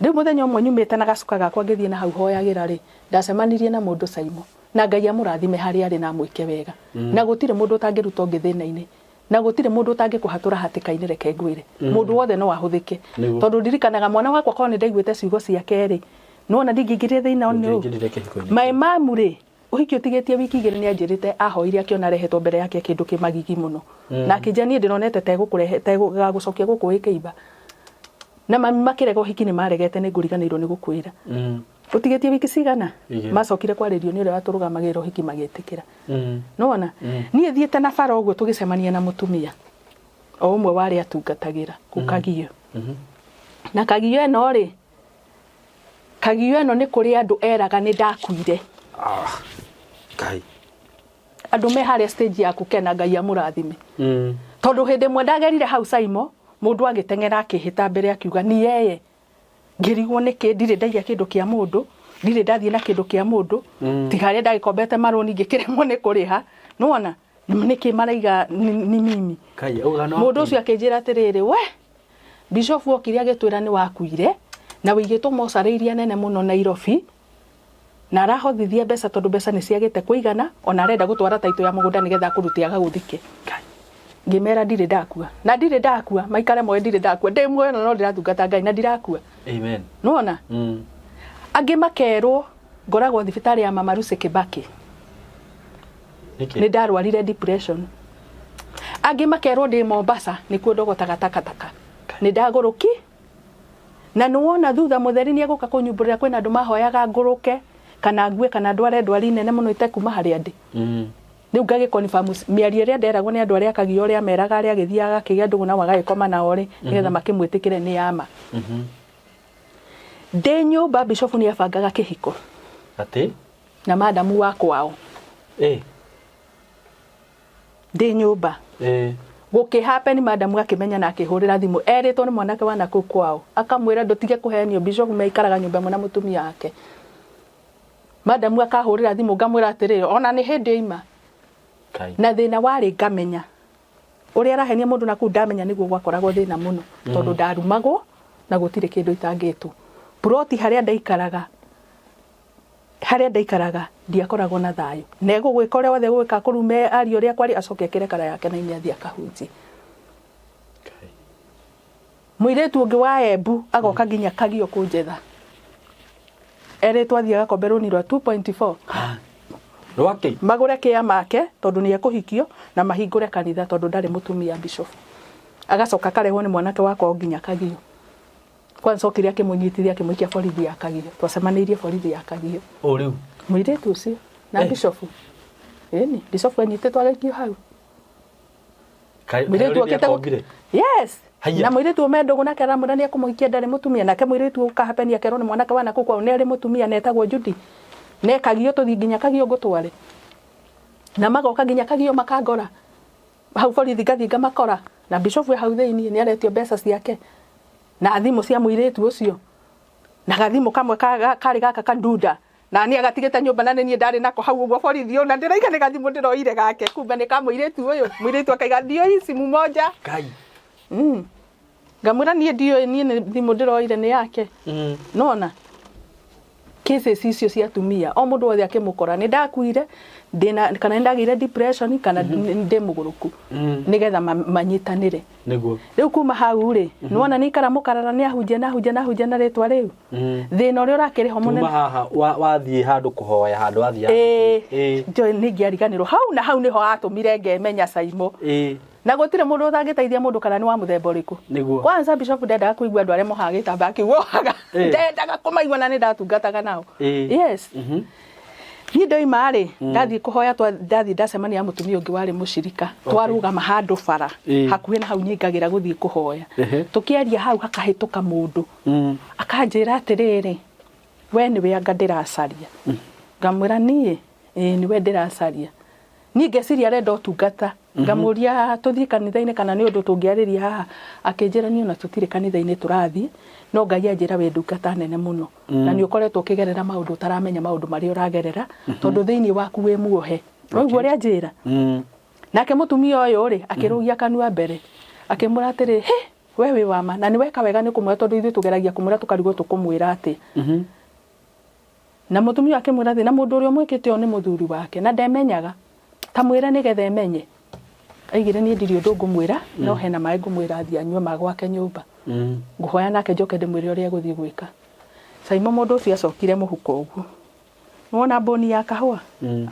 Rĩu mũthenya ũmwe nyumĩte na gacuka gakwa ngĩthiĩ na hau hoyagĩra rĩ, ndacemanirie na mũndũ Saimo, na Ngai amũrathime harĩa arĩ na amwĩke wega. Na gũtirĩ mũndũ ũtangĩruta ũngĩ thĩna-inĩ, na gũtirĩ mũndũ ũtangĩkũhatũra hatĩka-inĩ reke ngwĩre. Mũndũ wothe no ahũthĩke. Tondũ ndirikanaga mwana wakwa korwo nĩ ndaiguĩte ciugo ciake rĩ, nĩwona ndingĩingĩrire thĩna-inĩ ũyũ. Ndũngĩaingĩrire kĩhiko-inĩ My kĩu. mum rĩ, Ũhiki ũtigĩtie wiki igĩrĩ nĩanjĩrĩte ahoire akĩona arehetwo mbere yake kĩndũ kĩ magigi mũno. Na akĩnjĩra niĩ ndĩronete ta egũkũrehe ta egũgagũcokia gũkũ wĩ kĩimba. Na mami makĩrega ũhiki nĩmaregete nĩngũriganĩirwo nĩ gũkwĩra. Ũtigĩtie wiki cigana? Igĩrĩ. Macokire kwarĩrio nĩ ũrĩa watũrũgamagĩrĩra ũhiki magĩtĩkĩra. Nĩwona? Niĩ thiĩte na bara ũguo tũgĩcemania na mũtumia o ũmwe wa arĩa atungatagĩra kũu Kagio. Na Kagio ĩno rĩ, Kagio ĩno nĩ kũrĩ andũ eraga nĩ ndakuire. Ah, Ngai. Andũ me harĩa stage ya kũkena Ngai amũrathime. Tondũ hĩndĩ ĩmwe ndagerire hau Saimo, mũndũ agĩteng'era akĩhĩta mbere akiuga ni yeye. Ngĩrigwo nĩkĩ ndirĩ ndaiya kĩndũ kĩa mũndũ, ndirĩ ndathiĩ na kĩndũ kĩa mũndũ, tiga harĩa ndagĩkombete marũni ngĩkĩremwo nĩ kũrĩha. Nĩwona? Nĩkĩ maraiga ni ni mimi. Ngai, auga no Mũndũ ũcio akĩnjĩra atĩrĩrĩ, we Bishofu okire agĩtwĩra nĩ wakuire na wĩigĩtwo mocarĩ iria nene mũno Nairobi na arahothithia mbeca tondũ mbeca nĩ ciagĩte kũigana ona arenda gũtwara taitũ ya mũgũnda nĩgetha akũrute agagũthike. Ngĩmera ndirĩ ndakua na ndirĩ ndakua maikare moĩ ndirĩ ndakua ndĩ muoyo na no ndĩratungata Ngai na ndirakua. Amen. Nĩwona? Angĩ makerwo ngoragwo thibitarĩ ya Mama Lucy Kibaki. Nĩkĩ? Nĩ ndarwarire depression. Angĩ makerwo ndĩ Mombasa nĩkuo ndogotaga takataka. Nĩ ndagũrũki na nĩ wona thutha mũtheri nĩ egũka kũnyumbũrĩra kwĩna andũ mahoyaga ngũrũke kana ngue kana ndware ndwari nene mũno itekuma harĩa ndĩ. Rĩu ngagĩ confirm mĩario ĩrĩa nderagwo nĩ andũ arĩa akagio ũrĩa meraga arĩa agĩthiaga akĩgĩa ndũgũ nao agagĩkoma nao rĩ nĩgetha makĩmwĩtĩkĩre nĩ ya ma. Ndĩ nyũmba bishofu nĩ abangaga kĩhiko. Atĩ? Na madamu wa kwao. Ndĩ nyũmba. Gũkĩ happen madamu akĩmenya na akĩhũrĩra thimũ erĩtwo nĩ mwanake wa nakũu kwao akamwĩra ndũtige kũhenio bishofu meikaraga nyũmba ĩmwe na mũtumia wake. Madamu akahũrĩra thimũ ngamwĩra atĩrĩrĩ ona nĩ hĩndĩ oima. Na thĩna warĩ ngamenya ũrĩa arahenia mũndũ nakũu ndamenya nĩguo gwakoragwo thĩna mũno tondũ ndarumagwo na gũtirĩ kĩndũ itangĩtwo. Ploti harĩa ndaikaraga harĩa ndaikaraga ndiakoragwo na thayũ na egũgwĩka ũrĩa wothe egũgwĩka akũrume arie ũrĩa akwaria acoke ekĩre kara yake na ime athiĩ akahunjie. Mũirĩtu ũngĩ wa Embu agoka nginya Kagio kũnjetha erĩtwo athiĩ agakombe rũni rwa 2.4 Rwakĩ? Magũre kĩa make tondũ nĩ ekũhikio na mahingũre kanitha tondũ ndarĩ mũtumia bishop. Agacoka akarehwo nĩ mwanake wa kwao nginya Kagio. Kwanza okire akĩmũnyitithia akĩmũikia borithi ya Kagio. Twacemanĩirie borithi ya Kagio. O rĩu? Mũirĩtu ũcio na bishofu. Ĩni, bishofu anyitĩtwo agaikio hau. Mũirĩtu okĩte. Yes. Haiya. Na mũirĩtu ũme ndũgũ nake aramwĩra nĩ ekũmũhikia ndarĩ mũtumia nake mũirĩtu ũkahapeni akerwo nĩ mwanake wa nakũu kwao nĩ arĩ mũtumia na etagwo Judy. Ne Kagio tũthiĩ nginya Kagio ngũtware. Na magoka nginya Kagio makangora. Hau borithi ngathiĩ ngamakora na bishofu e hau thĩinĩ nĩ aretio mbeca ciake na thimũ cia mũirĩtu ũcio na gathimũ kamwe karĩ gaka kandunda na niĩ agatigĩte nyũmba na nĩ niĩ ndarĩ nako hau ũguo borithi ũna ndĩraiga nĩ gathimũ ndĩroire gake kumbe nĩ ka mũirĩtu ũyũ mũirĩtu akaiga ndiũĩ simu moja. Ngai. Ngamwĩra niĩ ndiũĩ niĩ nĩ thimũ ndĩroire nĩ yake. Nona cases icio cia atumia o mũndũ wothe akĩmũkora nĩ ndakuire ndĩna kana nĩ ndagĩire depression kana ndĩ mũgũrũku nĩgetha manyitanĩre. Nĩguo. Rĩu kuma hau rĩ nĩwona nĩ ikara mũkarara nĩ ahunjia na ahunjia na ahunjia na rĩtwa rĩu thĩna ũrĩa ũrakĩrĩ ho mũnene Kuma haha wathiĩ handũ kũhoya handũ wathiĩ ĩĩ njoĩ nĩ ingĩariganĩrwo hau na hau nĩho atũmire ngemenya Saimo. Na gũtirĩ mũndũ ũtangĩteithia mũndũ kana nĩ wa mũthemba ũrĩkũ. Nĩguo. Kwanza Bishop ndendaga kũigua andũ arĩa mohaga gĩtambaya kĩu ohaga. Ndendaga kũmaigua na nĩ ndatungataga nao. Yes. Niĩ ndoima rĩ, ndathiĩ kũhoya ndathiĩ ndacemania na mũtumia ũngĩ warĩ mũcirika. Twarũgama handũ bara, hakuhĩ na hau nyingagĩra gũthiĩ kũhoya. Tũkĩaria hau hakahĩtũka mũndũ. Akanjĩra atĩrĩrĩ, We nĩwe anga ndĩracaria. Ngamwĩra niĩ, ĩĩ nĩwe ndĩracaria. Niĩ ngeciria arenda ũtungata. Ngamũria tũthiĩ kanitha-inĩ kana nĩ ũndũ tũngĩarĩria haha. Akĩnjĩra niĩ ona tũtirĩ kanitha-inĩ tũrathiĩ, no Ngai anjĩra wĩ ndungata nene mũno. Na nĩ ũkoretwo ũkĩgerera maũndũ ũtaramenya maũndũ marĩa ũragerera, tondũ thĩinĩ waku wĩ muohe. Waigua ũrĩa anjĩra? Nake mũtumia ũyũ rĩ, akĩrũgia kanua mbere. Akĩmwĩra atĩrĩ, hĩ, we wĩ wa ma, na nĩ weka wega nĩ kũmwĩra tondũ ithuĩ tũgeragia kũmwĩra tũkarigwo tũkũmwĩra atĩa. Na mũtumia ũyũ akĩmwĩra atĩ, na mũndũ ũrĩa ũmwĩkĩte ũũ nĩ mũthuri wake, na ndemenyaga, ta mwĩre nĩgetha emenye. Aigire niĩ ndirĩ ũndũ ngũmwĩra, no hena maĩ ngũmwĩra athiĩ anyue ma gwake nyũmba. Ngũhoya nake njoke ndĩmwĩre ũrĩa egũthiĩ gwĩka. Saimo mũndũ ũcio acokire mũhuko ũguo. Nĩwona mbũni ya kahũa?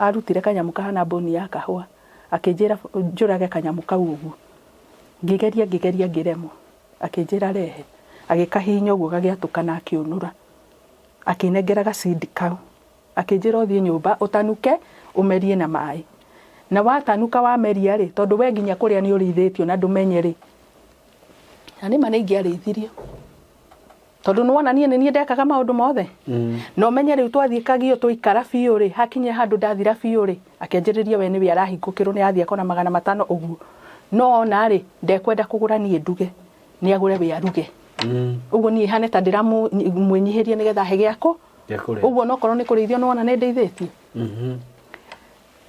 Arutire kanyamũ kahana mbũni ya kahũa. Akĩnjĩra njũrage kanyamũ kau ũguo. Ngĩgeria ngĩgeria ngĩremwo. Akĩnjĩra rehe. Agĩkahihinya ũguo gagĩatũka na akĩũnũra. Akĩnengera gacindi kau. Akĩnjĩra ũthiĩ nyũmba ũtanuke ũmerie na maĩ. Na watanuka wameria rĩ, tondũ we nginya kũrĩa nĩ ũrĩithĩtio na ndũmenye rĩ, na nĩma nĩ ingĩarĩithirio. Tondũ nĩ wona niĩ nĩ niĩ ndekaga maũndũ mothe. Na ũmenye rĩu twathiĩ kagio twaikara biũ rĩ, hakinye handũ ndathira biũ rĩ, akĩanjĩrĩria we nĩwe arahingũkĩrwo nĩ athiĩ akona 500 ũguo. No ona rĩ, ndekwenda kũgũra niĩ nduge, nĩ agũre we aruge. Ũguo niĩ hane ta ndĩramwĩnyihĩria nĩgetha ahe gĩa kũ. Ũguo onokorwo nĩ kũrĩithio nĩ wona nĩ ndĩithĩtie.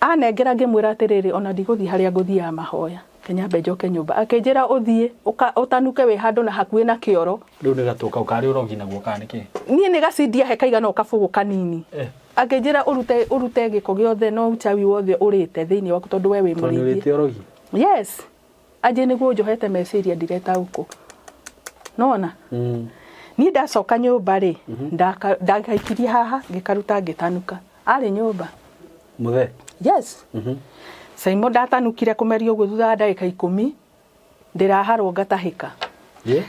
Anengera ngĩmwĩra atĩrĩrĩ, ona ndigũthiĩ harĩa ngũthiaga mahoya, reke nyambe njoke nyũmba. Akĩnjĩra ũthiĩ ũtanuke wĩ handũ na hakuhĩ na kĩoro. Rĩu nĩ gatũ kau karĩ ũrogi naguo kana nĩ kĩ? Niĩ nĩ gacindi ahe kaigana o kabũgũ kanini. Akĩnjĩra ũrute ũrute gĩko gĩothe na uchawi wothe ũrĩte thĩinĩ waku tondũ we wĩ Tondũ nĩ mũrĩithie. ũrĩte ũrogi? Yes. Anjĩ nĩguo ũnjohete meciria ndiretaũkwo. Nĩwona? Niĩ ndacoka nyũmba rĩ, ndagaikirie haha ngĩkaruta ngĩtanuka. Arĩ nyũmba. Mũthee? Yes. Saimo ndatanukire kũmeria ũguo thutha wa ndagĩka 10 ndĩraharwo ngatahĩka.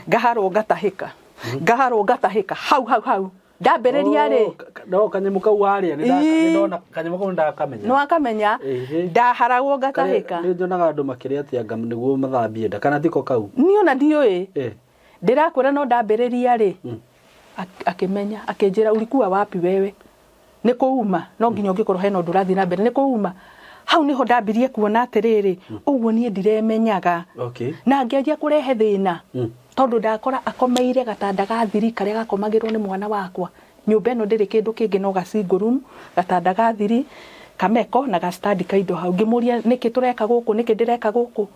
Ngaharwo ngatahĩka. Ngaharwo ngatahĩka. Hau hau hau. Ndambĩrĩria rĩ. Oh, no kanyamũ kau warĩa nĩ ndona kanyamũ kau ndakamenya. Nĩ wakamenya? Ndaharagwo ngatahĩka. Nĩ nyonaga andũ makĩrĩa atĩ anga nĩguo mathambie nda kana tiko kau? Niĩ ona ndiũĩ. Ndĩrakwĩra no ndambĩrĩria rĩ, akĩmenya akĩnjĩra ulikuwa wapi wewe? Nĩ kũuma no nginya ũngĩkorwo hena ũndũ ũrathiĩ na mbere nĩ kũuma. Hau nĩho ndambirie kuona atĩrĩrĩ, ũguo niĩ ndiremenyaga. Na ngĩanjia kũrehe thĩna. Tondũ ndakora akomeire gatanda ga thiri karĩa gakomagĩrwo nĩ mwana wakwa. Nyũmba ĩno ndĩrĩ kĩndũ kĩngĩ no ga single room, gatanda ga thiri, kameko na ga stand ka indo hau. Ngĩmũria nĩkĩ tũreka gũkũ, nĩkĩ ndĩreka gũkũ?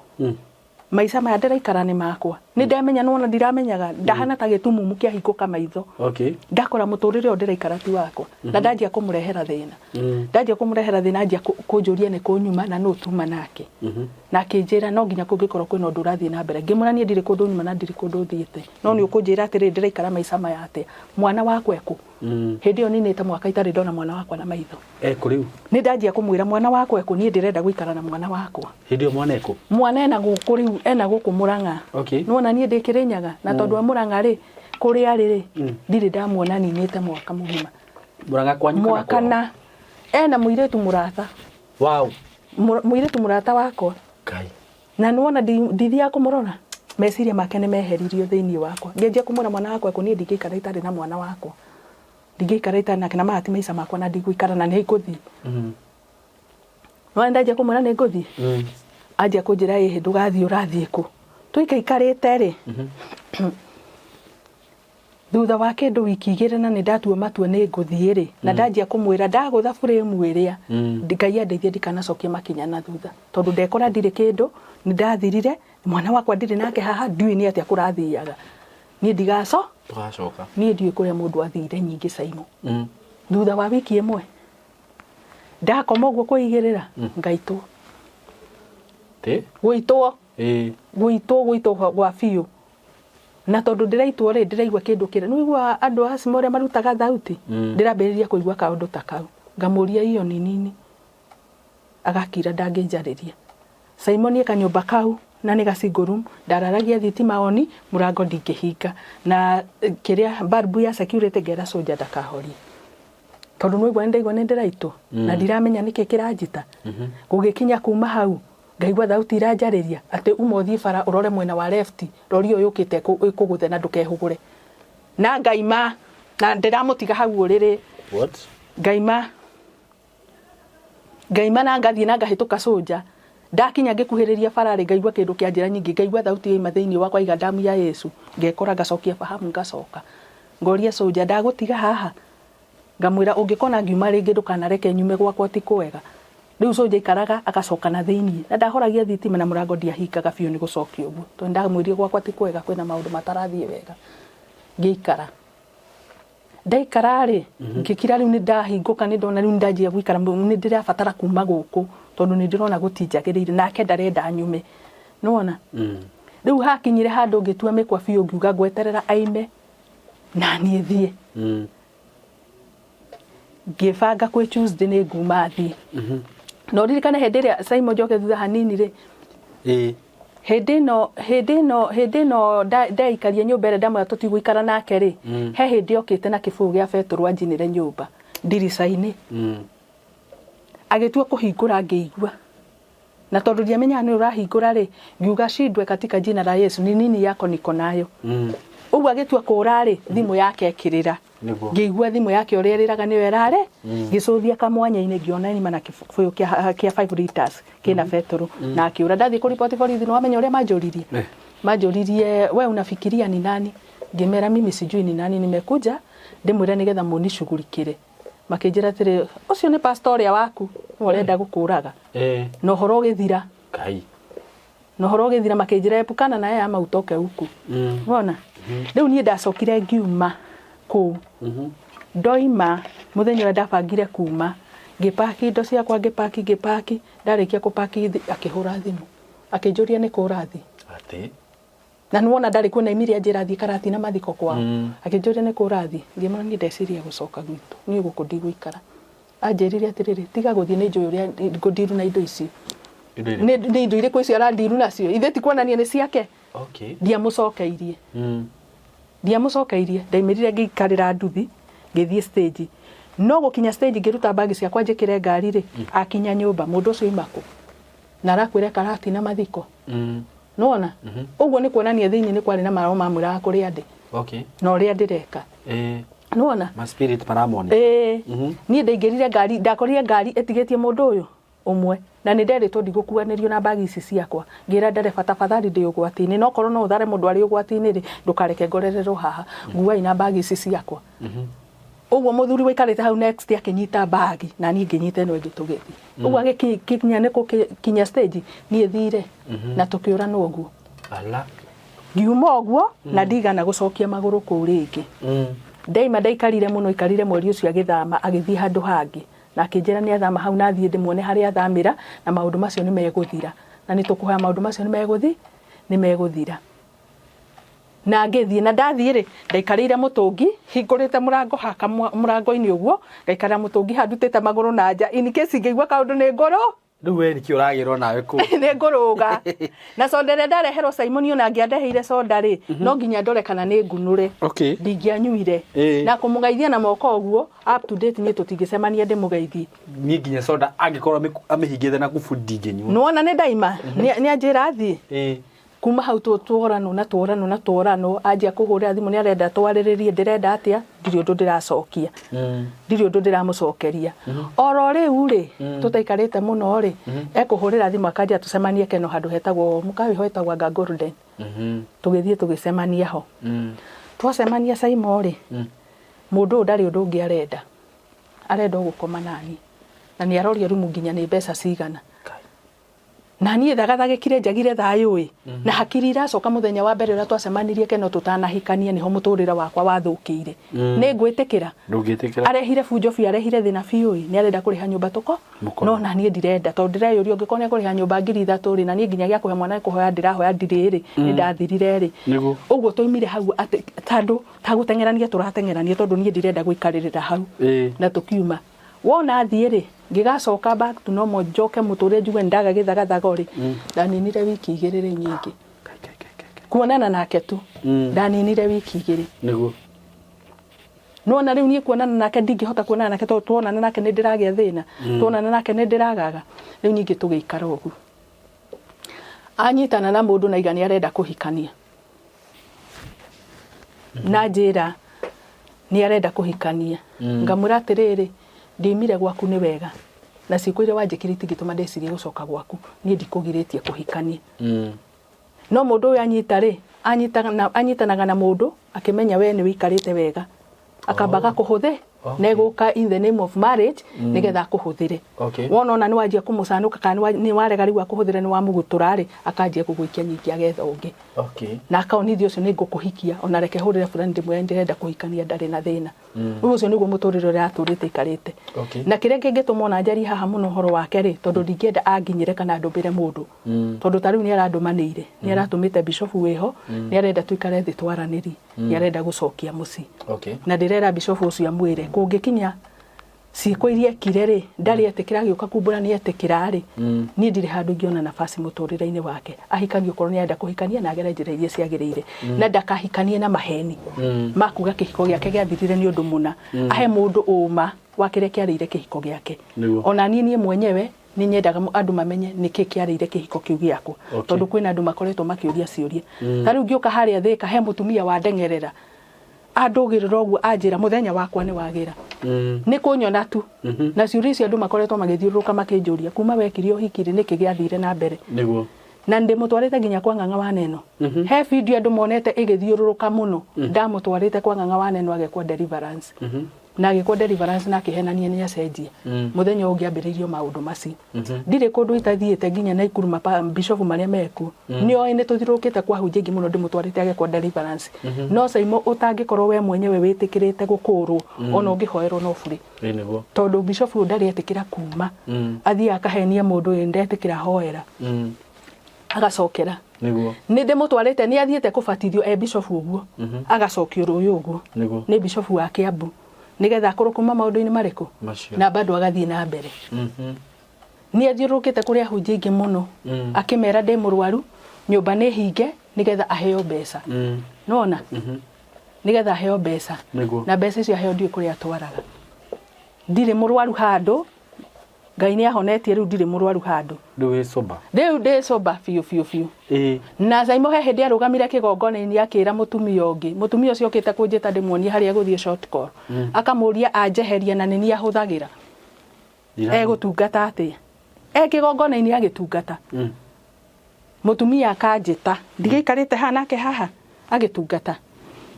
Maica maya ndĩraikara nĩ makwa. Nĩ ndemenya nĩwona ndiramenyaga, ndahana ta gĩtumumu kĩahingũka maitho. Ndakora mũtũrĩre ũyũ ndĩraikara ti wakwa. Na ndanjia kũmũrehera thĩna. Ndanjia kũmũrehera thĩna anjia kũnjũria nĩ kũ nyuma na nũ tuma nake. Na akĩnjĩra no nginya kũngĩkorwo kwĩna ũndũ ũrathiĩ na mbere. Ngĩmwĩra niĩ ndirĩ kũndũ nyuma na ndirĩ kũndũ thiĩte. No nĩ ũkũnjĩra atĩrĩrĩ ndĩraikara maica maya atĩa? Mwana wakwa ekũ? Hĩndĩ ĩyo ninĩte mwaka itarĩ ndona mwana wakwa na maitho. Ekũ rĩu? Nĩ ndanjia kũmwĩra mwana wakwa ekũ, niĩ ndĩrenda gũikara na mwana wakwa. Hĩndĩ ĩyo mwana ekũ? Mwana ena gũkũ rĩu, ena gũkũ Mũrang'a. Nĩwona niĩ ndĩ Kĩrĩnyaga, na tondũ e Mũrang'a rĩ, kũrĩa arĩ rĩ, ndirĩ ndamuona ninĩte mwaka mũgima. Mũrang'a kwanyu kana Mwaka kwao? na ena mũirĩtu mũrata. Wow. Mũirĩtu mũrata wakwa. Ngai. Na nĩwona ndithiaga kũmũrora, meciria make nĩ meheririo thĩinĩ wakwa. Ngĩanjia kũmwĩra mwana wakwa ekũ, niĩ ndingĩikara itarĩ na mwana wakwa. Ndingĩikara itarĩ nake na maya ti maica makwa na ndigũikara na nĩ ngũthiĩ. Nĩwona ndanjia kũmwĩra nĩ ngũthiĩ? Anjia kũnjĩra ĩhĩ ndũgathiĩ ũrathiĩ kũ? Tũikaikarĩte rĩ, thutha wa kĩndũ wiki igĩrĩ na nĩ ndatua matua nĩ ngũthiĩ rĩ, na ndanjia kũmwĩra ndagũtha buremu ĩrĩa, Ngai andeithie ndikanacokie makinya na thutha. Tondũ ndekora ndirĩ kĩndũ, nĩ ndathirire, mwana wakwa ndirĩ nake haha, ndiũĩ nĩ atĩa kũrathiaga. Niĩ ndigaco? Ndũgacoka. Niĩ ndiũĩ kũrĩa mũndũ athire nyingĩ Saimo. Thutha wa wiki ĩmwe, ndakoma ũguo kwĩigĩrĩra, ngaitwo. Tĩ? Gũitwo. Gũitwo, gũitwo gwa biũ. Na tondũ ndĩraitwo rĩ, ndĩraigua kĩndũ kĩrĩa, nĩ ũiguaga andũ a asthma ũrĩa marutaga thauti? Ndĩrambĩrĩria kũigua kaũndũ ta kau. Ngamũria hiyo ni nini? Agakira ndangĩnjarĩria. Simon niĩ kanyũmba kau na nĩ ga single room, ndararagia thitima on, mũrango ndingĩhinga. Na kĩrĩa bulb ya security ngera soldier ndakahorie. Tondũ nĩ waigua nĩ ndaigua nĩ ndĩraitwo na ndiramenya nĩkĩ kĩranjita. Gũgĩkinya kuma hau ngaigua thauti iranjarĩria atĩ uma ũthiĩ bara ũrore mwena wa left, rori ĩyo yũkĩte ĩkũgũthe na ndũkehũgũre. Na ngaima. Na ndĩramũtiga hau ũrĩrĩ. What? Ngaima ngaima na ngathiĩ na ngahĩtũka cũnja. Ndakinya ngĩkuhĩrĩria bara rĩ, ngaigua kĩndũ kĩanjĩra nyingĩ, ngaigua thauti yaima thĩinĩ wakwa iga damu ya Yesu. Ngekora ngacokia fahamu ngacoka. Ngoria cũnja ndagũtiga haha? Ngamwĩra ũngĩkona ngiuma rĩngĩ ndũkanareke nyume gwakwa ti kwega. Rĩu cũnja aikaraga agacoka na thĩinĩ. Na ndahoragia thitima na mũrango ndiahingaga biũ nĩ gũcokia ũguo. Tondũ nĩndamwĩrire gwakwa ti kwega kwĩna maũndũ matarathiĩ wega. Ngĩikara. Ndaikara rĩ, ngĩkira rĩu nĩ ndahingũka nĩ ndona rĩu nĩ ndanjia gũikara nĩ ndĩrabatara kuma gũkũ tondũ nĩ ndĩrona gũtinjagĩrĩire nake ndarenda nyume. Nĩ wona? Rĩu hakinyire handũ ngĩtua mĩkwa biũ ngiuga ngweterera aime na niĩ thiĩ. Ngĩbanga kwĩ Tuesday nĩ nguma thiĩ. Na ũririkane hĩndĩ ĩrĩa Simon njoke thutha hanini rĩ, Hĩndĩ ĩno hĩndĩ ĩno hĩndĩ ĩno ndeikaria nyũmba ĩrĩa ndamwĩra tũtigũikara nake rĩ, he hĩndĩ okĩte na kĩbũyũ gĩa betũrũ anjinĩre nyũmba ndirica-inĩ. Agĩtua kũhingũra ngĩigua. Na tondũ ndiamenyaga nĩ ũrahingũra rĩ, ngiuga shindwe katika jina la Yesu ni nini yako niko nayo. Ũguo agĩtua kũra rĩ, thimũ yake ĩkĩrĩra. Nĩguo. Ngĩigua thimũ yake ũrĩa ĩrĩraga nĩyo ĩrarĩ, ngĩcũthia kamwanya-inĩ ngĩona nĩma na kĩbũyũ kĩa 5 liters kĩna betũrũ na akĩũra. Ndathiĩ kũriboti borithi nĩ wamenya ũrĩa manjũririe? Manjũririe we unafikiria ni nani? Ngĩmera mimi sijui ni nani nimekuja ndĩmwĩre nĩgetha mũnicugurikĩre. Makĩnjĩra atĩrĩ ũcio nĩ pastor ũrĩa waku nĩwe ũrenda gũkũraga. Na ũhoro ũgĩthira. Ngai. Na ũhoro ũgĩthira makĩnjĩra epukana na yeye ama utoke huku. Wona? Rĩu niĩ ndacokire ngiuma kũu. Ndoima mũthenya ũrĩa ndabangire kuma ngĩpaki indo ciakwa ngĩpaki ngĩpaki ndarĩkia kũpaki akĩhũra thimũ akĩnjũria nĩ kũ ũrathiĩ. Atĩ? Na nĩ wona ndarĩ kuo na aimire anjĩra thiĩ Karatina mathiko kwao. Akĩnjũria nĩ kũ ũrathiĩ ngĩmwĩra niĩ ndeciria gũcoka gwitũ niĩ gũkũ ndigũikara. Anjĩrire atĩrĩrĩ, tiga gũthiĩ nĩ njũĩ ũrĩa ngũndiru na indo ici. Indo irĩkũ? Nĩ indo irĩkũ icio arandiru nacio? Ithe ti kuonania nĩ ciake? Okay. Ndiamũcokeirie. Ndiamũcokeirie, ndaimĩrire ngĩikarĩra nduthi, ngĩthiĩ stage. No gũkinya stage ngĩruta bag ciakwa njĩkĩre ngari rĩ, akinya nyũmba, mũndũ ũcio aima kũ? Na arakwĩra Karatina mathiko. Nĩwona? Ũguo nĩ kuonania thĩinĩ nĩ kwarĩ na maroho mamwĩraga kũrĩa ndĩ. Okay. Na ũrĩa ndĩreka. Nĩwona? Ma spirit maramoni. Ĩĩ. Niĩ ndaingĩrire ngari, ndakorire ngari ĩtigĩtie mũndũ ũyũ ũmwe na nĩ nderĩtwo ndigũkuanĩrio na mbagi ici ciakwa. Ngĩra ndereba tafadhali ndĩ ũgwati-inĩ, na okorwo no ũthare mũndũ arĩ ũgwati-inĩ rĩ, ndũkareke ngorererwo haha, nguai na mbagi ici ciakwa. Ũguo mũthuri waikarĩte hau next akĩnyita mbagi na niĩ ngĩnyita ĩno ĩngĩ tũgĩthiĩ. Ũguo agĩkinya nĩ gũkinya stage niĩ thire na tũkĩũranwo ũguo. Ala. Ngiuma ũguo na ndigana gũcokia magũrũ kũu rĩngĩ. Ndaima ndaikarire mũno, aikarire mweri ũcio agĩthama agĩthiĩ handũ hangĩ. Na akĩnjĩra nĩ athama hau na thiĩ ndĩmuone harĩa athamĩra na maũndũ macio nĩ megũthira. Na nĩ tũkũhoya maũndũ macio nĩ megũthi, nĩ megũthira. Na ngĩthiĩ, na ndathiĩ rĩ, ndaikarĩire mũtũngi, hingũrĩte mũrango haha mũrango-inĩ ũguo, ngaikarĩra mũtũngi haha ndutĩte magũrũ na nja in case ingĩigua kaũndũ nĩ ngũrũ. Rĩu we nĩkĩ ũragĩrwo nawe kũu? Nĩ ngũrũga. Na soda ĩrĩa ndareherwo Simon ona angĩandeheire soda rĩ, no nginya ndore kana nĩ ngunũre. Okay. Ndingĩanyuire. Na kũmũgeithia na moko ũguo, up to date niĩ tũtingĩcemania ndĩmũgeithie. Niĩ nginya soda angĩkorwo amĩhingĩte na kuburi ndingĩnyua. Nĩwona nĩ ndaima? Nĩ anjĩra thiĩ. Kuma hau tworanwo na tworanwo na tworanwo, anjia kũhũrĩra thimũ nĩ arenda twarĩrĩrie ndĩrenda atĩa, ndirĩ ũndũ ndĩracokia. Ndirĩ ũndũ ndĩramũcokeria. Oro rĩu rĩ, tũtaikarĩte mũno rĩ, ekũhũrĩra thimũ akanjĩra tũcemanie Keno handũ hetagwo, mũkawa wĩho wĩtagwo anga Golden. Tũgĩthiĩ tũgĩcemania ho. Twacemania Saimo rĩ, mũndũ ũyũ ndarĩ ũndũ ũngĩ arenda. Arenda o gũkoma naniĩ. Na nĩ aroria rumu nginya nĩ mbeca cigana. Na niĩ thagathagĩkire njagire thayũ-ĩ, na hakiri iracoka mũthenya wa mbere ũrĩa twacemanirie Keno tũtanahikania nĩho mũtũrĩre wakwa wathũkĩire. Nĩ ngwĩtĩkĩra? Ndũngĩtĩkĩra. Arehire bunjo biũ, arehire thĩna biũ-ĩ, nĩ arenda kũrĩha nyũmba tũko? Mũkome. No na niĩ ndirenda tondũ ndĩreyũria ũngĩkorwo nĩ ekũrĩha nyũmba 3000-rĩ, na niĩ nginya gĩa kũhe mwana nĩ kũhoya ndĩrahoya ndirĩ-rĩ, nĩ ndathirire-rĩ. Nĩguo. Ũguo twaumire hau atĩ tondũ ta gũteng'erania tũrateng'erania tondũ niĩ ndirenda gũikarĩrĩra hau. Na tũkiuma. Wona thiĩ rĩ, ngĩgacoka back to normal njoke mũtũrĩre njigue nĩ ndaga gĩthagathago rĩ, ndaninire wiki igĩrĩ rĩu nyingĩ. Kuonana nake tu, ndaninire wiki igĩrĩ. Nĩguo. Nĩwona rĩu niĩ kuonana nake ndingĩhota kuonana nake tondũ tuonana nake nĩ ndĩragĩa thĩna, tuonana nake nĩ ndĩragaga. Rĩu ningĩ tũgĩikara ũguo. Anyitana na mũndũ na aiga nĩ arenda kũhikania. Na njĩra. Nĩ arenda kũhikania. Ngamwĩra atĩrĩrĩ, ndiumire gwaku nĩ wega, na ciĩko iria wanjĩkire itingĩtũma ndĩcirie gũcoka gwaku, niĩ ndikũgirĩtie kũhikania. No mũndũ ũyũ anyita rĩ, anyitanaga na mũndũ akĩmenya we nĩ wĩikarĩte wega, akamba agakũhũthĩ na egũka in the name of marriage nĩgetha akũhũthĩre. Wona ona nĩ wanjia kũmũcanũka kana nĩ warega rĩu akũhũthĩre nĩ wamũgũtũra rĩ, akanjia gũgũikia nyingĩ agetha ũngĩ. Na akaonithia ũcio nĩ ngũkũhikia, ona reke hũrĩre fulani ndĩmwĩre ndĩrenda kũhikania ndarĩ na thĩna. Rĩu ũcio nĩguo mũtũrĩre ũrĩa atũrĩte aikarĩte. Na kĩrĩa kĩngĩtũma ona njarie haha mũno ũhoro wake rĩ, tondũ ndingĩenda anginyĩre kana ndũmĩre mũndũ. Tondũ ta rĩu nĩ arandũmanĩire, nĩ aratũmĩte bishofu wĩho, nĩ arenda tũikare thĩ twaranĩrie, nĩ arenda gũcokia mũciĩ. Na ndĩrera bishofu ũcio amwĩre kũngĩkinya ciĩko iria ekire rĩ, ndarĩ etĩkĩra agĩũka kumbũra nĩ etĩkĩra rĩ, niĩ ndirĩ handũ ingĩona nafasi mũtũrĩre-inĩ wake. Ahikanie okorwo nĩ arenda kũhikania na agere njĩra iria ciagĩrĩire. Na ndakahikanie na maheni ma kuga kĩhiko gĩake gĩathirire nĩ ũndũ mũna. Ahe mũndũ ũma wa kĩrĩa kĩarĩire kĩhiko gĩake. Ona niĩ niĩ mwenyewe nĩ nyendaga andũ mamenye nĩkĩ kĩarĩire kĩhiko kĩu gĩakwa. Tondũ kwĩna andũ makoretwo makĩũria ciũria. Ta rĩu ngĩũka harĩa Thĩka he mũtumia wandengerera. Andũgĩrĩra ũguo anjĩra mũthenya wakwa nĩ wagĩra. Nĩ kũnyona tu. Na ciũria icio andũ makoretwo magĩthiũrũrũka makĩnjũria kuma wekire ũhiki rĩ nĩkĩ gĩathire na mbere. Na ndĩmũtwarĩte nginya kwa Ng'ang'a wa Neno. He video andũ monete ĩgĩthiũrũrũka mũno. Ndamũtwarĩte kwa Ng'ang'a wa Neno agekwo deliverance. Na agĩkwo deliverance na akĩhenania nĩ acenjia. Mũthenya ũyũ ũngĩ ambĩrĩirio maũndũ macio. Ndirĩ kũndũ itathiĩte nginya Naikuru mabishofu marĩa mekuo. Nĩ oĩ nĩ tũthiũrũrũkĩte kwa ahunjia aingĩ mũno ndĩmũtwarĩte agekwo deliverance. No Saimo ũtangĩkorwo we mwenyewe wĩtĩkĩrĩte gũkũrwo ona ũngĩhoerwo no burĩ. Tondũ bishofu ũyũ ndarĩ etĩkĩra kuma. Athiaga akahenia mũndũ ĩ ndetĩkĩra hoera. Agacokera. Nĩ ndĩmũtwarĩte nĩ athiĩte kũbatithio e bishofu ũguo. Agacokio rũĩ ũguo. Nĩ bishofu wa Kiambu. Nĩgetha akorwo kuma maũndũ-inĩ marĩkũ? Na bado agathiĩ na mbere. Nĩ athiũrũrũkĩte kũrĩ ahunjia aingĩ mũno. Akĩmera ndĩ mũrwaru, nyũmba nĩ hinge nĩgetha aheo mbeca. Nĩwona? Nĩgetha aheo mbeca. Na mbeca icio aheo ndiũĩ kũrĩa atwaraga. Ndirĩ mũrwaru handũ, Ngai nĩ ahonetie rĩu ndirĩ mũrwaru handũ. Rĩu wĩ sober? Rĩu ndĩ sober biũ biũ biũ. Na Saimo he hĩndĩ arũgamire kĩgongona-inĩ akĩra mũtumia ũngĩ, mũtumia ũcio okĩte kũnjĩta ndĩmuonie harĩa egũthiĩ short call. Akamũria anjeherie na nĩ niĩ ahũthagĩra. Egũtungata atĩa? E kĩgongona-inĩ agĩtungata. Mũtumia akanjĩta, ndigĩikarĩte haha nake haha agĩtungata.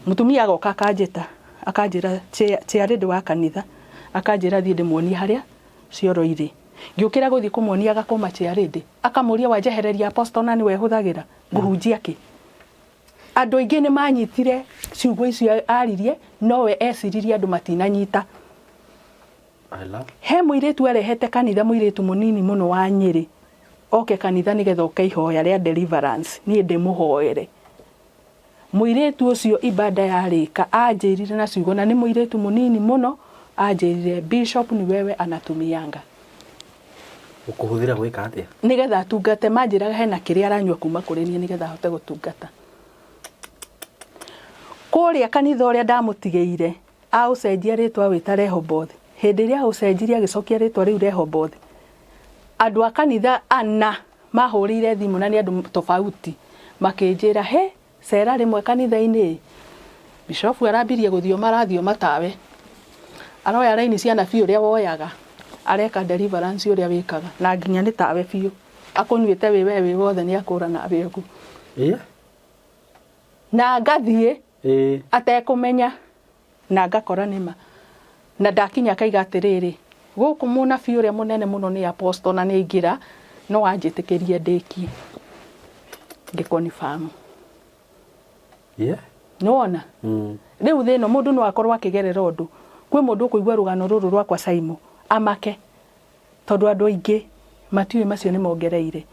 Mũtumia agoka akanjĩta, akanjĩra chair lady wa kanitha, akanjĩra thiĩ ndĩmuonie harĩa cioro irĩ. Ngĩũkĩra gũthiĩ kũmuonia agakũma chair lady, akamũria wanjehereria apostle na nĩwe hũthagĩra, ngũhunjia kĩ? Andũ aingĩ nĩ manyitire ciugo icio aririe, nowe eciririe andũ matinanyita. He mũirĩtu arehete kanitha mũirĩtu mũnini mũno wa Nyĩrĩ oke kanitha nĩgetha oke ihoya rĩa deliverance niĩ ndĩmũhoere. Mũirĩtu ũcio ibada yarĩka anjĩrire na ciugo na nĩ mũirĩtu mũnini mũno anjĩrire bishop ni wewe anatumianga. Ũkũhũthĩra gwĩka atĩa? Nĩgetha atungate manjĩraga hena kĩrĩa aranyua kuma kũrĩ niĩ nĩgetha ahote gũtungata. Kũrĩa kanitha ũrĩa ndamũtigĩire Aũcenjia rĩtwa awĩta Rehoboth. Hĩndĩ ĩrĩa aũcenjirie agĩcokia rĩtwa rĩu Rehoboth, andũ a kanitha ana mahũrĩire thimũ na nĩ andũ tofauti makĩnjĩra, hĩ, cera rĩmwe kanitha-inĩ ĩ, bishofu arambirie gũthioma arathioma tawe, aroya raini cia nabii ũrĩa woyaga, areka deliverance ũrĩa wĩkaga na nginya nĩ tawe biũ, akũnyuĩte wĩ we wĩ wothe nĩ akũra nawe ũguo. Na ngathiĩ atekũmenya na ngakora nĩ ma. Na ndakinya akaiga atĩrĩrĩ, gũkũ mũnabii ũrĩa mũnene mũno nĩ apostle na nĩ aingĩra, no anjĩtĩkĩrie ndĩkie. Ngĩ confirm. Nĩ wona? Rĩu thĩ ĩno mũndũ no akorwo akĩgerera ũndũ. Kwĩ mũndũ ũkũigua rũgano rũrũ rwakwa Saimo, amake. Tondũ andũ aingĩ matiũĩ macio nĩ mongereire.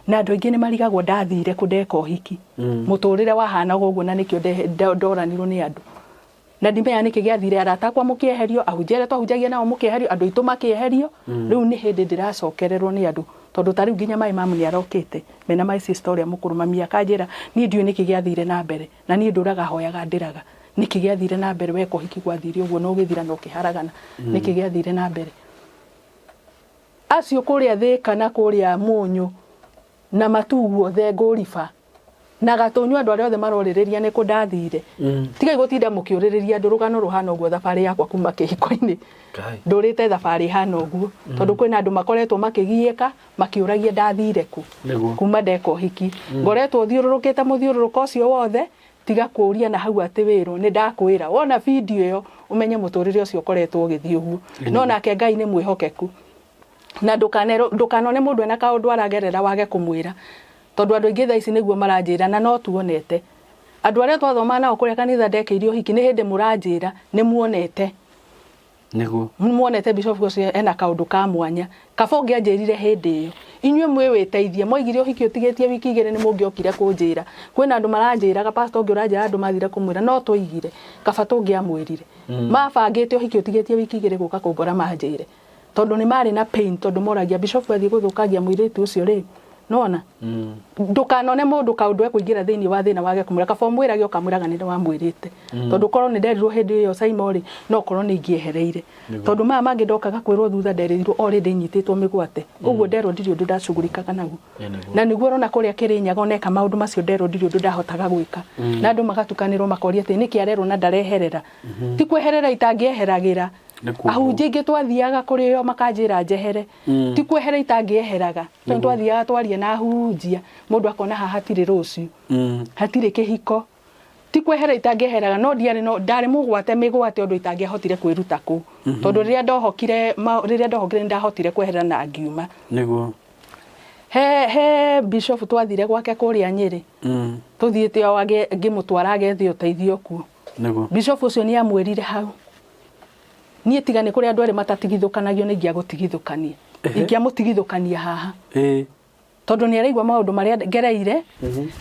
Na andũ aingĩ nĩ marigagwo ndathire kũ ndeka ũhiki. Mũtũrĩre wahanaga ũguo na nĩkĩo ndoranirwo nĩ andũ. Na ndimenyaga nĩkĩ gĩathire arata akwa mũkĩeherio, ahunjia arĩa twahunjagia nao mũkĩeherio, andũ aitũ makĩeherio. Rĩu nĩ hĩndĩ ndĩracokererwo nĩ andũ. Tondũ ta rĩu nginya my mum nĩ arokĩte mena my sister ũrĩa mũkũrũ, mami akanjĩra niĩ ndiũĩ nĩkĩ gĩathire na mbere. Na niĩ ndũraga hoyaga ndĩraga. Nĩkĩ gĩathire na mbere weka ũhiki gwathire ũguo na ũgĩthira na ũkĩharagana. Nĩkĩ gĩathire na mbere? Acio kũrĩa Thĩka na kũrĩa Mũnyũ na Matuu guothe Ngũriba. Na Gatũnyũ andũ arĩa othe marorĩrĩria nĩ kũ ndathire. Tigai gũtinda mũkĩũrĩrĩria andũ rũgano rũhana ũguo thabarĩ yakwa kuma kĩhiko-inĩ. Ngai. Ndũrĩte thabarĩ ĩhana ũguo. Tondũ kwĩna andũ makoretwo makĩgiĩka makĩũragia ndathire kũ. Nĩguo. Kuma ndeka ũhiki. Ngoretwo thiũrũrũkĩte mũthiũrũrũko ũcio wothe tiga kũũria na hau atĩ wĩrwo nĩ ndakwĩra. Wona video ĩyo ũmenye mũtũrĩre ũcio ũkoretwo ũgĩthiĩ ũguo. No nake Ngai nĩ mwĩhokeku. Na ndũkanone mũndũ ena kaũndũ aragerera wage kũmwĩra. Tondũ andũ aingĩ thaa ici nĩguo maranjĩra na no tuonete. Andũ arĩa twathomaga nao kũrĩa kanitha ndekĩire ũhiki nĩ hĩndĩ mũranjĩra nĩ muonete. Nĩguo. Nĩ muonete bishop ũcio ena kaũndũ ka mwanya. Kaba ũngĩanjĩrire hĩndĩ ĩyo. Inyuĩ mwĩ wĩteithie. Mwaigire ũhiki ũtigĩtie wiki igĩrĩ nĩ mũngĩokire kũnjĩra. Kwĩna andũ maranjĩraga, pastor ũngĩ ũranjĩra andũ mathire kũmwĩra no twaigire. Kaba tũngĩamwĩrire. Mabangĩte ũhiki ũtigĩtie wiki igĩrĩ gũka kũngora manjĩre. Tondũ nĩ marĩ na pain tondũ moragia bishop athiĩ gũthũkangia mũirĩtu ũcio rĩ. Nĩwona? Ndũkanone mũndũ kaũndũ ekũingĩra thĩinĩ wa thĩna wage kũmwĩra. Kaba ũmwĩrage ũkamwĩraga nĩ wamwĩrĩte. Tondũ korwo nĩ nderirwo hĩndĩ ĩyo Saimo rĩ, no korwo nĩ ingĩehereire. Tondũ maya mangĩ ndokaga kwĩrwo thutha nderĩirwo already nyitĩtwo mĩgwate. Ũguo nderwo ndirĩ ũndũ ndacugurikaga naguo. Na nĩguo ũrona kũrĩa Kĩrĩnyaga oneka maũndũ macio nderwo ndirĩ ũndũ ndahotaga gwĩka. Na andũ magatukanĩrwo makoria atĩ nĩkĩ arerwo na ndareherera. Ti kweherera itangĩeheragĩra. Nĩ kuohwo. Ahunjia aingĩ twathiaga kũrĩ o makanjĩra njehere. Ti kwehera itangĩeheraga. Tondũ twathiaga twaria na ahunjia, mũndũ akona haha hatirĩ rũciũ. Hatirĩ kĩhiko. Ti kwehera itangĩeheraga no ndiarĩ no ndarĩ mũgwate mĩgwate ũndũ itangĩahotire kwĩruta kũu. Tondũ rĩrĩa ndohokire rĩrĩa ndohokire nĩ ndahotire kwehera na ngiuma. Nĩguo. He he bishop twathire gwake kũrĩa Nyĩrĩ. Tũthiĩte o ngĩmũtwara agethe ũteithio kuo. Nĩguo. Bishop ũcio nĩ amwĩrire hau. Niĩ tiga nĩ kũrĩ andũ erĩ matatigithũkanagio nĩ ingĩagũtigithũkania. Ingĩamũtigithũkania haha. Tondũ nĩ araigua maũndũ marĩa ngereire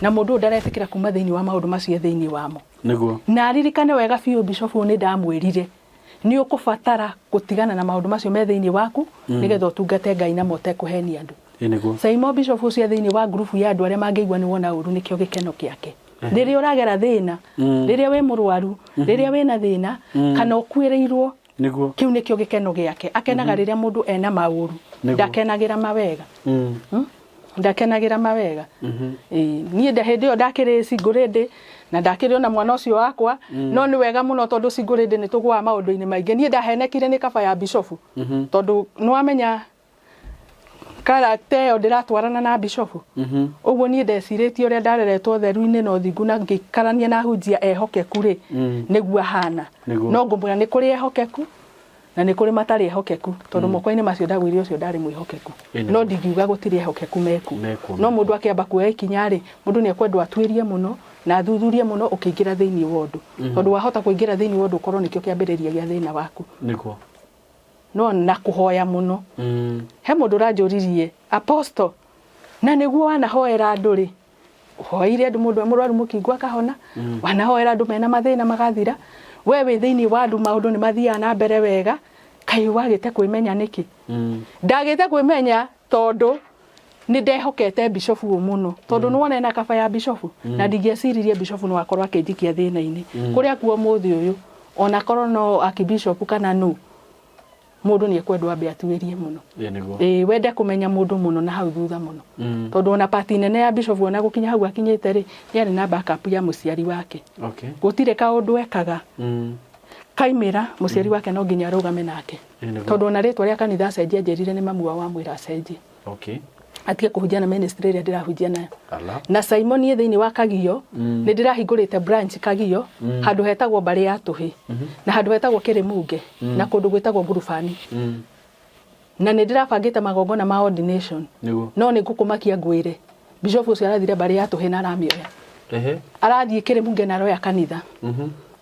na mũndũ ũyũ ndaretĩkĩra kuma thĩinĩ wa maũndũ macio e thĩinĩ wamo. Nĩguo. Na aririkane wega biũ bishop ũyũ nĩ ndamwĩrire nĩ ũkũbatara gũtigana na maũndũ macio me thĩinĩ waku nĩgetha ũtungate Ngai namo ũtekũhenia andũ. Nĩguo. Saimo bishop ũcio e thĩinĩ wa ngurubu ya andũ arĩa mangĩigua nĩ wona ũru nĩkĩo gĩkeno kĩake. Rĩrĩa ũragera thĩna, rĩrĩa wĩ mũrwaru, rĩrĩa wĩna thĩna, kana ũkuĩrĩirwo, Nĩguo. kĩu nĩkĩo gĩkeno gĩake. Akenaga rĩrĩa mũndũ ena maũru, Nĩguo. ndakenagĩra mawega. Ndakenagĩra mawega. Ĩĩ, niĩ hĩndĩ ĩyo ndakĩrĩ single lady, na ndakĩrĩ ona mwana ũcio wakwa, no nĩ wega mũno tondũ single lady nĩ tũgũaga maũndũ-inĩ maingĩ. Niĩ ndahenekire nĩ kaba ya bishofu, tondũ nĩ wamenya character ĩyo ndĩratwarana na bishofu. Ũguo niĩ ndecirĩtie ũrĩa ndareretwo ũtheru-inĩ na ũthingu na ngĩikarania na ahunjia ehokeku rĩ, nĩguo ahana. Nĩguo. No ngũmwĩra nĩ kũrĩ ehokeku na nĩ kũrĩ matarĩ ehokeku, tondũ moko-inĩ macio ndagũire ũcio ndarĩ mwĩhokeku. No ndingiuga gũtirĩ ehokeku mekuo. Mekuo, No mũndũ akĩamba kuoya ikinya rĩ, mũndũ nĩ ekwendwo atuĩrie mũno na athuthurie mũno ũkĩingĩra thĩinĩ wa ũndũ. Tondũ wahota kũingĩra thĩinĩ wa ũndũ ũkorwo nĩkĩo kĩambĩrĩria gĩa thĩna waku. Nĩguo. No na kũhoya mũno. He mũndũ ũranjũririe, Apostle, na nĩguo wanahoera andũ rĩ, ũhoeire andũ mũndũ e mũrwaru mũkingo akahona, wanahoera andũ mena mathĩna magathira, we wĩ thĩinĩ wa andũ maũndũ nĩ mathiaga na mbere wega, kaĩ wagĩte kwĩmenya nĩkĩ? Ndagĩte kwĩmenya tondũ nĩ ndehokete bishofu ũyũ mũno, tondũ nĩ wona ena kaba ya bishofu, na ndingĩeciririe bishofu no akorwo akĩnjikia thĩna-inĩ. Kũrĩa kuo ũmũthĩ ũyũ, ona korwo no akibishopu kana nũ, mũndũ nĩ ekwendwo ambe atuĩrie mũno. Nĩguo. Ĩĩ, wende kũmenya mũndũ mũno na hau thutha mũno. Tondũ ona part nene ya bishop ona gũkinya hau akinyĩte rĩ, nĩ arĩ na backup ya mũciari wake. Gũtirĩ kaũndũ ekaga. Kaimĩra, mũciari wake no nginya arũgame nake. Nĩguo. Tondũ ona rĩtwa rĩa kanitha acenjia anjĩrire nĩ mamu wao wamwĩra acenjie. Atige kũhunjia na ministry ĩrĩa ndĩrahunjia nayo. Ala. Na Simon niĩ thĩinĩ wa Kagio, nĩ ndĩrahingũrĩte branch Kagio, handũ hetagwo mbarĩ ya Tũhĩ, na handũ hetagwo Kĩrĩmunge, na kũndũ gwĩtagwo Ngurubani. Na nĩ ndĩrabangĩte magongona ma ordination. Nĩguo. No nĩ ngũkũmakia ngwĩre, bishop ũcio arathire mbarĩ ya Tũhĩ na aramĩoya. Arathiĩ Kĩrĩmunge na aroya kanitha.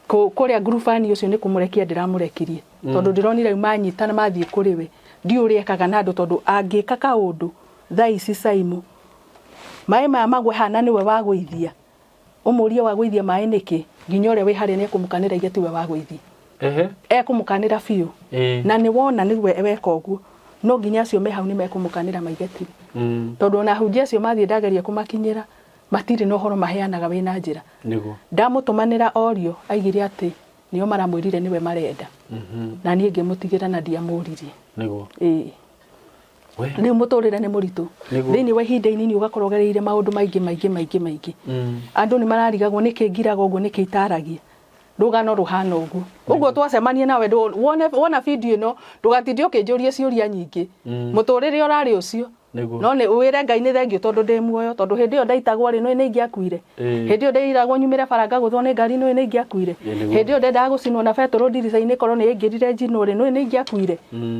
Kũrĩa Ngurubani ũcio nĩ kũmũrekia ndĩramũrekirie. Tondũ ndĩronire rĩu manyitana mathiĩ kũrĩ we. Ndiũĩ ũrĩa ekaga na andũ tondũ angĩka kaũndũ thaa ici Saimu, maĩ maya magwe haha na nĩwe wagũithia, ũmũrie wagũithia maĩ nĩkĩ, nginya ũrĩa wĩ harĩa nĩ ekũmũkanĩra aige tiwe wagũithia. Ekũmũkanĩra biũ. Na nĩ wona nĩwe weka ũguo, no nginya acio me hau nĩ mekũmũkanĩra maige tiwe. Tondũ ona ahunjia acio mathiĩ ndageria kũmakinyĩra, matirĩ na ũhoro maheanaga wĩna njĩra. Nĩguo. Ndamũtũmanĩra orio, aigire atĩ nĩo maramwĩrire nĩwe marenda. Na niĩ ngĩmũtigĩra na ndiamũririe. Nĩguo. Ĩĩ. We. Rĩu mũtũrĩre nĩ mũritũ. Nĩguo. Thĩinĩ wa ihinda inini ũgakorwo ũgereire maũndũ maingĩ maingĩ maingĩ maingĩ. Andũ nĩ mararigagwo nĩkĩ ngiraga ũguo, nĩkĩ itaragia. Rũgano rũhana ũguo. Ũguo twacemania nawe wone wona video ĩno ndũgatinde ũkĩnjũria ciũria nyingĩ. Mũtũrĩre ũrarĩ ũcio. Nĩguo. No nĩ wĩre Ngai nĩ thengiũ tondũ ndĩ muoyo, tondũ hĩndĩ ĩyo ndaitagwo rĩ, nĩũĩ nĩ ingĩakuire? Hĩndĩ ĩyo nderiragwo nyumĩre bara ngagũthwo nĩ ngari, nĩũĩ nĩ ingĩakuire? Nĩguo. Hĩndĩ ĩyo ndendaga gũcinwo na betũrũ ndirica-inĩ korwo nĩ yaingĩrire njinwo rĩ, nĩũĩ nĩ ingĩakuire?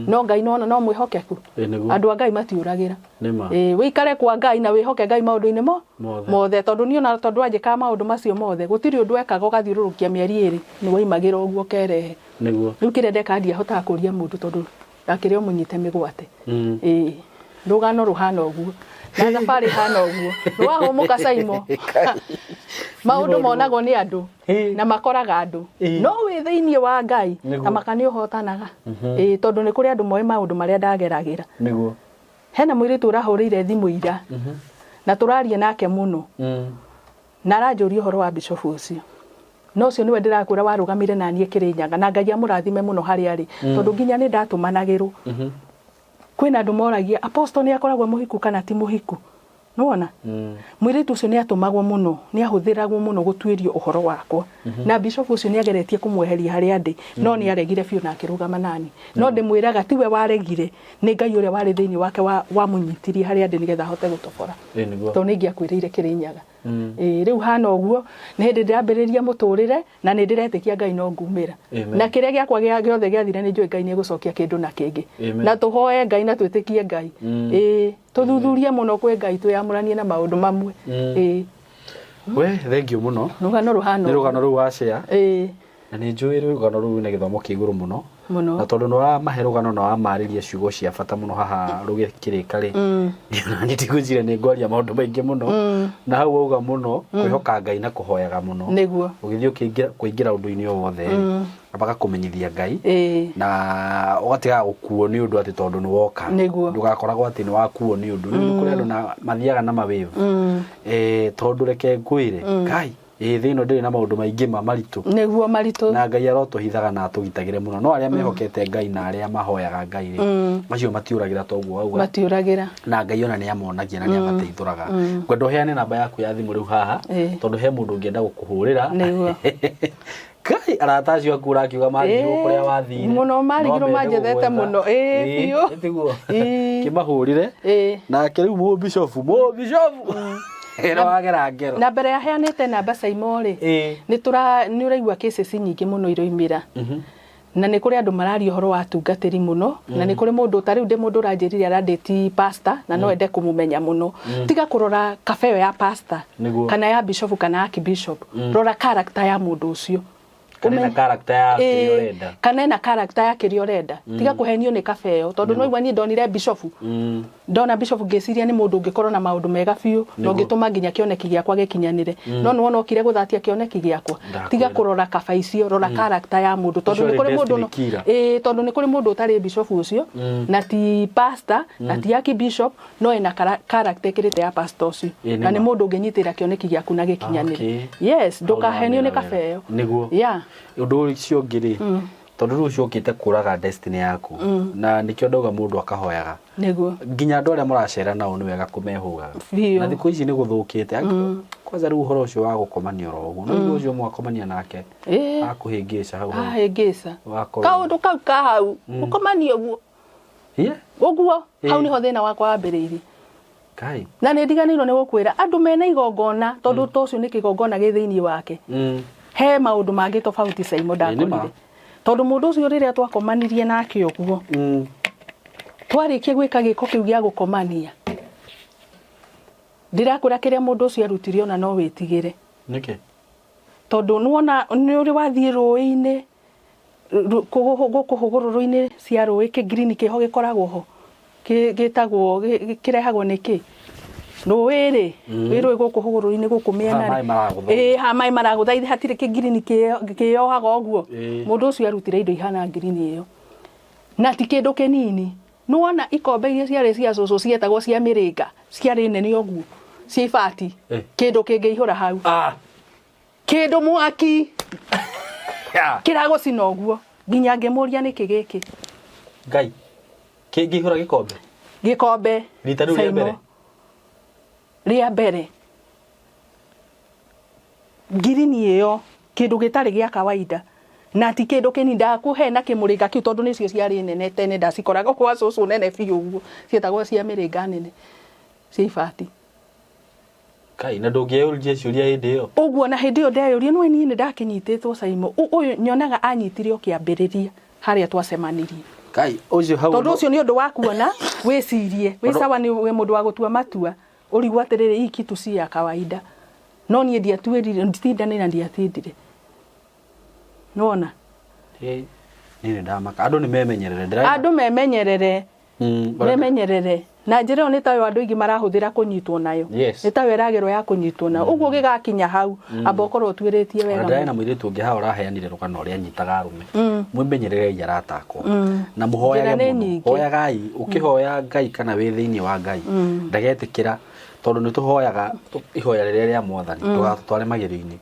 No Ngai nĩwona no mwĩhokeku. Nĩguo. Andũ a Ngai matiũragĩra. Nĩ ma. Wĩikare kwa Ngai na wĩhoke Ngai maũndũ-inĩ Mothe. mothe, tondũ niĩ ona tondũ anjĩkaga maũndũ macio mothe, gũtirĩ ũndũ ekaga ũgathiũrũrũkia mĩeri ĩrĩ, nĩ waimagĩra ũguo ũkerehe. Nĩguo. Rĩu kĩrĩa ndekaga ndiahotaga kũria mũndũ tondũ ndakĩrĩ o mũnyite mĩgwate. Ĩĩ, rũgano rũhana ũguo na thabarĩ ĩhana ũguo. Nĩwahũmũka Saimo. Maũndũ monagwo nĩ andũ na makoraga andũ, no wĩ thĩinĩ wa Ngai Nĩguo. ta maka nĩ ũhotanaga. Ĩĩ, tondũ nĩ kũrĩ andũ moĩ maũndũ marĩa ndageragĩra. Nĩguo. Hena mũirĩtu ũrahũrĩire thimũ ira na tũraria nake mũno na aranjũria ũhoro wa bishofu ũcio. Na ũcio nĩwe ndĩrakwĩra warũgamire na niĩ Kĩrĩnyaga, na Ngai amũrathime mũno harĩa arĩ, tondũ nginya nĩ ndatũmanagĩrwo. Kwĩna andũ moragia, Apostle nĩ akoragwo e mũhiku kana ti mũhiku? Nĩwona? Mũirĩtu ũcio nĩ atũmagwo mũno, nĩ ahũthĩragwo mũno gũtuĩrio ũhoro wakwa. Na bishop ũcio nĩ ageretie kũmweheria harĩa ndĩ, no nĩ aregire biũ na akĩrũgama nani. No ndĩmwĩraga tiwe waregire, nĩ Ngai ũrĩa warĩ thĩinĩ wake wamũnyitirie harĩa ndĩ nĩgetha ahote gũtobora. Nĩguo. Tondũ nĩ ingĩakuĩrĩire Kĩrĩnyaga. Ĩĩ, rĩu hana ũguo nĩ hĩndĩ ndĩrambĩrĩria mũtũrĩre na nĩ ndĩretĩkia Ngai no ngumĩra. Amen. Na kĩrĩa gĩakwa gĩothe gĩathire nĩ njũĩ Ngai nĩ egũcokia kĩndũ na kĩngĩ. Amen. Na tũhoe Ngai na twĩtĩkie Ngai. Ĩĩ, tũthuthurie mũno kwĩ Ngai twĩyamũranie na maũndũ mamwe. Ĩĩ. We, thengiũ mũno. Rũgano rũhana Nĩ ũguo. rũgano rũu wa share. Ĩĩ. Na nĩ njũĩ rũgano rũu rwĩna gĩthomo kĩa igũrũ mũno. Mũno. Na tondũ nĩ wamahe rũgano na wamarĩria ciugo cia bata mũno haha rũgĩkĩrĩka rĩ, niĩ ona niĩ ndigwĩciria nĩ ngwaria maũndũ maingĩ mũno. Na hau wauga mũno, kwĩhoka Ngai na kũhoyaga mũno. Nĩguo. Ũgĩthiĩ ũkĩingĩra kũingĩra ũndũ-inĩ o wothe rĩ, ambaga kũmenyithia Ngai. Na ũgatigaga gũkuo nĩ ũndũ atĩ tondũ nĩ woka. Nĩguo. Ndũgakoragwo atĩ nĩ wakuo nĩ ũndũ. Rĩu nĩ kũrĩ andũ na mathiaga na mawave. Tondũ reke ngwĩre, Ngai, Ĩĩ thĩ ĩno ndĩrĩ na maũndũ maingĩ ma maritũ. Nĩguo maritũ. Na Ngai arotũhithaga na atũgitagĩre mũno. No arĩa mehokete Ngai na arĩa mahoyaga Ngai rĩ, acio matiũragĩra ta ũguo wauga. Matiũragĩra. Na Ngai ona nĩ amonagia na nĩ amateithũraga. Ngwenda ũheane namba yaku ya thimũ rĩu haha, tondũ he mũndũ ũngĩenda gũkũhũrĩra. Nĩguo. Kai arata acio aku ũrakiuga marigirwo kũrĩa wathire. Mũno marigirwo No mende manjethete gũgwetha. mũno. Ĩĩ, biũ. Ĩĩ, tiguo. Ĩĩ. Kĩmahũrĩre. Nake rĩu mũbishofu, mũbishofu. Ĩno wagera ngero. Na mbere ya heanĩte namba Saimo rĩ, nĩ tũra nĩ ũraigua cases nyingĩ mũno iroimĩra. Na nĩ kũrĩ andũ mararia ũhoro wa atungatĩri mũno, na nĩ kũrĩ mũndũ ta rĩu ndĩ mũndũ ũranjĩrire arandĩti pastor na no ende kũmũmenya mũno. Tiga kũrora kaba ĩyo ya pastor Nĩguo. kana ya bishop kana archbishop, rora character ya mũndũ ũcio. Kana ena character ya kĩrĩa ũrenda. Kana ena character ya kĩrĩa ũrenda. Tiga kũhenio nĩ kaba ĩyo tondũ nĩ waigua niĩ ndonire bishop. Ndona bishop ngĩciria nĩ mũndũ ũngĩkorwo na maũndũ mega biũ na ũngĩtũma nginya kĩoneki gĩakwa gĩkinyanĩre. No nĩ wona okire gũthatia kĩoneki gĩakwa. Tiga Ndakwĩra. kũrora kaba icio, rora character ya mũndũ tondũ Ũcio nĩ arĩ kũrĩ mũndũ destiny no- killer. Ĩĩ, tondũ nĩ kũrĩ mũndũ ũtarĩ bishop ũcio na ti pastor na ti archbishop no ena character ĩkĩrĩte ya pastor ũcio. Ĩĩ, nĩ Na nĩ ma. mũndũ ũngĩnyitĩrĩra kĩoneki gĩaku na gĩkinyanĩre. Okay. Yes, ndũkahenio nĩ Hau nĩwamera kaba wega. ĩyo. Nĩguo. Yeah. Ũndũ ũcio ũngĩ rĩ, tondũ rĩu ũcio ũkĩte kũraga destiny yaku na nĩkĩo ndauga mũndũ akahoyaga. Nĩguo. Nginya andũ arĩa mũracera nao nĩ wega kũmehũgaga. Biũ. Na thikũ ici nĩ gũthũkĩte. Kwanza rĩu ũhoro ũcio wa gũkomania oro ũguo. No rĩu ũcio mwakomania nake akũhĩngĩca hau hau. Ahĩngĩca. Wakorwo. Kaũndũ kau ka hau. Gũkomania ũguo. Ũguo. Hau nĩho thĩna wakwa wambĩrĩirie. Kai. Na nĩ ndiganĩirwo nĩ gũkwĩra andũ mena igongona tondũ to ũcio nĩ kĩgongona gĩ thĩinĩ wake. He maũndũ mangĩ tofauti Saimo ndakorire. Tondũ mũndũ ũcio rĩrĩa twakomanirie nake ũguo, twarĩkia gwĩka gĩko kĩu gĩa gũkomania, ndĩrakwĩra kĩrĩa mũndũ ũcio arutire ona no wĩtigĩre. Nĩkĩ? Tondũ nĩwona nĩ ũrĩ wathiĩ rũĩ-inĩ, gũkũ hũgũrũrũ-inĩ cia rũĩ kĩ green kĩho gĩkoragwo ho, gĩtagwo, kĩrehagwo nĩ kĩ? Rũĩ rĩ, wĩ rũĩ gũkũ hũgũrũrũ-inĩ gũkũ mĩena Haha maĩ maragũtha. Ĩĩ, haha maĩ maragũtha, ithe hatirĩ kĩ green kĩyohaga ũguo. Mũndũ ũcio arutire indo ihana green ĩyo. Na ti kĩndũ kĩnini. Nĩ wona ikombe iria ciarĩ cia cũcũ cietagwo cia mĩrĩnga, ciarĩ nene ũguo, cia ibati, kĩndũ kĩngĩihũra hau. Kĩndũ mwaki kĩragũcina ũguo. Nginya ngĩmũria nĩkĩ gĩkĩ. Ngai, kĩngĩihũra gĩkombe? Gĩkombe. Rita rĩu rĩa Saimo. mbere? Rĩa mbere. Ngirini ĩyo kĩndũ gĩtarĩ gĩa kawaida na ti kĩndũ kĩnini ndakũhe na kĩmũrĩnga kĩu tondũ nĩcio ciarĩ nene tene ndacikoraga kwa cũcũ nene biũ ũguo ciĩtagwo cia mĩrĩnga nene cia ibati. Kai na ndũngĩeyũririe ciũria hĩndĩ ĩyo? Ũguo na hĩndĩ ĩyo ndeyũria nĩwe niĩ nĩ ndakĩnyitĩtwo Saimo ũyũ nyonaga anyitire o kĩambĩrĩria harĩa twacemanirie. Kai ũcio hau Tondũ ũcio nĩ ũndũ wa kuona wĩcirie wĩ sawa nĩ wĩ mũndũ wa gũtua matua ũrigwo atĩrĩrĩ hii kitu si ya kawaida no niĩ ndiatuĩrire nditindanĩra ndiatindire nĩwona. Ĩ, niĩ nĩ ndamaka andũ nĩ memenyerere ndĩra Andũ memenyerere. Memenyerere na njĩra ĩyo nĩ tayo andũ aingĩ marahũthĩra kũnyitwo nayo. Nĩ tayo ĩragerwo ya kũnyitwo nayo. Ũguo ũgĩgakinya hau amba ũkorwo ũtuĩrĩtie wega. Ona ndĩrarĩ na mũirĩtu ũngĩ haha ũraheanire rũgano ũrĩa anyitaga arũme. Mwĩmenyererei arata akwa. Na mũhoyage mũno. Hoyagai, ũkĩhoya Ngai kana wĩ thĩinĩ wa Ngai, ndagetĩkĩra tondũ nĩ tũhoyaga ihoya rĩrĩa rĩa mwathani ndũgatũtware magerio-inĩ.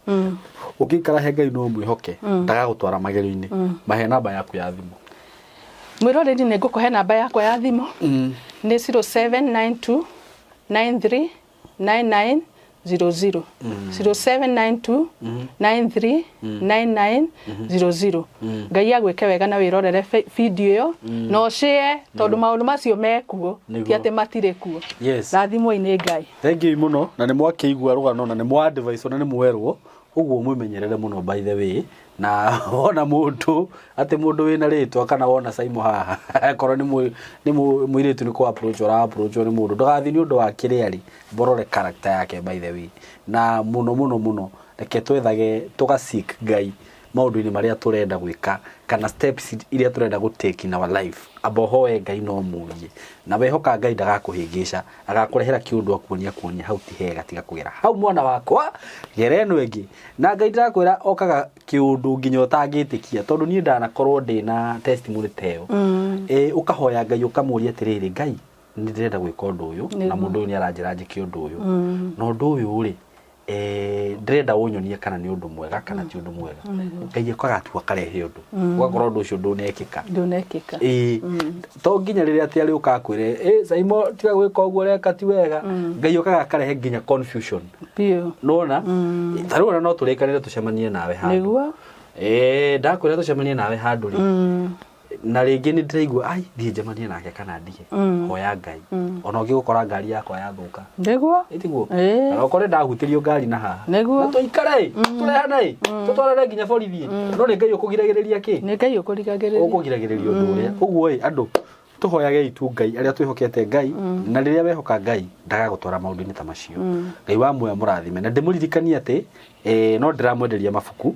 Ũngĩikara he Ngai no ũmwĩhoke ndagagũtwara magerio-inĩ. Mahe namba yaku ya thimũ. Mwĩroreri nĩ ngũkũhe namba yakwa ya thimũ nĩ 0792 93 99 00 0792 93 99 00 Ngai agwĩke wega na wĩrorere video ĩyo na ũshare tondũ maũndũ macio mekuo ti Nĩguo. atĩ matirĩ kuo. Yes. Rathimwoi nĩ Ngai. Thank you mũno na nĩ mwakĩigua rũgano na nĩ mwa advice na nĩ mwerwo ũguo mwĩmenyerere mũno by the way na wona mũndũ atĩ mũndũ wĩna rĩtwa kana wona Saimo haha akorwo nĩ mũ- nĩ mũ- mũirĩtu nĩ kũ approach ũra approach nĩ mũndũ ndũgathiĩ nĩ ũndũ wa kĩrĩa rĩ borore character yake by the way na mũno mũno mũno reke twethage tũga seek Ngai maũndũ-inĩ marĩa tũrenda gwĩka kana steps iria tũrenda gũ take in our life amba ũhoe Ngai na ũmũrie na wehoka Ngai ndagakũhĩngĩca agakũrehera kĩũndũ akuonia kuonia hau ti hega tiga kũgera hau mwana wakwa gera ĩno ĩngĩ na Ngai ndĩrakwĩra okaga kĩũndũ nginya ũtangĩtĩkia tondũ niĩ ndanakorwo ndĩna testimony ta ĩyo mm. Ũkahoya Ngai ũkamũria atĩrĩrĩ Ngai nĩ ndĩrenda gwĩka ũndũ ũyũ na mũndũ ũyũ nĩ aranjĩra njĩke ũndũ ũyũ na ũndũ ũyũ rĩ ndĩrenda ũnyonie kana nĩ ũndũ mwega kana ti ũndũ mwega. Ngai okaga atua akarehe ũndũ ũgakora ũndũ ũcio ndũnekĩka. Ndũnekĩka. Ĩĩ to nginya rĩrĩa atĩ arĩũka akwĩre ĩ Saimo tiga gwĩka ũguo ũreka ti wega. Ngai okaga akarehe nginya confusion. Biũ. Nĩwona ta rĩu ona no tũrĩkanĩre tũcemanie nawe handũ. Nĩguo. Ndakwĩra tũcemanie nawe handũ rĩ na rĩngĩ nĩ ndĩraigua ai thiĩ njemanie nake kana ndige hoya Ngai ona ũngĩgũkora ngari yakwa yathũka. Nĩguo. Ĩtiguo? Ĩĩ. Kana ũkore ndahutĩrio ngari na haha. Nĩguo. Na tũikare tũrehane ĩ tũtwarane nginya borithi ĩ no nĩ Ngai ũkũgiragĩrĩria kĩ? Nĩ Ngai ũkũrigagĩrĩria. Ũkũgiragĩrĩria ũndũ ũrĩa. Ũguo ĩ andũ tũhoyagei tu Ngai arĩa twĩhokete Ngai na rĩrĩa wehoka Ngai ndagagũtwara maũndũ-inĩ ta macio. Ngai wa muoyo amũrathime na ndĩmũririkanie atĩ no ndĩramwenderia mabuku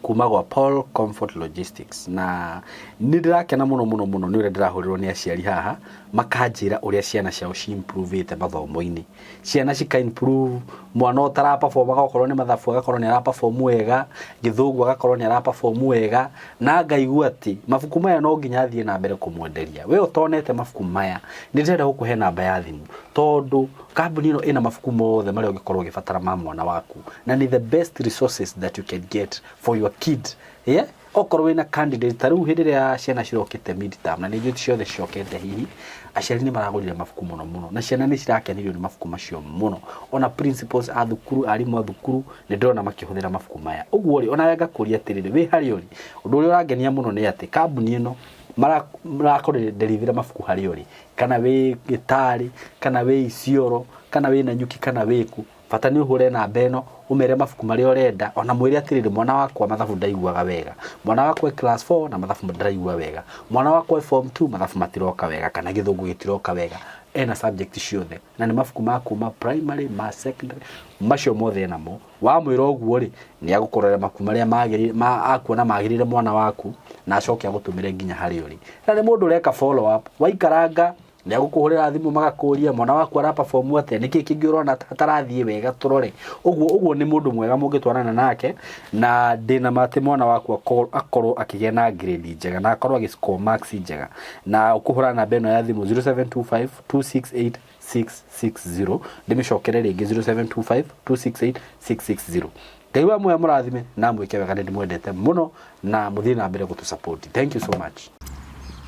kuma gwa Paul Comfort Logistics na nĩ ndĩrakena mũno mũno mũno nĩ ũrĩa ndĩrahũrĩrwo nĩ aciari haha makanjĩra ũrĩa ciana ciao ci improve-ĩte mathomo-inĩ. Ciana cika improve, mwana ũtara perform agakorwo nĩ mathabu agakorwo nĩ ara perform wega, gĩthũngũ agakorwo nĩ ara perform wega, na ngaigua atĩ mabuku maya no nginya thiĩ na mbere kũmwenderia. We ũtonete mabuku maya, nĩ ndĩrenda gũkũhe namba ya thimũ tondũ kambuni ĩno ĩna mabuku mothe marĩa ũngĩkorwo ũgĩbatara ma mwana waku na nĩ the best resources that you can get for your kid. Yeah? Okorwo wĩna candidate ta rĩu hĩndĩ ĩrĩa ciana cirokĩte midterm na nĩ njũĩ ti ciothe cicokete hihi, aciari nĩ maragũrire mabuku mũno mũno na ciana nĩ cirakenirio nĩ mabuku macio mũno. Ona principals a thukuru, arimũ a thukuru nĩ ndĩrona makĩhũthĩra mabuku maya. Ũguo rĩ, onawe ngakũria atĩrĩrĩ, wĩ harĩa ũrĩ, ũndũ ũrĩa ũrangenia mũno nĩ atĩ kambuni ĩno marakũ deliver mabuku harĩa ũrĩ, kana wĩ Gĩtarĩ, kana wĩ Isiolo, kana wĩ Nanyuki, kana wĩ kũ, bata nĩ ũhũre namba ĩno, ũmere mabuku marĩa ũrenda, ona mwĩre atĩrĩrĩ, mwana wakwa mathabu ndaiguaga wega, mwana wakwa e class 4 na mathabu ndaraigua wega, mwana wakwa e form 2 mathabu matiroka wega, kana gĩthũngũ gĩtiroka wega, ena subject ciothe, na nĩ mabuku ma kuma primary, ma secondary, macio mothe enamo, wamwĩra ũguo rĩ, nĩ agũkũrorera mabuku marĩa magĩrĩire, ma akuona magĩrĩire mwana waku, na acoke agũtũmĩre nginya harĩa ũrĩ. Na nĩ mũndũ ũreka follow up, waikaranga nĩ agũkũhũrĩra thimũ magakũria mwana waku ara perform atĩa, nĩkĩ kĩngĩ ũrona atarathiĩ wega tũrore. Ũguo ũguo nĩ mũndũ mwega mũngĩtwarana nake, na ndĩna ma atĩ mwana waku akorwo akĩgĩa na grade njega na akorwo agĩ score marks njega. Na ũkũhũra namba ĩno ya thimũ 0725 268 660, ndĩmĩcokere rĩngĩ 0725 268 660. Ngai wa muoyo amũrathime na amwĩke wega, nĩ ndĩmwendete mũno na mũthiĩ na mbere gũtũ support. Thank you so much.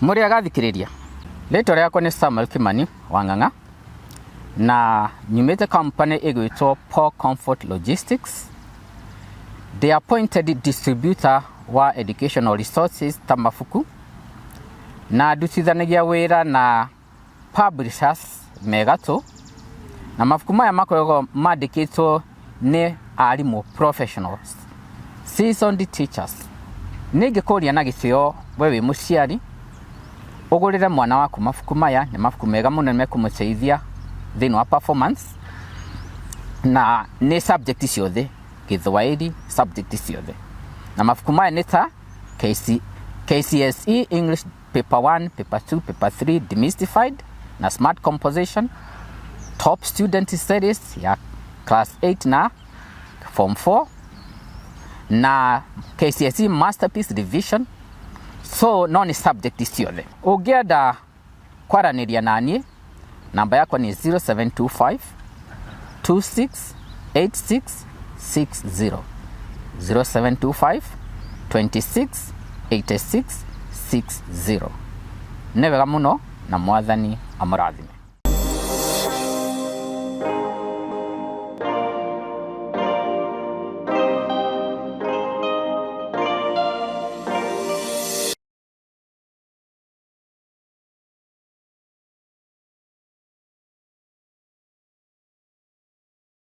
Mũrĩ agathikĩrĩria. Rĩtwa rĩakwa nĩ Samuel Kimani Wang'ang'a na nyumĩte company ĩgwĩtwo Paul Comfort Logistics. Ndĩ appointed distributor wa educational resources ta mabuku na ndutithanagia wĩra na publishers me gatũ na mabuku maya makoragwo mandĩkĩtwo nĩ arimũ professionals, seasoned teachers. Nĩ ingĩkũria na gĩtĩo we wĩ mũciari ũgũrĩre mwana waku mabuku maya, nĩ mabuku mega mũno nĩ mekũmũteithia thĩinĩ wa performance na nĩ subject ciothe, Gĩthwaĩri, subject ciothe. Na mabuku maya nĩ ta KC, KCSE English Paper 1, Paper 2, Paper 3 Demystified na Smart Composition, Top Student Series ya Class 8 na Form 4 na KCSE Masterpiece Revision. So no nĩ subject ciothe. Ũngĩenda kwaranĩria naniĩ, namba yakwa nĩ 0725 268660, 0725 268660. Nĩ wega mũno na Mwathani amũrathime.